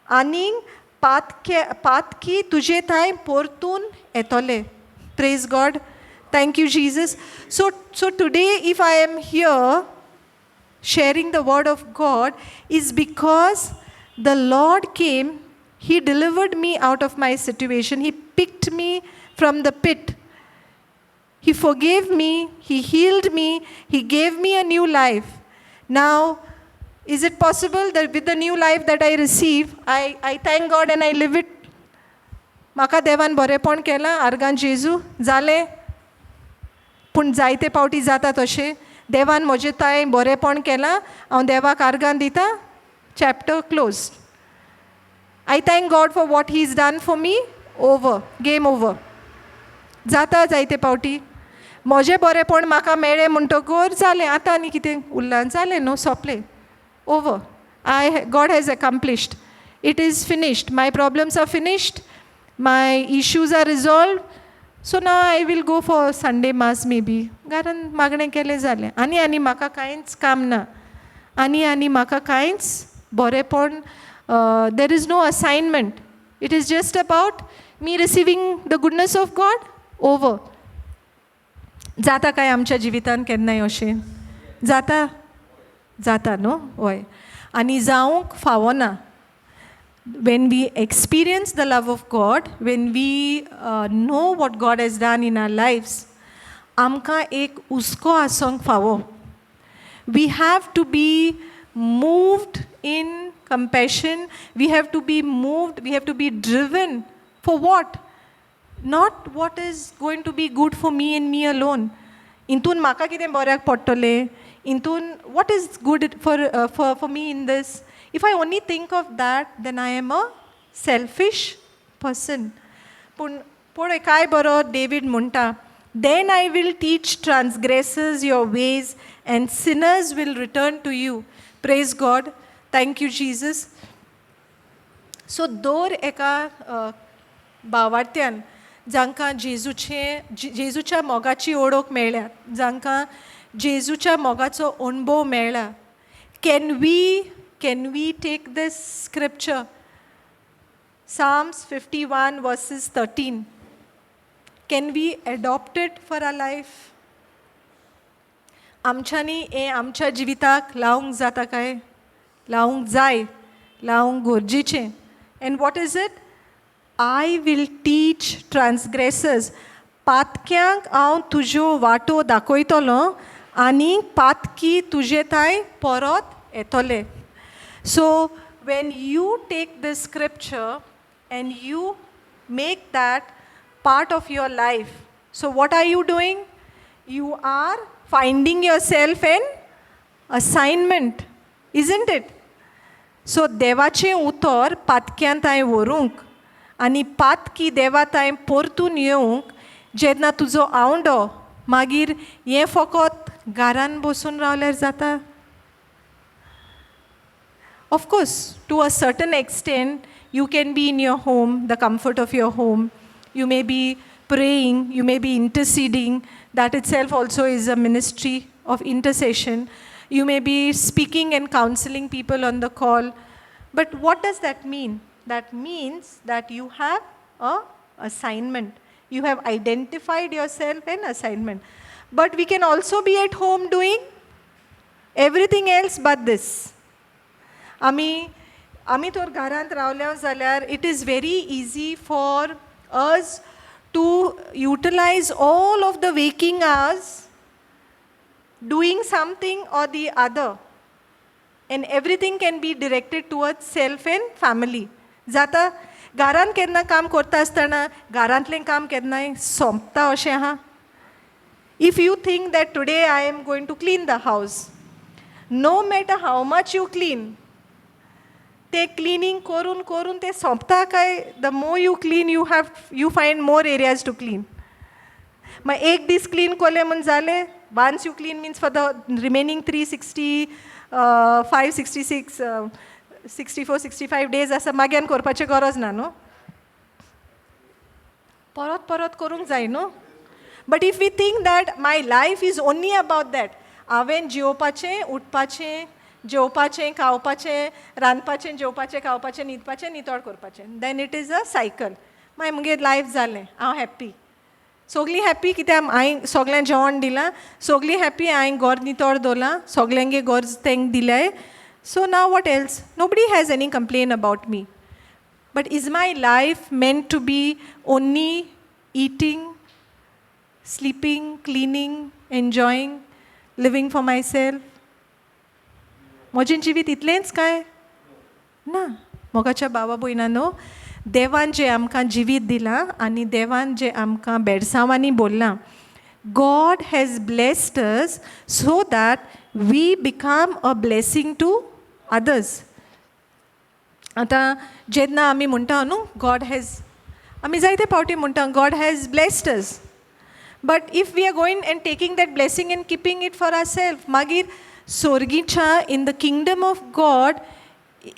आनी पातके पातकी तुजे थंय परतून येतले. Praise God. Thank you, Jesus. So today, if I am here sharing the word of God, is because the Lord came, He delivered me out of my situation, He picked me from the pit. He forgave me, He healed me, He gave me a new life. Now, is it possible that with the new life that I receive, I thank God and I live it? म्हाका देवान बरेपण केलां, आर्गां जेजू, जालें. पूण जायते पावटी जाता तशें, देवान म्हजें थंय बरेपण केलां, हांव देवाक आर्गां दिता, chapter close. I thank God for what He is done for me, over, game over. जाता जायते पावटी, म्हजें बरेपण म्हाका मेळ्ळें म्हणटकर जालें, आतां आनी कितें उरलां? जालें न्हू, सोंपलें, over. I God has accomplished, it is finished, my problems are finished, my issues are resolved, so now I will go for Sunday mass maybe. कारण मागणें केलें, जालें. आनी आनी म्हाका कांयच काम ना, आनी आनी म्हाका कांयच बरेपण, there is no assignment. It is just about me receiving the goodness of God, over. जाता काय आमच्या जिवितान केन्नाय अशें? जाता, जाता न्हू? हय, आनी जावंक फावना. When we experience the love of God, when we know what God has done in our lives, आमकां एक हुस्को आसूंक फावो. We have to be moved in compassion. We have to be moved, we have to be driven for what? Not what is going to be good for me and me alone. इंतून म्हाका कितें बऱ्याक पडटलें, इंतून what is good for me in this? If I only think of that, then I am a selfish person. पूण पळय, काय बरो David म्हणटा, "Then I will teach transgressors your ways and sinners will return to you." Praise God. Thank you, Jesus. So दर एका भावार्थ्यान, जांकां जेजूचे जेजूच्या मोगाची ओळख मेळ्ळ्या, जांकां जेजूच्या मोगाचो अणभव मेळ्ळा, can we take this scripture, Psalms 51 verses 13? Can we adopt it for our life? आमच्यांनी हें आमच्या जिविताक लावंक जाता काय? लावंक जाय, लावंक गरजेचें. And what is it? "I will teach transgressors." पातक्यांक हांव तुज्यो वाटो दाखयतलो. आनी पातकी तुजे तांय परत येतले. So when you take this scripture and you make that part of your life, so what are you doing? You are finding yourself an assignment, isn't it? So देवाचें उतर पातक्यां तांय व्हरूंक आनी पातकी देवा तांय परतून येवंक जेन्ना तुजो आवंडो, मागीर हें फकत घरान बसून रावल्यार जाता? Of course, to a certain extent, you can be in your home, the comfort of your home. You may be praying, you may be interceding. That itself also is a ministry of intercession. You may be speaking and counseling people on the call. But what does that mean? That means that you have a assignment. You have identified yourself an assignment. But we can also be at home doing everything else but this. आमी तर घरांत रावल्या जाल्यार it is very easy for us to utilize all of the waking hours doing something or the other, and everything can be directed towards self and family. जाता घरांत केन्ना काम करता आसतना घरांतलें काम केन्नाय सोंपता अशें आहा? If you think that today I am going to clean the house, no matter how much you clean, ते क्लिनींग करून करून ते सोंपता काय? The more you clean, you find more areas to clean. मागीर एक दीस क्लीन केलें म्हूण जालें? Once you clean means for the remaining 365, 66, 64, 65 days आसा, मागीर करपाचें गरज ना न्हू, परत परत करूंक जाय न्हू. But if we think that my life is only about that, हांवें जेवपाचें, उठपाचें, जेवपाचें, खावपाचें, रांदपाचें, जेवपाचें, खावपाचें, न्हिदपाचें, नितळ करपाचें, then it is a cycle. मागीर मुगे लायफ जालें, हांव हॅप्पी, सगळीं हॅप्पी, कित्याक हांवें सगळ्यांक जेवण दिलां, सगळीं हॅप्पी, हांवें घर नितळ दवरलां, सगल्यांगे गरज तांकां दिल्याय. So now what else? Nobody has any complain about me. But is my life meant to be only eating, sleeping, cleaning, enjoying, living for myself? म्हजें जिवीत इतलेंच काय ना? मोगाच्या बाबा भयणांनो, देवान जें आमकां जिवीत दिलां आनी देवान जें आमकां बेडसांवांनी बोल्लां, God has blessed us so that we become a blessing to others. आतां जेन्ना आमी म्हणटा न्हू, गॉड हॅज, आमी जायते फावटी म्हणटा, God has blessed us, but if we are going and taking that blessing and keeping it for ourself, मागीर सोर्गीच्या, in the kingdom of God,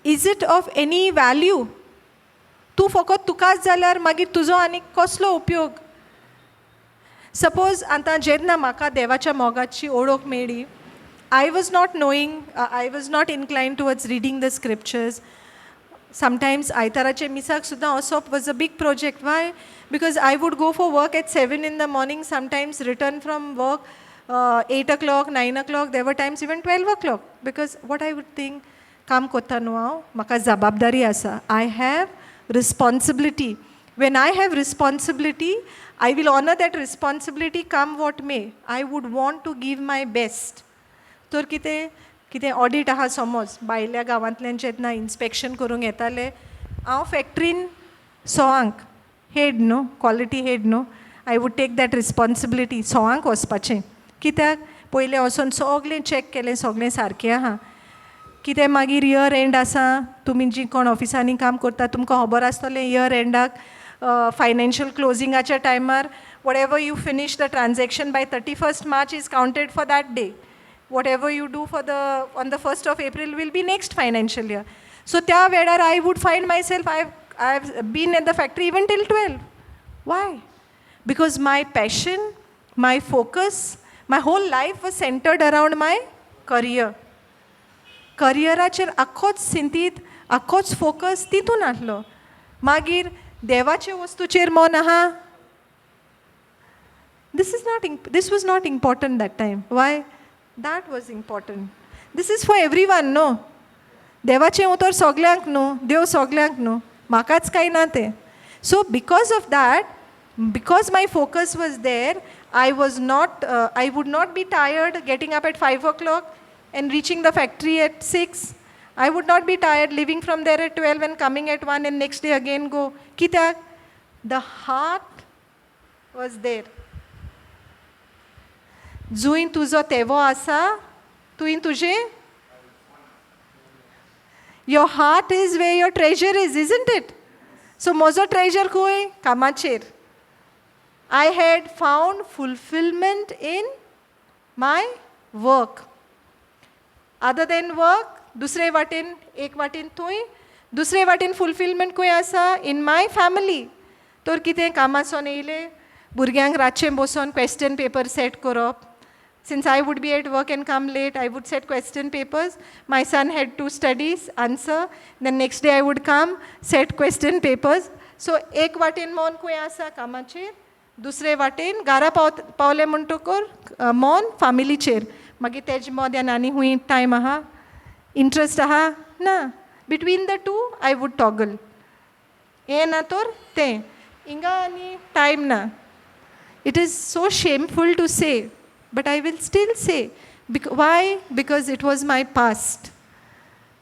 is it of any value? तूं फकत तुकाच जाल्यार मागीर तुजो आनी कसलो उपयोग? सपोज आतां जेन्ना म्हाका देवाच्या मोगाची ओळख मेळ्ळी, I was not knowing, I was not inclined towards reading the scriptures. Sometimes आयताराचे मिसाक सुद्दां वचप was a big project. Why? Because I would go for work at 7 in the morning, sometimes return from work 8 o'clock, 9 o'clock, there were times even 12 o'clock, because what I would think, काम कोत्ता न्हू हांव, म्हाका जबाबदारी आसा, I have responsibility. When I have responsibility, I will honour that responsibility come what may. I would want to give my best. तर कितें कितें ऑडीट आहा समज, भायल्या गांवांतल्यान जेन्ना इन्स्पेक्शन करूंक येताले, हांव फॅक्ट्रीन सवांक हेड न्हू, क्वॉलिटी हेड न्हू, I would take that responsibility. सवांक वचपाचें कित्याक? पयलें वचोन सगळें चॅक केलें, सगळें सारकें आहा कितें. मागीर इयर एंड आसा, तुमी जी कोण ऑफिसांनी काम करता, तुमकां खबर आसतलें, इयर एंडाक फायनान्शियल क्लोजिंगाच्या टायमार whatever you finish the transaction by 31st March is counted for that day. Whatever you do for the on the 1st of April will be next financial year. So त्या वेळार I would find myself, I have been at the factory even till 12. Why? Because my passion, my focus, my whole life was centered around my career. करियराचेर आख्खोच सिंतीत, आख्खोच focus तितून आसलो. मागीर देवाचे वस्तूचेर मन आहा? This was not important that time. Why? That was important. This is for everyone, no? देवाचें उतर सगल्यांक न्हू, देव सगल्यांक न्हू, म्हाकाच काय ना तें. So because of that, because my focus was there, I was not, I would not be tired getting up at 5 o'clock and reaching the factory at 6. I would not be tired leaving from there at 12 and coming at 1 and next day again go. कित्याक? The heart was there. जुंय तुजो तेवो आसा तुंय तुजें. Your heart is where your treasure is, isn't it? So म्हजो treasure खंय? कामाचेर. I had found fulfillment in my work. Other than work, दुसरे वाटेन, एक वाटेन थंय, दुसरे वाटेन फुलफिलमेंट खंय आसा? In my family. तर कितें, कामासोन येयलें, भुरग्यांक रातचें बसोन क्वेश्चन पेपर सेट करप. Since I would be at work and come late, I would set question papers. My son had to studies, answer. Then next day I would come, set question papers. So एक वाटेन मन खंय आसा? कामाचेर. दुसरे वाटेन घरा पावले म्हणटकर मन फामिलीचेर. मागीर तेजे मद्यान आनी खूंय टायम आहा, इंट्रस्ट आहा ना. Between the two I would toggle. हें ना तर तें, हिंगा आनी टायम ना. It is so shameful to say, but I will still say. Why? Because it was my past.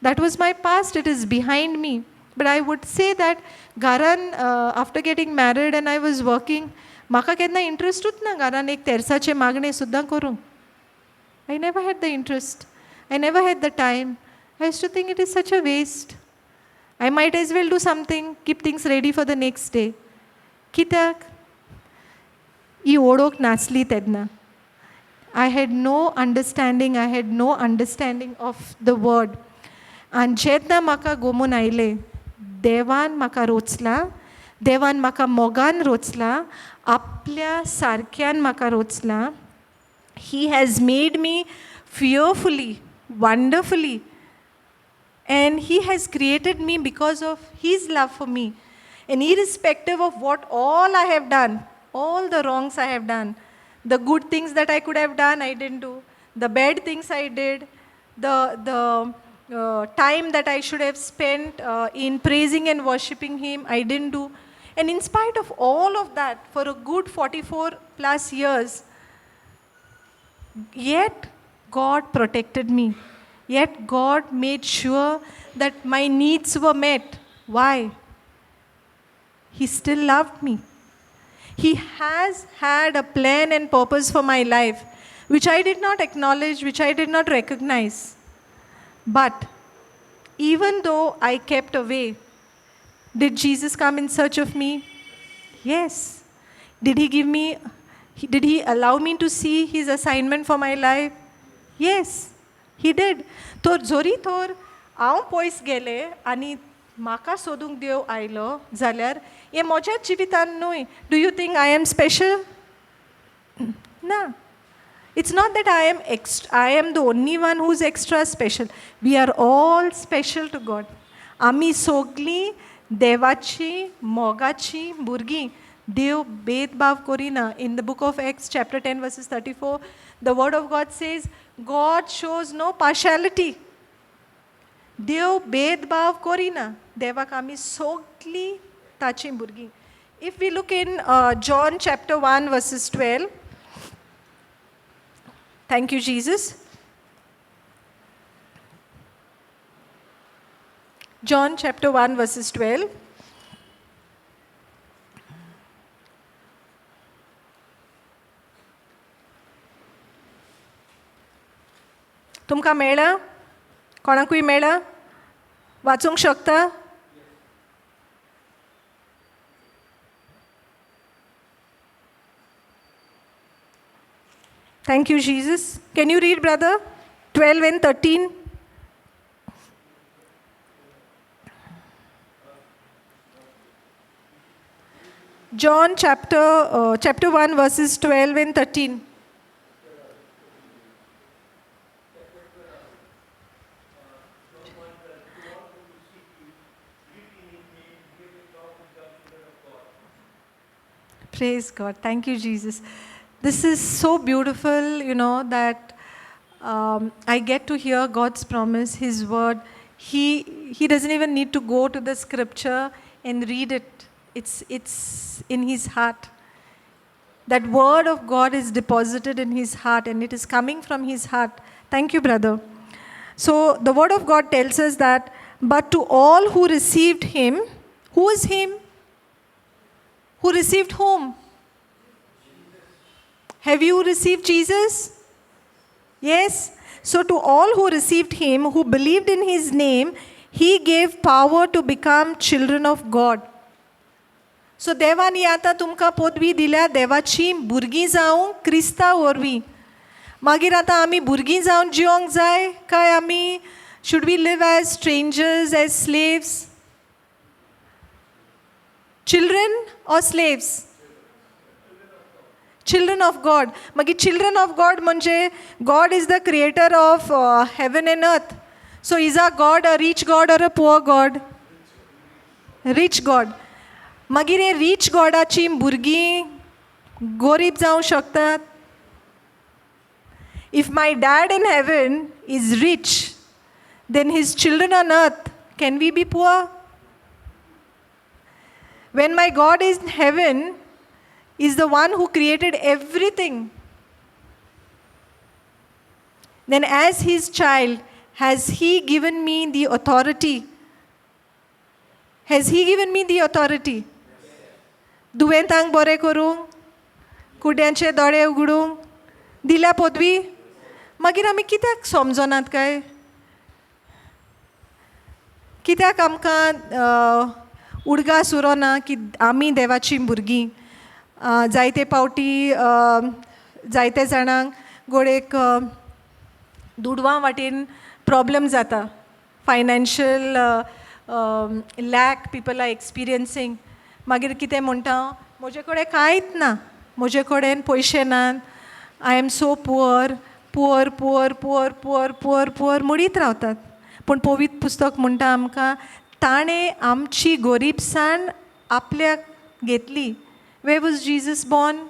That was my past, it is behind me. But I would say that घरान, after getting married and I was working, म्हाका केन्ना इंट्रस्टूच ना घरान एक तेर्साचें मागणें सुद्दां करूंक. I never had the interest. I never had the time. I used to think it is such a waste. I might as well do something, keep things ready for the next day. कित्याक? ही ओळख नासली तेन्ना. I had no understanding, I had no understanding of the word. आनी जेन्ना म्हाका गोमून आयलें, देवान म्हाका रोचला, देवान म्हाका मोगान रोचला, आपल्या सारक्यान म्हाका रोचला. He has made me fearfully, wonderfully, and He has created me because of His love for me. And irrespective of what all I have done, all the wrongs I have done, the good things that I could have done, I didn't do, the bad things I did, the time that I should have spent in praising and worshipping Him, I didn't do. And in spite of all of that, for a good 44 plus years, yet God protected me. Yet God made sure that my needs were met. Why? He still loved me. He has had a plan and purpose for my life, which I did not acknowledge, which I did not recognize. But even though I kept away, did Jesus come in search of me? Yes. Did he give me, did he allow me to see his assignment for my life? Yes, he did. तर जरी तर हांव पयस गेलें आनी म्हाका सोदूंक देव आयलो जाल्यार, हें म्हज्याच जिवितान न्हय. Do you think I am special? ना. It's not that I am the only one who's extra special. We are all special to God. आमी सगलीं देवाची मोगाची भुरगीं. देव भेदभाव करिना. In the book of Acts chapter 10 verses 34, the word of God says God shows no partiality. देव भेदभाव करिना. देवाक आमी सगलीं ताचीं भुरगीं. If we look in John chapter 1 verses 12. Thank you, Jesus. John chapter 1, verses 12. तुमकां मेळ्ळा? कोणाकूय मेळ्ळा? वाचूंक शकता? Thank you, Jesus. Can you read, brother? 12 and 13. John chapter 1, verses 12 and 13. Praise God. Thank you, Jesus. This is so beautiful, that I get to hear God's promise, His word. He doesn't even need to go to the scripture and read it. It's in His heart. That word of God is deposited in his heart and it is coming from his heart. Thank you, brother. So the word of God tells us that, but to all who received him, who is him? Who received whom? Have you received Jesus? Yes. So to all who received him, who believed in his name, he gave power to become children of God. So देवान ही आतां तुमकां पदवी दिल्या देवाची भुरगीं जावंक क्रिस्ता वरवीं. मागीर आतां आमी भुरगीं जावन जिवंक जाय काय आमी should we live as strangers, as slaves? Children or slaves? Children of God. मागीर चिल्ड्रन ऑफ गॉड म्हणजे God is the creator of heaven and earth. So is a God a rich God or a poor God? Rich God. मागीर हे rich गॉडाची भुरगीं गोरीब जावंक शकतात? If my dad in heaven is rich, then his children on earth, can we be poor? When my God is in heaven, is the one who created everything, then as his child, has he given me the authority? Has he given me the authority? दुयेंतांक बरें करूंक, कुड्यांचे दोळे उगडूंक दिल्या पदवी? मागीर आमी कित्याक समजनात काय? कित्याक आमकां उडगास उरोना की आमी देवाचीं भुरगीं? जायते पावटी जायते जाणांक गोडेक दुडवां वाटेन प्रॉब्लम जाता. Financial lack people are experiencing. मागीर कितें म्हणटा, म्हजे कडेन कांयच ना, म्हजे कडेन पयशे नात, I am so poor, poor, poor, poor, poor, poor, poor म्हणीत रावतात. पूण पवित्र पुस्तक म्हणटा आमकां, ताणें आमची गोरीबसाण आपल्याक घेतली. Where was Jesus born?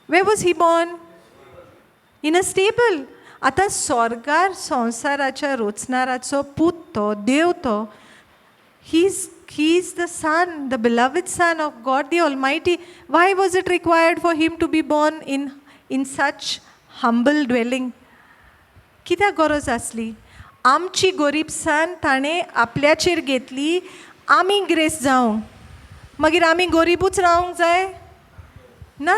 Where was he born? In a stable. आतां स्वर्गार संवसाराच्या रोचणाराचो पूत तो, देव तो. He is the son, the beloved son of God the Almighty. Why was it required for him to be born in such humble dwelling? कित्याक गरज आसली? आमची गोरीबसाण ताणें आपल्याचेर घेतली आमी ग्रेस जावंक. मागीर आमी गोरिबूच रावंक जाय ना?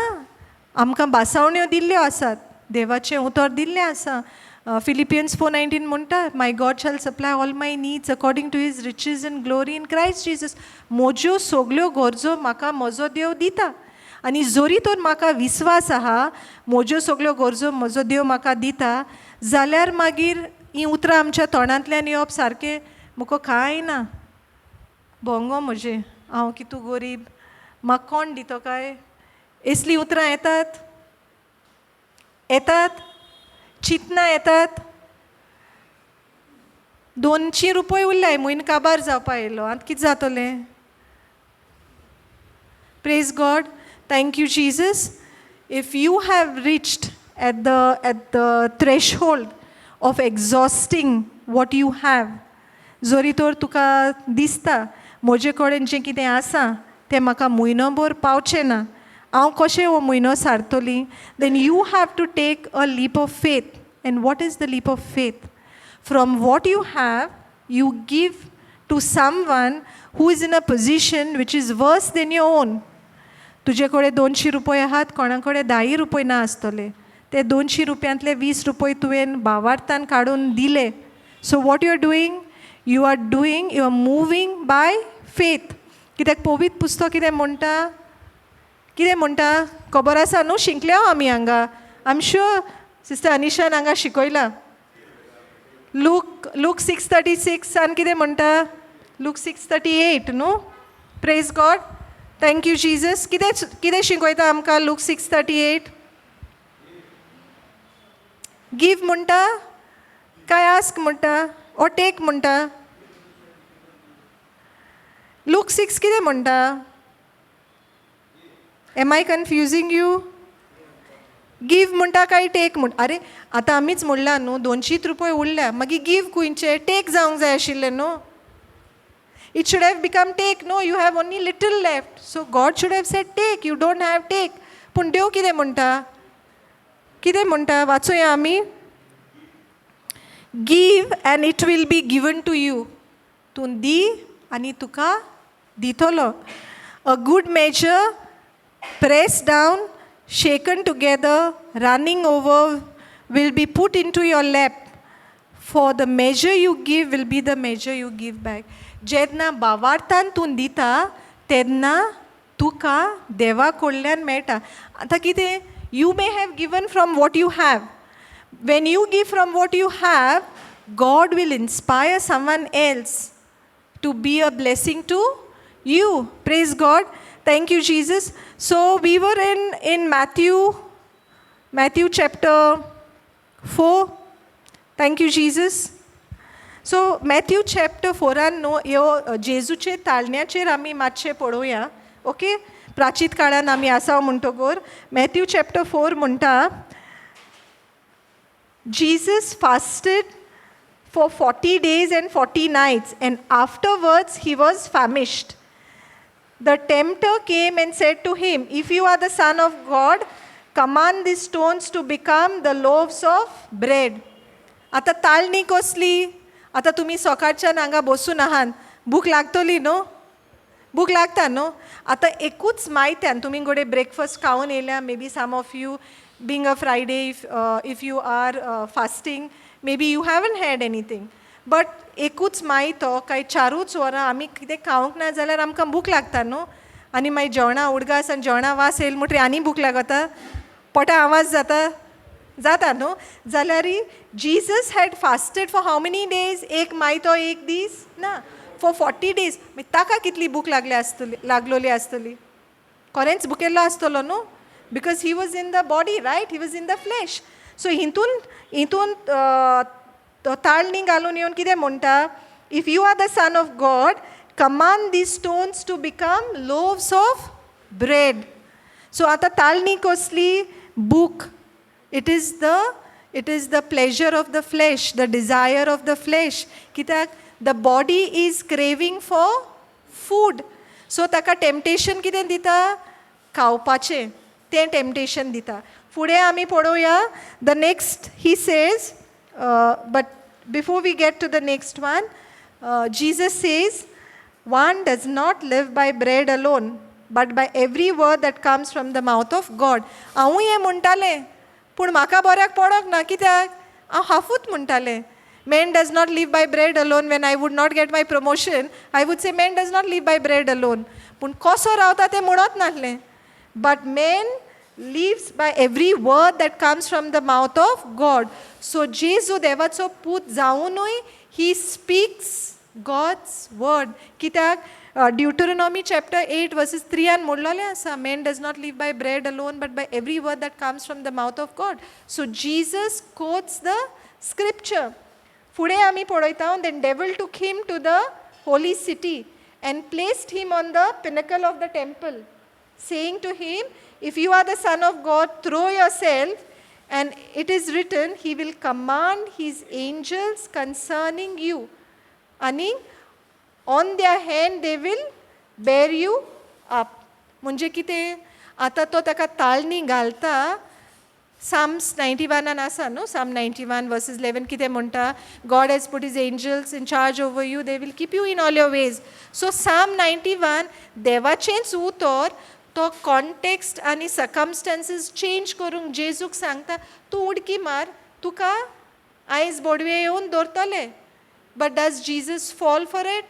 आमकां भासावण्यो दिल्ल्यो आसात, देवाचें उतर दिल्लें आसा. फिलिपियन्स 4:19 म्हणटा, "My God shall supply all my needs according to his riches and glory in Christ Jesus." म्हज्यो सगल्यो गरजो म्हाका म्हजो देव दिता. आनी जरी तर म्हाका विस्वास आहा म्हज्यो सगल्यो गरजो म्हजो देव म्हाका दिता, जाल्यार मागीर हीं उतरां आमच्या तोंडांतल्यान येवप सारकें, म्हाका कांय ना, भोंगो म्हजें, हांव कितू गोरीब, म्हाका कोण दितो काय? असलीं उतरां येतात? येतात? चिंतनां येतात? 200 रुपये उरल्याय, म्हयनो काबार जावपा येयलो, आतां कितें जातलें? Praise God. Thank you, Jesus. If you have reached at the threshold of exhausting what you have, जरी तर तुका दिसता म्हजे कडेन जें कितें आसा तें म्हाका म्हयनोभर पावचें ना, हांव कशें हो म्हयनो सारतली, then you have to take a leap of faith. And what is the leap of faith? From what you have, you give to someone who is in a position which is worse than your own. तुजे कडेन 200 रुपये आहात, कोणा कडेन धायी रुपये ना आसतले. ते 200 रुपयांतले 20 रुपये तुवें भावार्थान काडून दिले. So what you are doing? You are moving by faith. कित्याक पवित्र पुस्तक कितें म्हणटा? कितें म्हणटा खबर आसा न्हू? शिकल्या आमी हांगा. I am sure sister अनिशान हांगा शिकयलां. लूक 6:36 आनी कितें म्हणटा? लूक 6:38 न्हू? Praise God. Thank you, Jesus. कितें कितें शिकयता आमकां लूक 6:38? गिव म्हणटा काय आस्क म्हणटा ऑर टेक म्हणटा? लूक 6 कितें म्हणटा? Am I confusing you? Give म्हणटा काय टेक म्हण? अरे, आतां आमीच म्हणलां न्हू, 200 रुपये उरल्या, मागीर गिव खुंयचे? टेक जावंक जाय आशिल्लें न्हू? It should have become take. No, you have only little left, so God should have said, "Take, you don't have, take." पूण देव कितें म्हणटा? कितें म्हणटा? वाचुया आमी. "Give and it will be given to you." तूं दी आनी तुका दितलो. "A good measure, pressed down, shaken together, running over, will be put into your lap. For the measure you give will be the measure you give back." जेन्ना भावार्थान तूं दिता तेन्ना तुका देवा कडल्यान मेळटा. आतां कितें, you may have given from what you have. When you give from what you have, God will inspire someone else to be a blessing to you. Praise God. Thank you, Jesus. So we were in Matthew, Matthew chapter 4. Thank you, Jesus. So Matthew chapter फोरान न्हू ह्यो जेजूचे ताळण्याचेर आमी मातशें पळोवया, okay? प्राचीत काळान आमी आसा म्हणटकर मॅथ्यू चॅप्टर फोर म्हणटा, Jesus fasted for 40 days and 40 nights, and afterwards he was famished. The tempter came and said to him, "If you are the Son of God, command these stones to become the loaves of bread." आतां ताळणी कसली? आतां तुमी सकाळच्यान हांगा बसून आहात, भूक लागतली न्हू? भूक लागता न्हू? आतां एकूच मायत्यान तुमी गोडे ब्रेकफास्ट खावन येयल्या. Maybe some of you, being a Friday, if you are fasting, maybe you haven't had anything, but एकूच मायतो काय चारूच वरां आमी कितें खावंक ना जाल्यार आमकां भूक लागता न्हू? आनी मागीर जेवणा उडगास आनी जेवणा वास येयल म्हणटरीर आनी भूक लागता, पोटा आवाज जाता, जाता न्हू? जाल्यार Jesus had fasted for how many days? एक मायतो एक दीस ना, फॉर 40 डेज. मागीर ताका कितली भूक लागली आसतली, लागलोली आसतली? खरेंच भुकेल्लो आसतलो न्हू? Because he was in the body, right? He was in the flesh. So हितून हितून तो ताळणी घालून येवन कितें म्हणटा? "If you are the Son of God, command these stones to become loaves of bread." So आतां ताळणी कसली? भूक. It is the pleasure of the flesh, the desire of the flesh. कित्याक the body is craving for food. So ताका temptation कितें दिता? खावपाचें तें temptation दिता. फुडें आमी पळोवया. The next he says, but before we get to the next one, Jesus says, "One does not live by bread alone, but by every word that comes from the mouth of God." हांवूय हें म्हणटालें, पूण म्हाका बऱ्याक पडोंक ना. कित्याक हांव हाफूच म्हणटालें, "Man does not live by bread alone." When I would not get my promotion, I would say, "Man does not live by bread alone." पूण कसो रावता तें म्हणत नासलें. But man lives by every word that comes from the mouth of God. So जेजू देवाचो पूत जावुनूय he speaks God's word. कित्याक ड्युटरोनॉमी चॅप्टर एट वर्सीस थ्रियान म्हणलोलें आसा, "Man does not live by bread alone, but by every word that comes from the mouth of God." So Jesus quotes the scripture. फुडें आमी पळयता, then devil took him to the holy city and placed him on the pinnacle of the temple, saying to him, "If you are the Son of God, throw yourself, and it is written, He will command His angels concerning you. आनी on their hand they will bear you up." म्हणजे कितें? आतां तो ताका ताळणी घालता. Sam's ninety वनान आसा न्हू? Psalm 91 verses 11 कितें म्हणटा? "God has put his angels in charge over you, they will keep you in all your ways." So Psalm 91 देवाचेंच उतर, तो कॉन्टेक्स्ट आनी सर्कमस्टांसीस चेंज करूंक जेजूक सांगता, तूं उडकी मार, तुका आयज बोडवे येवन दवरतले. But does Jesus fall for it?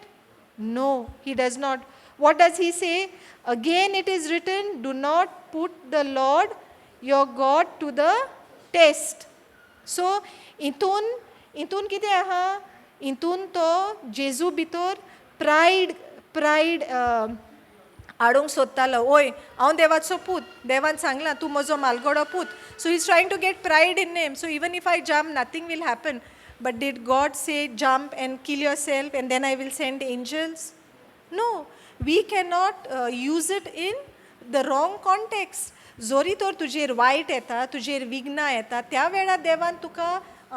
No, he does not. What does he say? "Again it is written, 'Do not put the Lord your God to the test.'" So हितून हितून कितें आहा? हितून तो जेजू भितर प्रायड हाडूंक सोदतालो. ओय, हांव देवाचो पूत, देवान सांगलां तूं म्हजो मालगडो पूत. So he's trying to get pride in him. So even if I jump, nothing will happen. But did God say, "Jump and kill yourself and then I will send angels"? No, we cannot use it in the wrong context. जोरी तर तुजेर वायट येता, तुजेर विघ्नां येता, त्या वेळार देवान तुका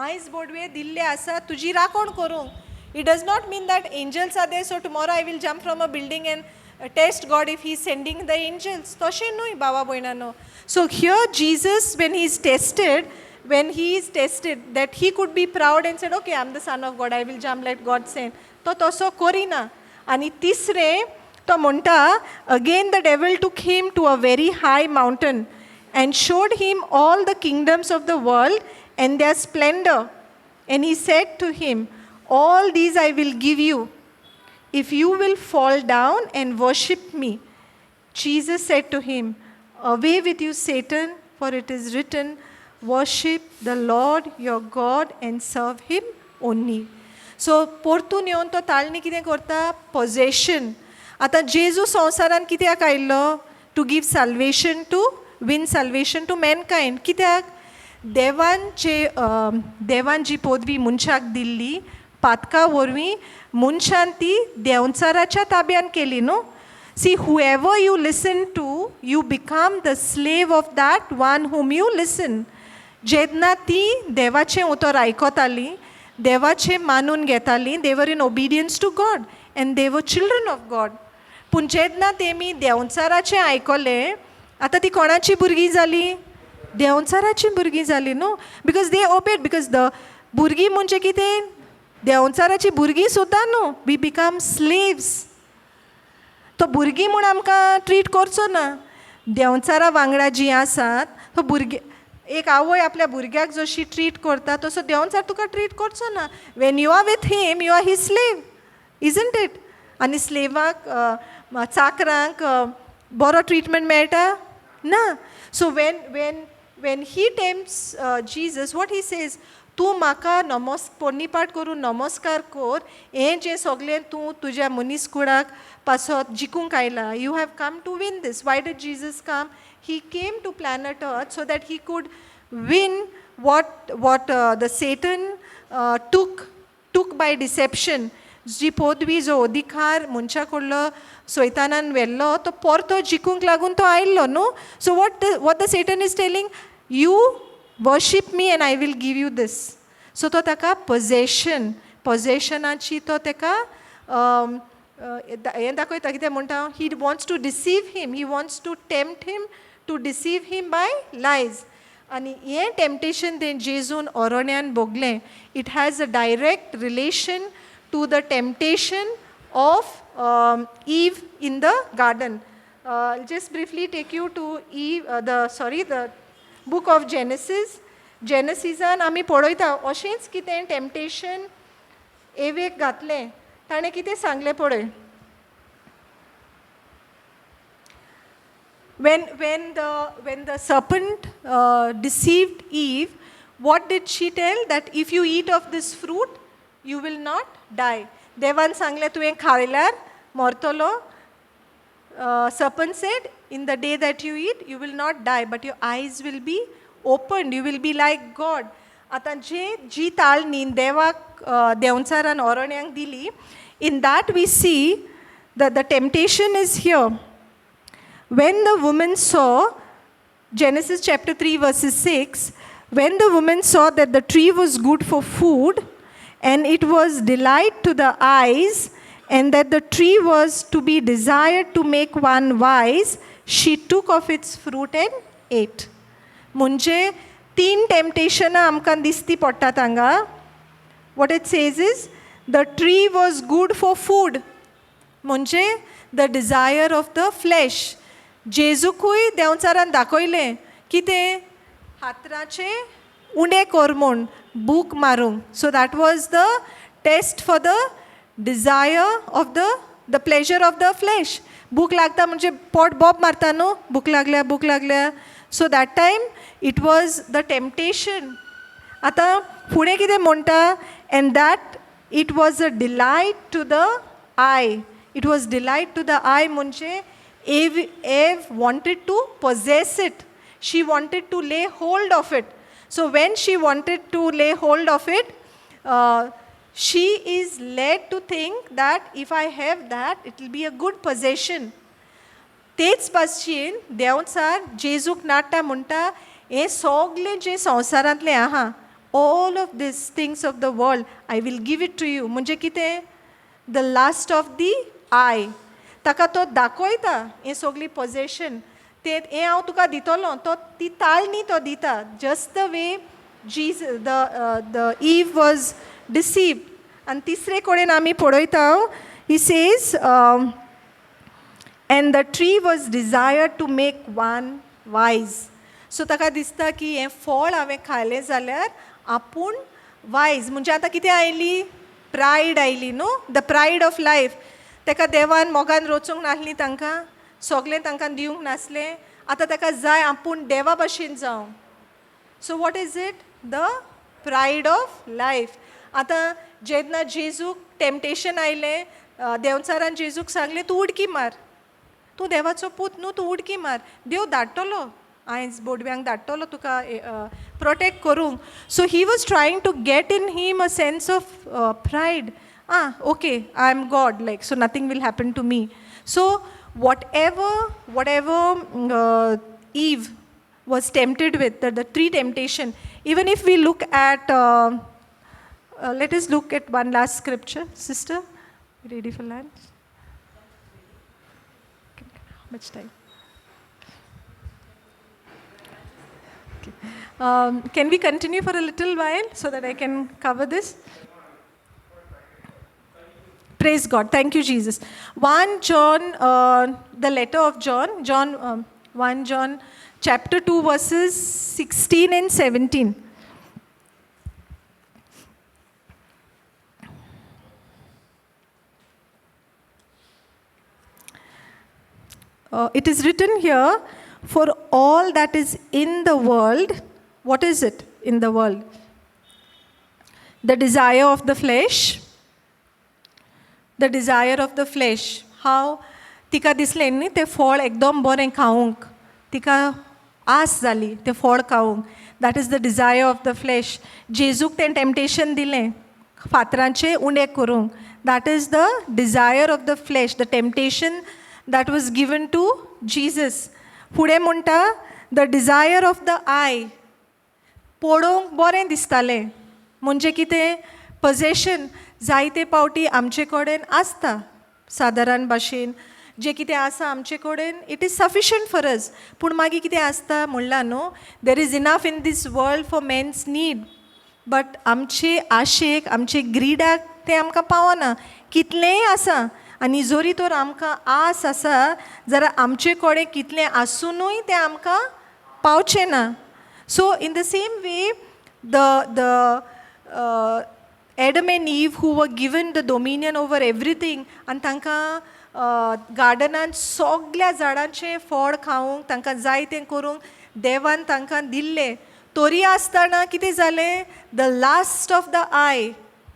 आयज बोडवे दिल्ले आसा तुजी राखण करूंक. It does not mean that angels are there, so tomorrow I will jump from a building and test God if he is sending the angels. तशें न्हय बाबा भयणांनो. So here Jesus, when he is tested, when he is tested, that he could be proud and said, "Okay, I am the son of God, I will jump, let God send." तो तसो करिना. आनी तिसरें तो म्हणटा, again the devil took him to a very high mountain and showed him all the kingdoms of the world and their splendor. And he said to him, "All these I will give you if you will fall down and worship me." Jesus said to him, "Away with you, Satan, for it is written, 'Worship the Lord your God and serve him only.'" So परतून येवन तो ताळणी कितें करता? Possession. आतां जेजू संवसारान कित्याक आयिल्लो? To give salvation, to win salvation to mankind. कित्याक देवान जे देवान जी पदवी मनशाक दिल्ली, पातका वरवीं मनशान ती देंवचाराच्या ताब्यान केली न्हू. See, whoever you listen to, you become the slave of that one whom you listen. जेन्ना ती देवाचें उतर आयकताली, देवाचें मानून घेताली, they were in obedience to God and they were children of God. पूण जेन्ना तेमी देंवचाराचें आयकलें, आतां ती कोणाची भुरगीं जालीं? देंवचाराचीं भुरगीं जालीं न्हू, because they obeyed. Because the भुरगीं म्हणजे कितें? देंवचाराचीं भुरगीं सुद्दां न्हू, we become slaves. तो भुरगीं म्हूण आमकां ट्रीट करचो ना. देंवचारा वांगडा जीं आसात, तो भुरगे एक आवय आपल्या भुरग्याक जशी ट्रीट करता, तसो देंवचार तुका ट्रीट करचो ना. When you are with him, you are his slave, isn't it? आनी स्लेवाक, चाकरांक बरो ट्रिटमेंट मेळटा ना. So when he tempts Jesus, what he says? तूं म्हाका नमस पोन्नीपाट करून नमस्कार कर, हें जें सगळें तूं तुज्या मनीस कुळाक पासत जिखूंक आयला. You have come to win this. Why did Jesus come? He came to planet Earth so that he could win what the Satan took by deception. जी पदवी, जो अधिकार मनशा कडलो सैतानान व्हेल्लो, तो परतो जिखूंक लागून तो आयिल्लो न्हू. So what the Satan is telling you, "Worship me and I will give you this." So तो ताका पोजेशन, पोजेशनाची तो ताका हें दाखयता. कितें म्हणटा? He wants to deceive him, he wants to tempt him, to deceive him by lies. आनी हें टेम्पटेशन तें जेजून ओरोण्यान भोगलें. It has a direct relation to the temptation of Eve in the garden. Just briefly take you to Eve, the sorry, the book of Genesis. जेनसिसान आमी पळयता अशेंच कितें temptation awake घातलें. ताणें कितें सांगलें पळय. When the serpent deceived Eve, what did she tell? That if you eat of this fruit, you will not die. देवान सांगलें, तुवें खायल्यार मरतलो. Serpent said, "In the day that you eat, you will not die, but your eyes will be opened. You will be like God." आतां जे जी ताळणी देवाक देंवचारान ओरण्यांक दिली, in that we see the temptation is here. When the woman saw, Genesis chapter 3, verses 6, when the woman saw that the tree was good for food and it was delight to the eyes, and that the tree was to be desired to make one wise, she took of its fruit and ate. म्हणजे तीन टेम्पटेशनां आमकां दिसती पडटात हांगा. What it says is the tree was good for food, म्हणजे the desire of the flesh. जेजूकूय देंवचारान दाखयलें कितें, हातराचे उणें कर म्हूण भूक मारूंक. So that was the test for the desire of the pleasure of the flesh. भूक लागता म्हणजे पोट बोब मारता न्हू, भूक लागल्या, भूक लागल्या. So that time it was the temptation. आतां फुडें कितें म्हणटा? And that it was a delight to the eye. It was delight to the eye म्हणजे Eve wanted to possess it. She wanted to lay hold of it. So when she wanted to lay hold of it, she is led to think that if I have that, it will be a good possession. तेच भाशेन देंवचार जेजूक नाडटा, म्हणटा, हें सगलें जें संवसारांतलें आहा, All of this things of the world I will give it to you. म्हणजे कितें? The lust of the eye. ताका तो दाखयता हें सगळी पोजेशन, तें हें हांव तुका दितलो. तो ती ताळणी तो दिता, just the way Jesus the Eve was deceived. आनी तिसरे कडेन आमी पळयता, he says, "And the tree was desired to make one wise." So ताका दिसता की हें फळ हांवें खायलें जाल्यार आपूण वायज. म्हणजे आतां कितें आयली? प्रायड आयली न्हू, the pride of life. ताका देवान मोगान रचूंक नासली, तांकां सगळें तांकां दिवंक नासलें. आतां ताका जाय आपूण देवा भशेन जावं. So what is it? The pride of life. आतां जेन्ना जेजूक टेम्पटेशन आयलें, देंवचारान जेजूक सांगलें, "तूं उडकी मार, तूं देवाचो पूत न्हू, तूं उडकी मार, देव धाडटलो आयज बोडव्यांक धाडटलो तुका प्रोटेक्ट करूंक." So he was trying to get in him a sense of pride. "Ah, okay, I am God, like, so nothing will happen to me." So whatever Eve was tempted with, the three temptation, even if we look at, let us look at one last scripture. Sister, ready for lunch? How much time? Okay. Can we continue for a little while so that I can cover this? Praise God. Thank you, Jesus. 1 John, the letter of John, 1 John chapter 2, verses 16 and 17. It is written here, "For all that is in the world," what is it in the world? The desire of the flesh. The desire of the flesh. How तिका दिसलें न्ही तें फळ एकदम बरें खावंक, तिका आस जाली तें फळ खावंक. That is the desire of the flesh. जेजूक तें टेम्पटेशन दिलें फातरांचे उंडे करूंक. That is the desire of the flesh, the temptation that was given to Jesus. फुडें म्हणटा, the desire of the eye. पळोवंक बरें दिसतालें. म्हणजे कितें? पझेशन. जायते पावटी आमचे कडेन आसता, सादारण भाशेन जें कितें आसा आमचे कडेन, it is sufficient for us. पूण मागीर कितें आसता म्हणलां न्हू, there is enough in this world for man's need, but आमचे आशेक, आमचे ग्रीडाक तें आमकां पावना. कितलेंय आसा आनी जरी तर आमकां आस आसा जाल्यार आमचे कडेन कितलें आसुनूय तें आमकां पावचें ना. So in the same way, the Adam and Eve, who were given the dominion over everything, आनी तांकां गार्डनान सगल्या झाडांचें फळ खावंक, तांकां जाय तें करूंक देवान तांकां दिल्लें, तरी आसतना कितें जालें? The lust of the eye.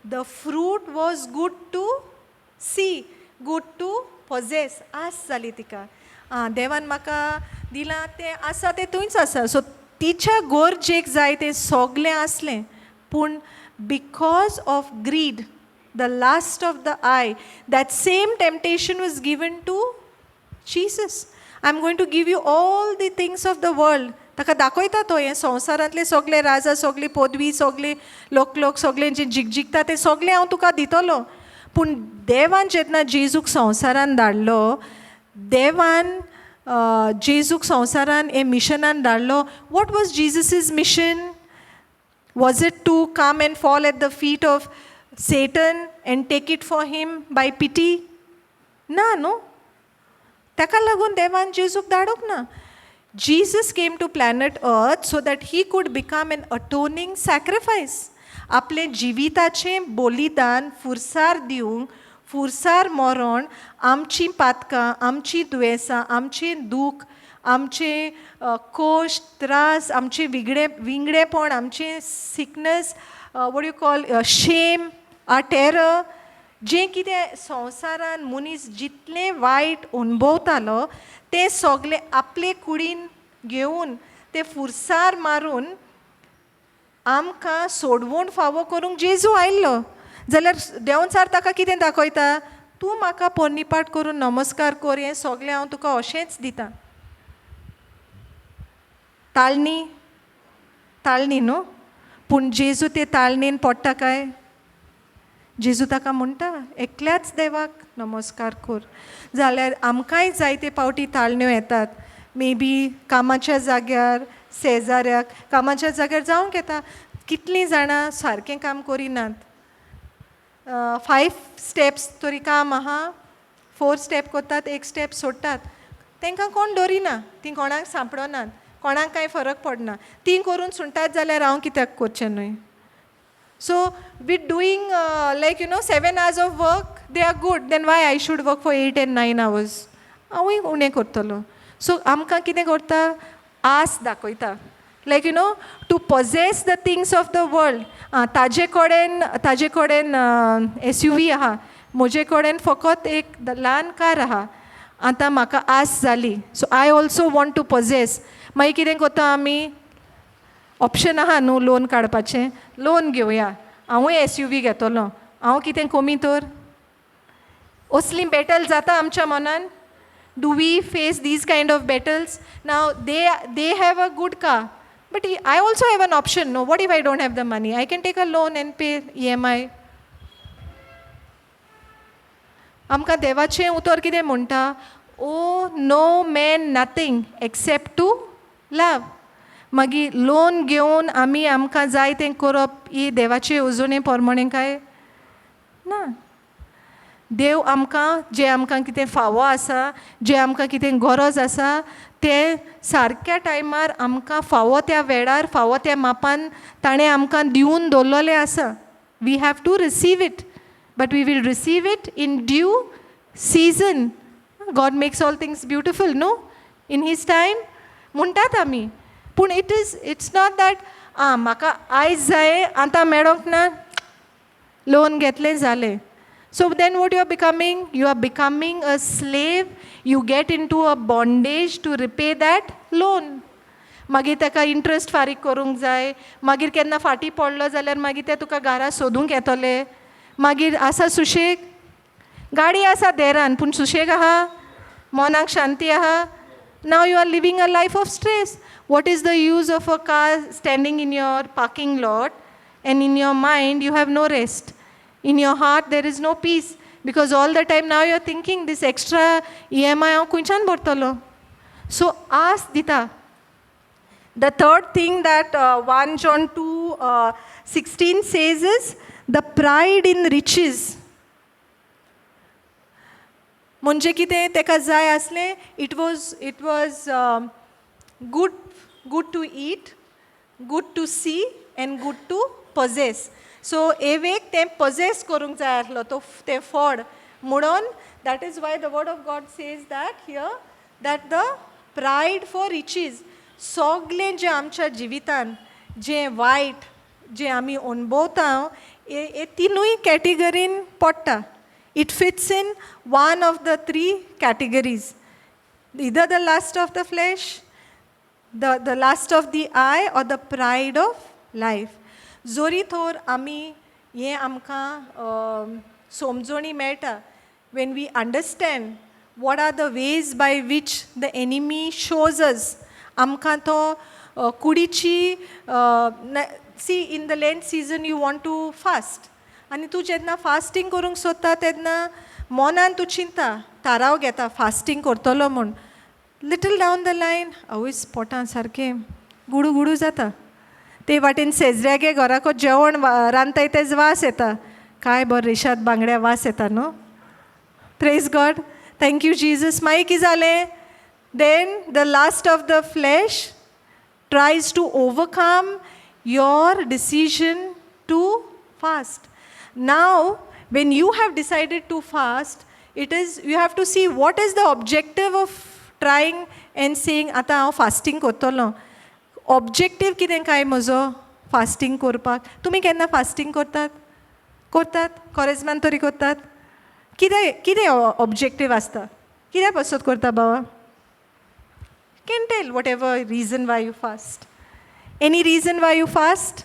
The fruit was good to see, good to possess. आस जाली तिका, आं, देवान म्हाका दिलां तें आसा, तें थंयच आसा. सो तिच्या गरजेक जाय तें सगलें आसलें, पूण because of greed, the lust of the eye, that same temptation was given to Jesus. "I am going to give you all the things of the world." ताका दाखयता तो, हें संवसारांतले सगळे राजा, सगळी पदवी, सगळे लोक लोक सगळे जे जिगजिगता ते सगळे हांव तुका दितलो. पूण देवान जेन्ना जेजूक संवसारान धाडलो, देवान जेजूक संवसारान हे मिशनान धाडलो. What was Jesus's mission? Was it to come and fall at the feet of Satan and take it for him by pity? ना न्हू, ताका लागून देवान जेजूक धाडूंक ना. Jesus came to planet Earth so that he could become an atoning sacrifice. आपलें जिविताचें बलिदान फुरसार दिवंक, फुरसार मरोण आमचीं पातकां, आमचीं दुयेंसां, आमचें दूख, आमचें कश्ट, त्रास, आमचें विगडे विंगडेपण, आमचें sickness, what you call shame, a terror, जें कितें संवसारान मनीस जितलें वायट अणभवतालो तें सगलें आपले कुडीन घेवन तें फुरसार मारून आमकां सोडवण फावो करूंक जेजू आयिल्लो. जाल्यार देंवचार ताका कितें दाखयता? तूं म्हाका पोरणीपाट करून नमस्कार कर, हें सगलें हांव तुका अशेंच दितां. ताळणी, ताळणी न्हू. पूण जेजू ते ताळणेन पडटा काय? जेजू ताका म्हणटा, एकल्याच देवाक नमस्कार कर. जाल्यार आमकांय जायते पावटी ताळण्यो येतात, मे बी कामाच्या जाग्यार, शेजाऱ्याक. कामाच्या जाग्यार जावंक येता, कितलीं जाणां सारकें काम करिनात. फायव स्टेप्स तरी काम आहा, फोर स्टेप करतात, एक स्टेप सोडटात. तांकां कोण दवरिना, तीं कोणाक सांपडनात, कोणाक कांय फरक पडना. तीं करून सुणटात जाल्यार हांव कित्याक करचें न्हय? So with doing like 7 hours of work, they are good, then why I should work for 8 and 9 hours? हांवूय उणें करतलो. सो आमकां कितें करता? आस दाखयता, like to possess the things of the world. आं, ताजे कडेन एसयूवी आहा, म्हजे कडेन फकत एक ल्हान कार आहा. आतां म्हाका आस जाली, so I also want to possess. मागीर कितें करता आमी? ऑप्शन आहा न्हू लोन काडपाचें, लोन घेवया, हांवूय एसयूवी घेतलो, हांव कितें कमी तर? असली बॅटल जाता आमच्या मनान. Do we face these kind of battles? Now they have a good car, but I also have an option, no? What if I don't have the money? I can take a loan and pay EMI. आमकां देवाचें उतर कितें म्हणटा? Owe no man nothing except to love. मागीर loan घेवन आमी आमकां जाय तें करप ही देवाचे येवजणे प्रमाणें काय ना? देव आमकां जें आमकां कितें फावो आसा, जें आमकां कितें गरज आसा, तें सारक्या टायमार आमकां फावो त्या वेळार, फावो त्या मापान ताणें आमकां दिवन दवरलेलें आसा. We have to receive it, but we will receive it in due season. God makes all things beautiful, no, in His time म्हणटात आमी. पूण it's not that आं, म्हाका आयज जाय, आतां मेळोंक ना, लोन घेतलें, जालें. So then what you are becoming? You are becoming a slave. You get into a bondage to repay that loan. मागीर ताका इंट्रस्ट फारीक करूंक जाय. मागीर केन्ना फाटीं पडलो जाल्यार मागीर ते तुका घरा सोदूंक येतले. मागीर आसा सुशेग? गाडी आसा देरान, पूण सुशेग आहा? मनाक शांती आहा? Now you are living a life of stress. What is the use of a car standing in your parking lot and in your mind you have no rest? In your heart there is no peace, because all the time now you are thinking, this extra EMI हांव खंयच्यान भरतलो? So आस दिता. The third thing that 1 John 2 16 says is the pride in riches. म्हणजे कितें ताका जाय आसलें? It was good to eat, good to see and good to possess. So awake तें पॉझेस करूंक जाय आसलो तो तें फळ. म्हणून that is why the word of God says that here, that the pride for riches. सगलें जें आमच्या जिवितान जें वायट जें आमी अणभवता, हे तिनूय कॅटेगरीन पडटा. It fits in one of the three categories, either the lust of the flesh, the lust of the eye or the pride of life. जोरी थोर आमी हें आमकां समजणी मेळटा, when we understand what are the ways by which the enemy shows us, आमकां तो कुडीची. See, in the Lent season you want to fast आनी तूं जेन्ना फास्टींग करूंक सोदता तेन्ना मनान तूं चिंता, थाराव घेता फास्टींग करतलो म्हूण. लिटल डावन the line, आवयस, पोटां सारकें गुडू गुडू जाता. ते वाटेन शेजऱ्यागे घराको जेवण रांदताय तेज वास येता. काय बरो रेशाद बांगड्या वास येता न्हू? Praise God, thank you Jesus. मागीर कितें जालें? Then the lust of the flesh tries to overcome your decision to fast. Now, when you have decided to fast, it is you have to see what is the objective of trying and saying, आतां हांव fasting करतलो. Objective कितें काय म्हजो fasting करपाक? तुमी केन्ना fasting करतात? करतात? कोरेजमान तरी करतात? कितें कितें ऑब्जेक्टीव आसता? कित्या पासत करता बाबा? Can tell whatever reason why you fast. Any reason why you fast?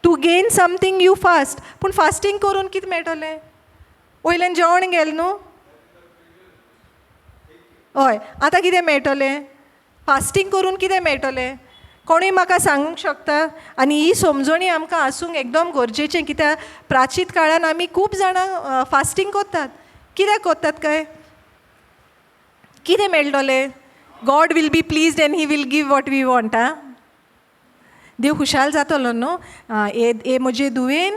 To gain something you fast. पूण फास्टींग करून कितें मेळटलें? वयल्यान जेवण गेलें न्हू? हय, आतां कितें मेळटलें? फास्टींग करून कितें मेळटलें? कोणूय म्हाका सांगूंक शकता? आनी ही समजणी आमकां आसूंक एकदम गरजेचें, कित्याक प्राचीत काळान आमी खूब जाणां फास्टींग करतात. कित्याक करतात काय? कितें मेळटलें? God will be pleased and he will give what we want. आं, देव खुशाल जातलो न्हू, हे म्हजे धुवेन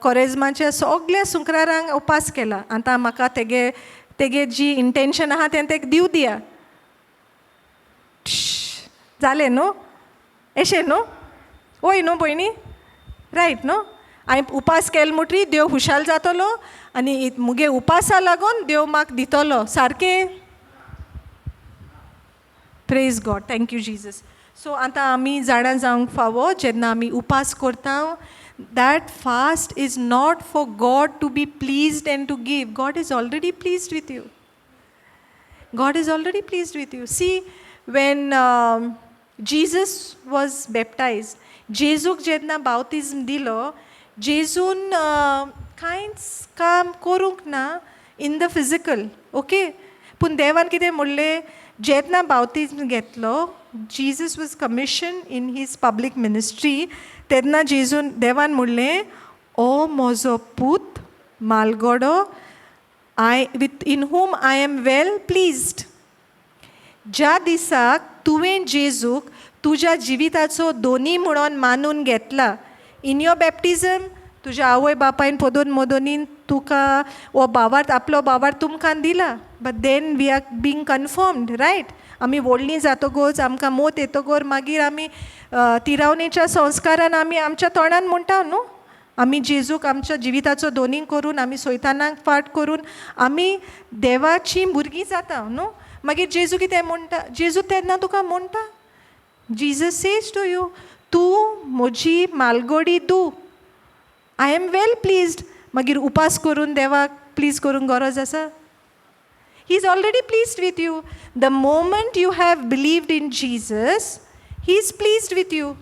कोरेजमाच्या सगल्या सुंक्रारांक उपास केला, आतां म्हाका तेगे तेगे जी इंटेन्शन आहा तें तेका दिव दिया. जालें न्हू? एशें न्हू? वय न्हू भयणी, रायट न्हू? हांवें उपास केलो म्हणटरी देव खुशाल जातलो आनी मुगे उपासा लागून देव म्हाका दितलो सारकें. Praise God, thank you Jesus. So आतां आमी जाणा जावंक फावो, जेन्ना आमी उपास करता, that fast is not for God to be pleased and to give. God is already pleased with you. God is already pleased with you. See, when Jesus was baptized, जेजूक जेन्ना बावतिज्म दिलो, जेजून कांयच काम करूंक ना इन the physical, okay? पूण देवान कितें म्हणलें? जेन्ना बावतिज्म घेतलो, Jesus was commission in his public ministry, तेन्ना जेजून देवान म्हणलें, ओ म्हजो पूत मालगडो, I with in whom I am well pleased. ज्या दिसाक तुवें जेजूक तुज्या जिविताचो दोनी म्हणून मानून घेतला, इन your baptism, तुज्या आवय बापायन पदोन मदोनीन तुका हो बावार्थ, आपलो बावार्थ तुमकां दिला, but then we are being confirmed, right? आमी व्हडलीं जातकच, आमकां मोत येतकर मागीर आमी तिरावणेच्या संस्कारान आमी आमच्या तोंडान म्हणटा न्हू, आमी जेजूक आमच्या जिविताचो दोनी करून, आमी सैतानाक फाट करून आमी देवाचीं भुरगीं जाता न्हू. मागीर जेजू कितें म्हणटा? जेजू तेन्ना तुका म्हणटा, Jesus says to you, तूं म्हजी मालगोडी दू, I am well pleased. मागीर उपास करून देवाक प्लीज करूंक गरज आसा? He is already pleased with you. The moment you have believed in Jesus, he is pleased with you.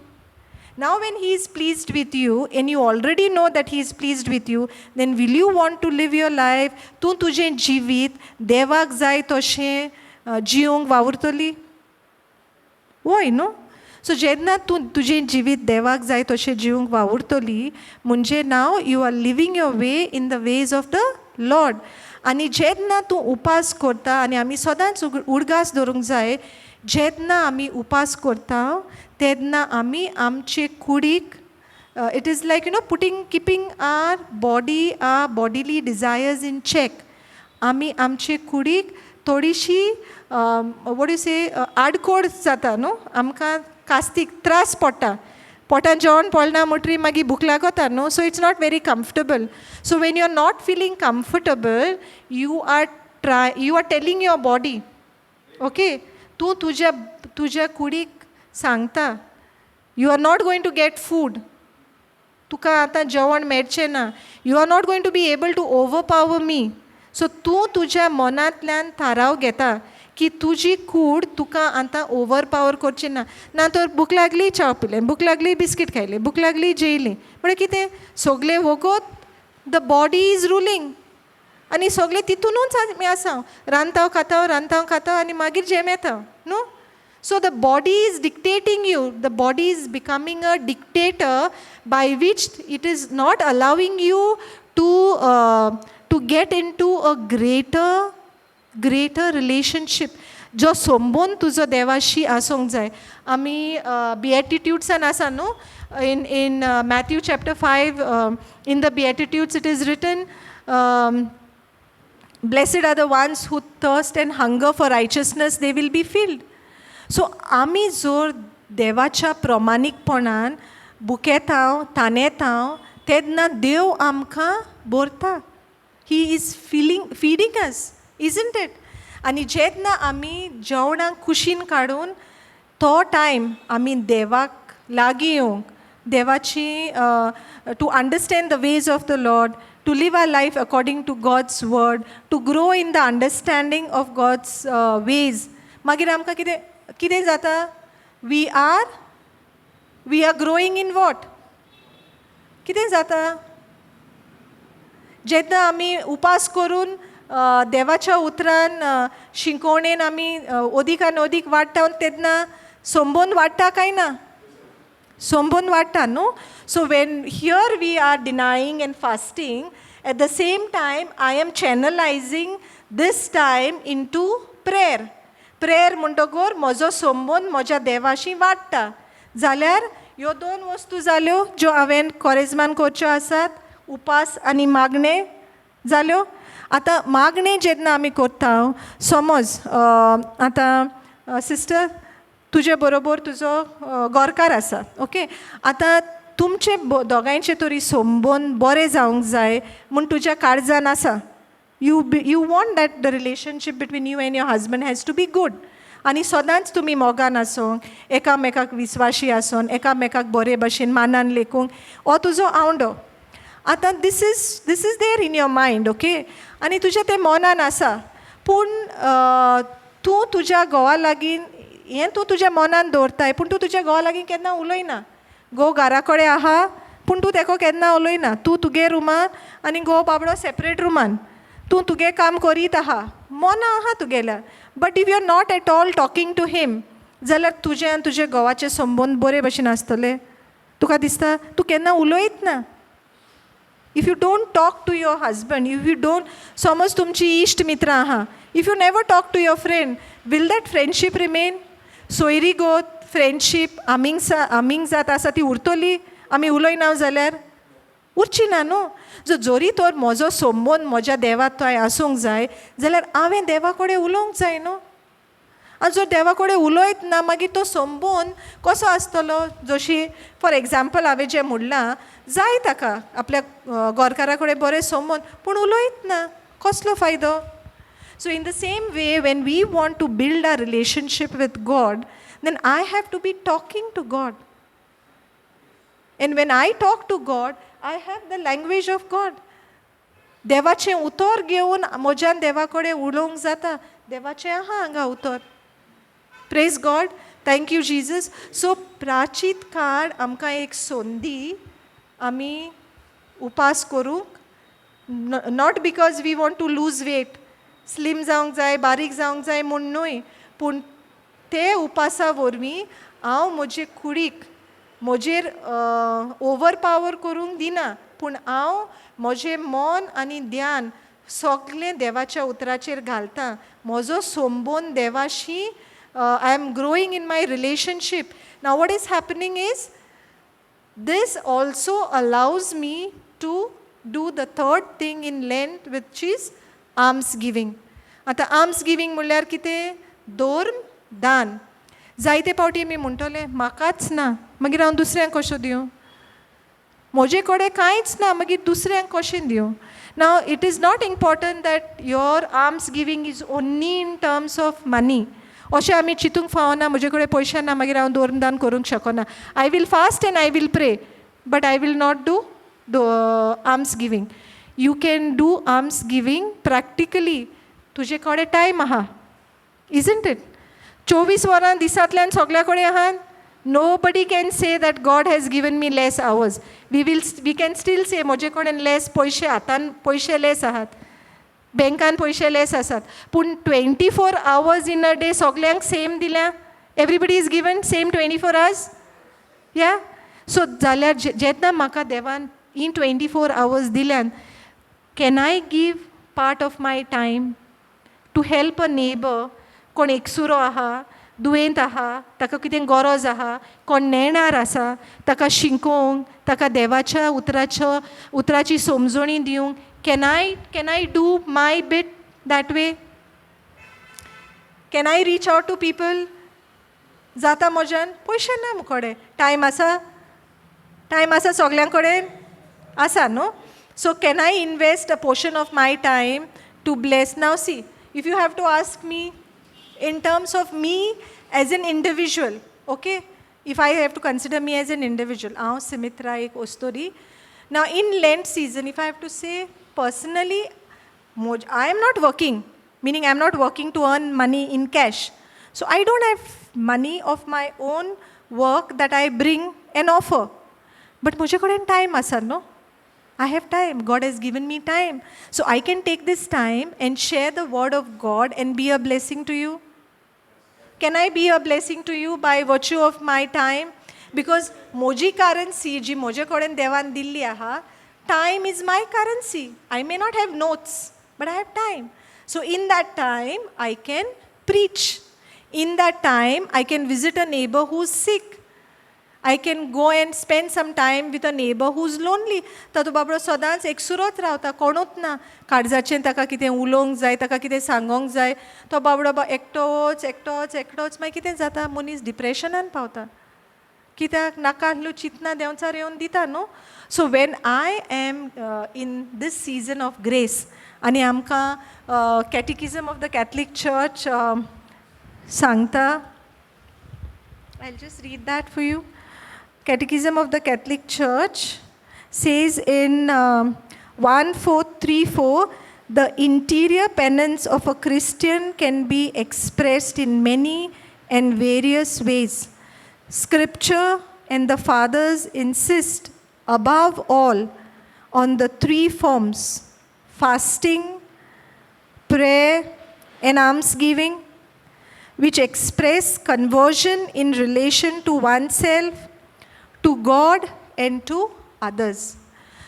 Now, when He is pleased with you, and you already know that He is pleased with you, then will you want to live your life? तूं तुजें जिवीत देवाक जाय तशें जिवंक वावुरतली? वय न्हू? So जेन्ना तूं तुजें जिवीत देवाक जाय तशें जिवंक वावुरतली, म्हणजे now you are living your way in the ways of the Lord. आनी जेन्ना तूं उपास करता, आनी आमी सदांच उडगास दवरूंक जाय, जेन्ना आमी उपास करता तेन्ना आमी आमचे कुडीक, it is like putting keeping our body, our bodily desires in check. आमी आमचे कुडीक थोडीशी, what you से, आडकोड जाता न्हू, आमकां कास्तीक त्रास पडटा. पोटान जेवण पडना म्हणटरी मागीर भूक लागता न्हू. So it's not very comfortable. So when you are not feeling comfortable, you are telling your body, okay, तूं तुज्या कुडीक सांगता, you are not going to get food, तुका आतां जेवण मेळचें ना, you are not going to be able to overpower me. So तूं तुज्या मनांतल्यान थाराव घेता की तुजी कूड तुका आतां ओवर पावर करची ना. ना तर भूक लागली च्या पिलें, भूक लागली बिस्कीट खायलें, भूक लागली जेयलीं, म्हळ्यार कितें, सगलें वगत the body is ruling आनी सगलें तितूनूच आमी आसा. रांदता खाता, रांदता खाता आनी मागीर जेम येता न्हू. So the body is dictating you. The body is becoming a dictator by which it is not allowing you to get into a greater relationship, जो संबंद तुजो देवाशी आसूंक जाय. आमी बिएटिट्यूड्सान आसा न्हू, in Matthew chapter 5, in the Beatitudes it is written, "Blessed are the ones who thirst and hunger for righteousness, they will be filled." So आमी जर देवाच्या प्रमाणीकपणान भुकेता, तानेता, तेन्ना देव आमकां भरता. He is feeling feeding us, isn't it? आनी जेन्ना आमी जेवणाक कुशीन काडून तो टायम आमी देवाक लागीं येवंक, देवाची, to understand the ways of the Lord, to live our life according to God's word, to grow in the understanding of God's ways, मागीर आमकां कितें कितें जाता? We are growing in what? कितें जाता जेन्ना आमी उपास करून देवाच्या उतरान शिकोवणेन आमी अदीक आनी अदीक वाडटा तेन्ना संबंद वाडटा काय ना? संबंद वाडटा न्हू. So when here we are denying and fasting, at the same time I am channelizing this time into prayer. Prayer म्हणटकर म्हजो संबंद म्हज्या देवाशी वाडटा. जाल्यार ह्यो दोन वस्तू जाल्यो ज्यो हांवें कोरेजमान करच्यो आसात, उपास आनी मागणें जाल्यो. आतां मागणें जेन्ना आमी करता, समज आतां सिस्टर तुजे बरोबर तुजो गोरकार आसा, ओके. आतां तुमचे दोगांयचे तरी संबंद बरे जावंक जाय म्हूण तुज्या काळजान आसा. You want that the relationship between you and your husband has to be good आनी सदांच तुमी मोगान आसूंक, एकामेकाक विस्वाशी आसून, एकामेकाक बरे भशेन मानान लेखूंक, हो तुजो आवंडो. आतां this is there in your mind, okay. आनी तुज्या तें मनान आसा, पूण तूं तुज्या घोवा लागीं हें तूं तुज्या मनान दवरताय, पूण तूं तुज्या घोवा लागीं केन्ना उलयना. घोव घरा कडेन आहा पूण तूं तेका केन्ना उलयना. तूं तुगे रुमान आनी घोव बाबडो सेपरेट रुमान. तूं तुगे काम करीत आहा, मना आहा तुगेल्या, but if you are not at all talking to him, जाल्यार तुजें आनी तुजे घोवाचे संबंद बरे भशेन आसतले तुका दिसता? तूं केन्ना उलयत ना. If you don't talk to your husband, if you don't, समज तुमची इश्ट मित्रां आहा, if you never talk to your friend, will that friendship remain? सोयरीगत, फ्रेंडशीप, आमीग आमीग जात आसा ती उरतली आमी उलयना जाल्यार? उरची ना न्हू. जो जरी तर म्हजो संबंद म्हज्या देवा थंय आसूंक जाय जाल्यार हांवें देवा कडेन उलोवंक जाय न्हू. आनी जर देवा कडेन उलयत ना, मागीर तो संबंद कसो आसतलो? जशी फॉर एग्जाम्पल हांवें जें म्हणलां, जाय ताका आपल्या गोरकारा कडेन बरें संबंद, पूण उलयत ना, कसलो फायदो? So in the same way, when we want to build our relationship with God, then I have to be talking to God. And when I talk to God, I have the language of God. देवाचें उतर घेवन म्हज्यान देवा कडेन उलोवंक जाता. देवाचें आहा हांगा उतर. Praise God. Thank you, Jesus. So प्राचीत काळ आमकां एक संदी आमी उपास करूंक, not because we want to lose weight, slim जावंक जाय, बारीक जावंक जाय म्हूण न्हय, पूण ते उपासा वरवीं हांव म्हजे कुडीक म्हजेर ओवर पावर करूंक दिना, पूण हांव म्हजें मन आनी ध्यान सगळें देवाच्या उतराचेर घालता. म्हजो संबंद देवाशी, I am growing in my relationship. Now what is happening is this also allows me to do the third thing in Lent, which is alms giving. आतां आर्म्स गिवींग म्हणल्यार कितें? धर्म दान. जायते फावटी आमी म्हणटले, म्हाकाच ना, मागीर हांव दुसऱ्यांक कशें दिवं? म्हजे कडेन कांयच ना, मागीर दुसऱ्यांक कशें दिवं? Now it is not important that your alms giving is only in terms of money. अशें आमी चिंतूंक फावना, म्हजे कडेन पयशे ना, मागीर हांव धर्मदान करूंक शकना. I will fast and I will pray, but I will not do alms giving. You can do alms giving practically. तुजे कडेन टायम आहा, isn't it? 24 वरां दिसांतल्यान सगल्या कडेन आहा. Nobody can say that God has given me less hours. We can still say म्हजे कडेन less पयशे, हातान पयशे लेस आहात, बँकान पयशे लेस आसात, पूण 24 hours in a day सगल्यांक सेम दिल्या. Everybody is given same 24 hours, yeah. So जाल्यार जेन्ना म्हाका देवान इन 24 आवर्स दिल्यान, can I give part of my time to help a neighbour? कोण एकसुरो आहा, दुयेंत आहा, ताका कितें गरज आहा, कोण नेणार आसा, ताका शिकोवंक, ताका देवाच्या उतराचो उतराची समजणी दिवंक, can I do my bit that way? Can I reach out to people? जाता म्हज्यान? पयशे ना मुकोडे, टायम आसा. टायम आसा सगल्यां कडेन आसा न्हू. So can I invest a portion of my time to bless? Now see, if you have to ask me in terms of me as an individual, okay, if I have to consider me as an individual, हांव सुमित्रा एक ओस्तोरी. Now in Lent season, if I have to say personally, I am not working, meaning I am not working to earn money in cash. So I don't have money of my own work that I bring and offer. But म्हजे कडेन time आसा न्हू. I have time. God has given me time. So I can take this time and share the word of God and be a blessing to you. Can I be a blessing to you by virtue of my time? Because म्हजी currency जी म्हजे कडेन देवान दिल्ली आहा, time is my currency. I may not have notes, but I have time. So in that time I can preach. In that time I can visit a neighbour who is sick. I can go and spend some time with a neighbour who is lonely. तातो बाबडो सदांच एकसुरोच रावता, कोणूच ना, काळजाचें ताका कितें उलोवंक जाय, ताका कितें सांगोंक जाय, तो बाबडो एकटोच एकटोच एकटोच. मागीर कितें जाता, मनीस डिप्रेशनान पावता. कित्याक नाका आसल्यो चिंतना देंवचार येवन दिता न्हू. So when I am in this season of grace, आनी आमकां Catechism of the Catholic Church सांगता, I'll just read that for you. Catechism of the Catholic Church says in 1434, the interior penance of a Christian can be expressed in many and various ways. Scripture and the fathers insist above all on the three forms: fasting, prayer, and almsgiving, which express conversion in relation to oneself, to God, and to others.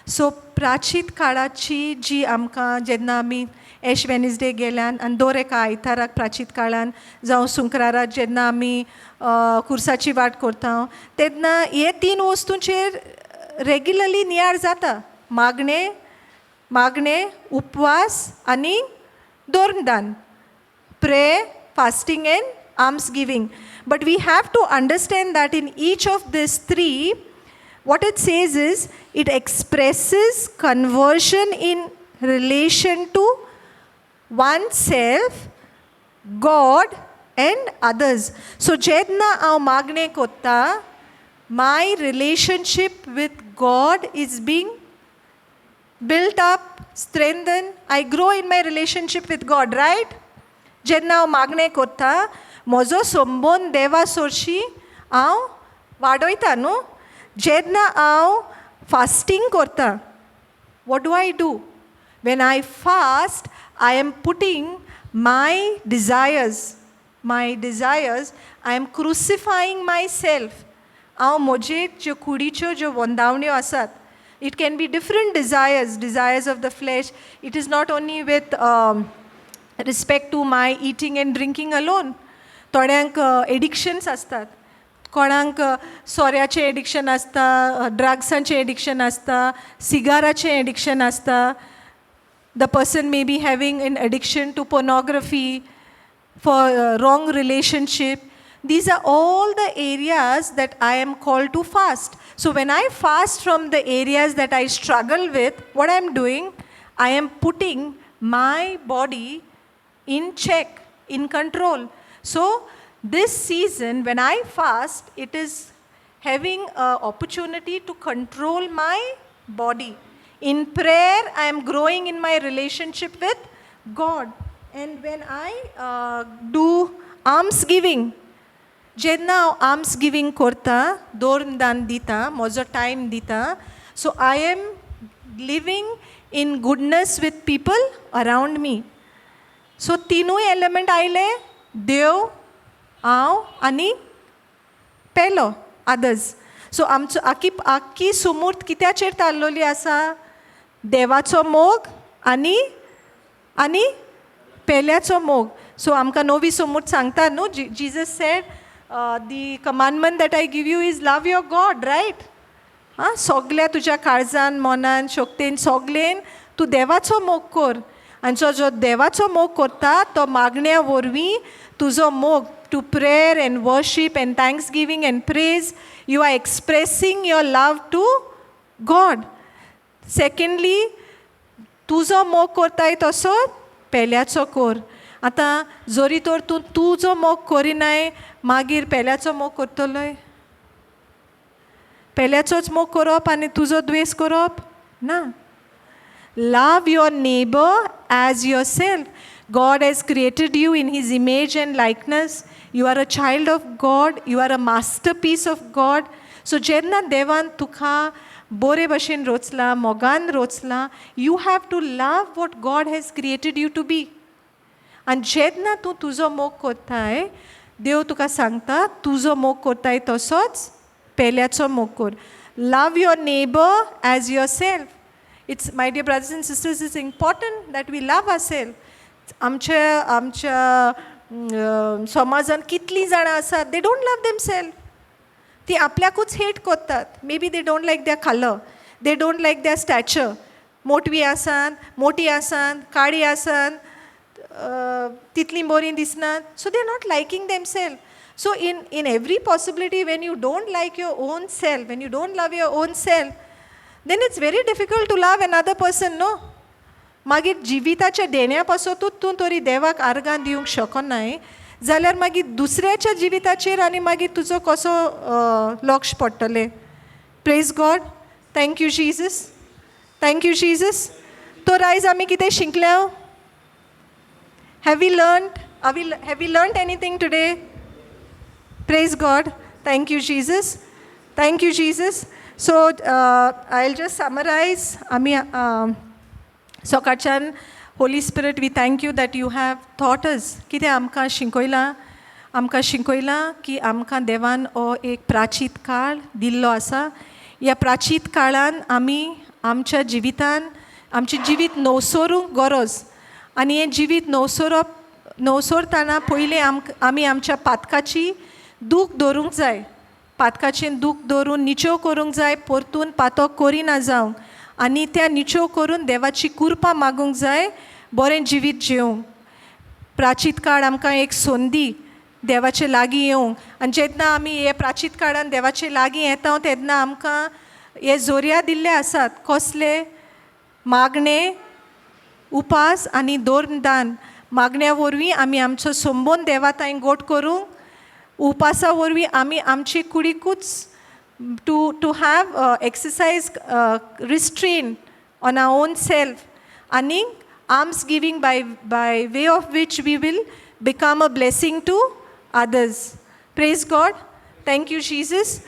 So प्राचीत काळाची जी आमकां जेन्ना आमी एश Wednesday गेल्यान आनी दर एका आयताराक प्राचीत काळान जावं सुंक्राराक जेन्ना आमी खुर्साची वाट करता तेन्ना हे तीन वस्तूंचेर रेगुलरली नियाळ जाता: मागणें, मागणें, उपवास आनी धर्मदान, prayer, fasting, and almsgiving. But we have to understand that in each of these three, what it says is it expresses conversion in relation to oneself, God, and others. So, जेन्ना हांव मागणें कोत्ता, my relationship with God is being built up, strengthened. I grow in my relationship with God, right? जेन्ना हांव मागणें कोत्ता म्हजो संबंद देवा सरशी हांव वाडयता न्हू. जेन्ना हांव फास्टींग करता, what do I do? When I fast, I am putting my desires, I am crucifying myself. हांव म्हजे ज्यो कुडीच्यो ज्यो वंदावण्यो आसात, it can be different desires, desires of the flesh. It is not only with respect to my eating and drinking alone. थोड्यांक एडिक्शन्स आसतात, कोणाक सोऱ्याचें addiction आसता, ड्रग्सांचें addiction आसता, सिगाराचें एडिक्शन आसता. The person may be having an addiction to pornography, for wrong relationship. These are all the areas that I am called to fast. So when I fast from the areas that I struggle with, what I am doing, I am putting my body in check, in control. So this season, when I fast, it is having an opportunity to control my body. In prayer, I am growing in my relationship with God. And when I do almsgiving, जेन्ना हांव arms giving करता, धर्मदान दिता, म्हजो time दिता, so I am living in goodness with people around me. So तिनूय element आयले: देव, हांव आनी पेलो, अदर्स. सो आमचो आखी आख्खी सुमूर्त कित्याचेर थारलोली आसा? देवाचो मोग आनी पेल्याचो मोग. सो आमकां नवी सुमूर्त सांगता न्हू, Jesus said, "The commandment that I give you is love your God," right? आं, सगल्या तुज्या काळजान, मनान, शक्तेन, सगलेन तूं देवाचो मोग कर. आनी जो देवाचो मोग करता तो मागण्या वरवीं तुजो मोग, to prayer and worship and thanksgiving and praise, you are expressing your love to God. Secondly, तुजो मोग करताय तसो पेल्याचो कर. आतां जरी तर तूं तुजो मोग करिनाय, मागीर पेल्याचो मोग करतलोय? पेल्याचोच मोग करप आनी तुजो द्वेस करप ना. Love your neighbour as yourself. God has created you in His image and likeness. You are a child of God. You are a masterpiece of God. So जेन्ना देवान तुका बरे भशेन रोचलां, मोगान रोचलां, you have to love what God has created you to be. आनी जेन्ना तूं तुजो मोग कोत्ताय, देव तुका सांगता तुजो मोग कोत्ताय तसोच पेल्याचो मोग कर. Love your neighbour as yourself. It's, my dear brothers and sisters, it's important that we love our self. आमच्या आमच्या समाजान कितलीं जाणां आसात, they don't love them self. ती आपल्याकूच hate कोत्तात. Maybe they don't like their colour, they don't like their stature. मोटवी आसात, मोटी आसात, काळी आसात, तितलीं बरीं दिसनात, so they are not liking them self. So in every possibility, when you don't like your own self, when you don't love your own self, then it's very difficult to love another person, no? मागीर जिविताच्या देण्या पासतूच तूं तरी देवाक आर्गां दिवंक शकनाय जाल्यार मागीर दुसऱ्याच्या जिविताचेर आनी मागीर तुजो कसो लक्ष पडटलें? Praise God. Thank you Jesus, thank you Jesus. तर आयज आमी कितें शिकल्या? Have we learned? Have we learned anything today? Praise God. Thank you, Jesus. Thank you, Jesus. So I'll just summarize. आमी सकाळच्यान, Holy Spirit, we thank you that you have taught us. कितें आमकां शिकयलां? आमकां शिकयलां की आमकां देवान हो एक प्राचीत काळ दिल्लो आसा. ह्या प्राचीत काळान आमी आमच्या जिवितान आमचें जिवीत नवसोरूंक गरज, आनी हें जिवीत नवसोरप, नवसोरतना पयलीं आमी आमच्या पातकाची दूख दवरूंक जाय. पातकाचें दूख दवरून निचेव करूंक जाय, परतून पातक करिना जावंक, आनी त्या निचेव करून देवाची कुरपा मागूंक जाय बरें जिवीत जिवंक. प्राचीत काळ आमकां एक संदी देवाचे लागीं येवंक, आनी जेन्ना आमी हे प्राचीत काळान देवाचे लागीं येता तेन्ना आमकां हे जोरया दिल्ले आसात. कसले? मागणें, उपास आनी दोरदान. मागण्या वरवीं आमी आमचो संबंद देवा तांय गोट करूंक, उपासा वरवीं आमी आमचे कुडीकूच to have exercise restrain on our own self, आनी alms giving, by way of which we will become a blessing to others. Praise God. Thank you, Jesus.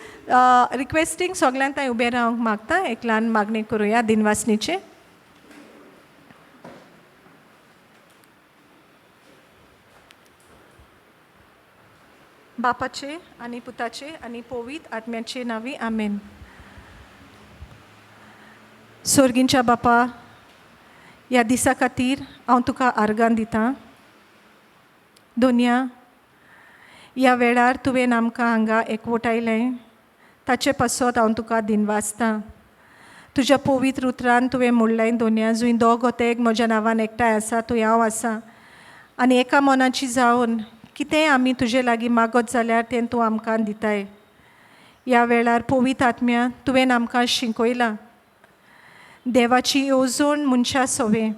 Requesting सगल्यांक थंय उबें रावंक मागता. एक ल्हान मागणी करुया दिनवासनीचें. बापाचे आनी पुताचे आनी पवित्र आत्म्याचे नांवी, आमेन. सोर्गींच्या बापा, ह्या दिसा खातीर हांव तुका आर्गां दितां. दोनया, ह्या वेळार तुवें आमकां हांगा एकवटायलें, ताचे पासत हांव तुका दिनवासतां. तुज्या पवित्र उतरान तुवें म्हणलें, दोनया, जंय दोग तेग म्हज्या नांवान एकठांय आसा थंय हांव आसा, आनी एका मनाची जावन कितेंय आमी तुजे लागीं मागत जाल्यार तें तूं आमकां दिताय. ह्या वेळार पवित्र आत्म्या, तुवें आमकां शिकयलां देवाची येवजण मनशा सवें.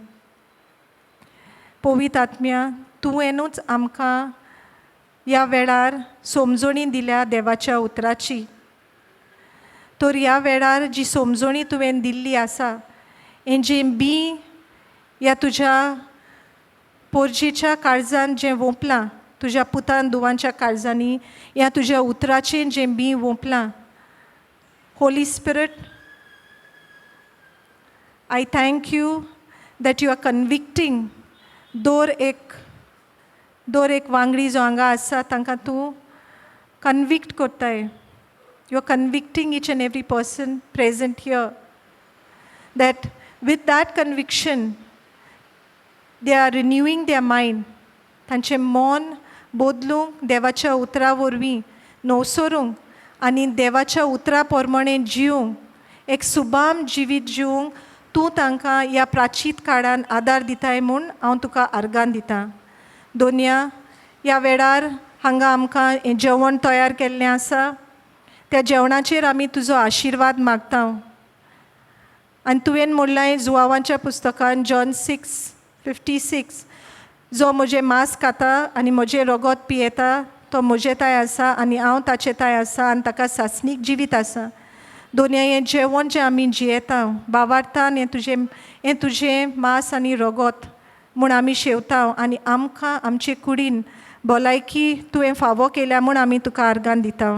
पवित्र आत्म्या, तुवेंनूच आमकां ह्या वेळार समजणी दिल्या देवाच्या उतराची. तर ह्या वेळार जी समजणी तुवें दिल्ली आसा, हें जें बीं ह्या तुज्या पोरजेच्या काळजान जें वोंपलां, तुज्या पुतान धुवांच्या काळजांनी ह्या तुज्या उतराचें जें बीं वोंपलां, Holy Spirit, I thank you that you are convicting दर एक वांगडी जो हांगा आसा, तांकां तूं कन्विक्ट करताय. You are convicting each and every person present here, that with that conviction they are renewing their mind. तांचें मन बदलूंक, देवाच्या उतरा वरवीं नवसरूंक आनी देवाच्या उतरा प्रमाणें जिवंक, एक सुबाम जिवीत जिवंक तूं तांकां ह्या प्राचीत काळान आदार दिताय म्हूण हांव तुका आर्गां दितां. दोनया, ह्या वेळार हांगा आमकां हें जेवण तयार केल्लें आसा, त्या जेवणाचेर आमी तुजो आशिर्वाद मागता. आनी तुवें म्हणलां जुवांवाच्या पुस्तकान, जॉन 6:56, जो म्हजें मांस खाता आनी म्हजें रगत पियेता तो म्हजे ताय आसा आनी हांव ताचे ताय आसा, आनी ताका सासणीक जिवीत आसा. दोनया, हें जेवण जें आमी जियेता, बावार्थान हें तुजें मांस आनी रगत म्हूण आमी शेवता, आनी आमकां आमचे कुडीन भलायकी तुवें फावो केल्या म्हूण आमी तुका आर्गां दिता.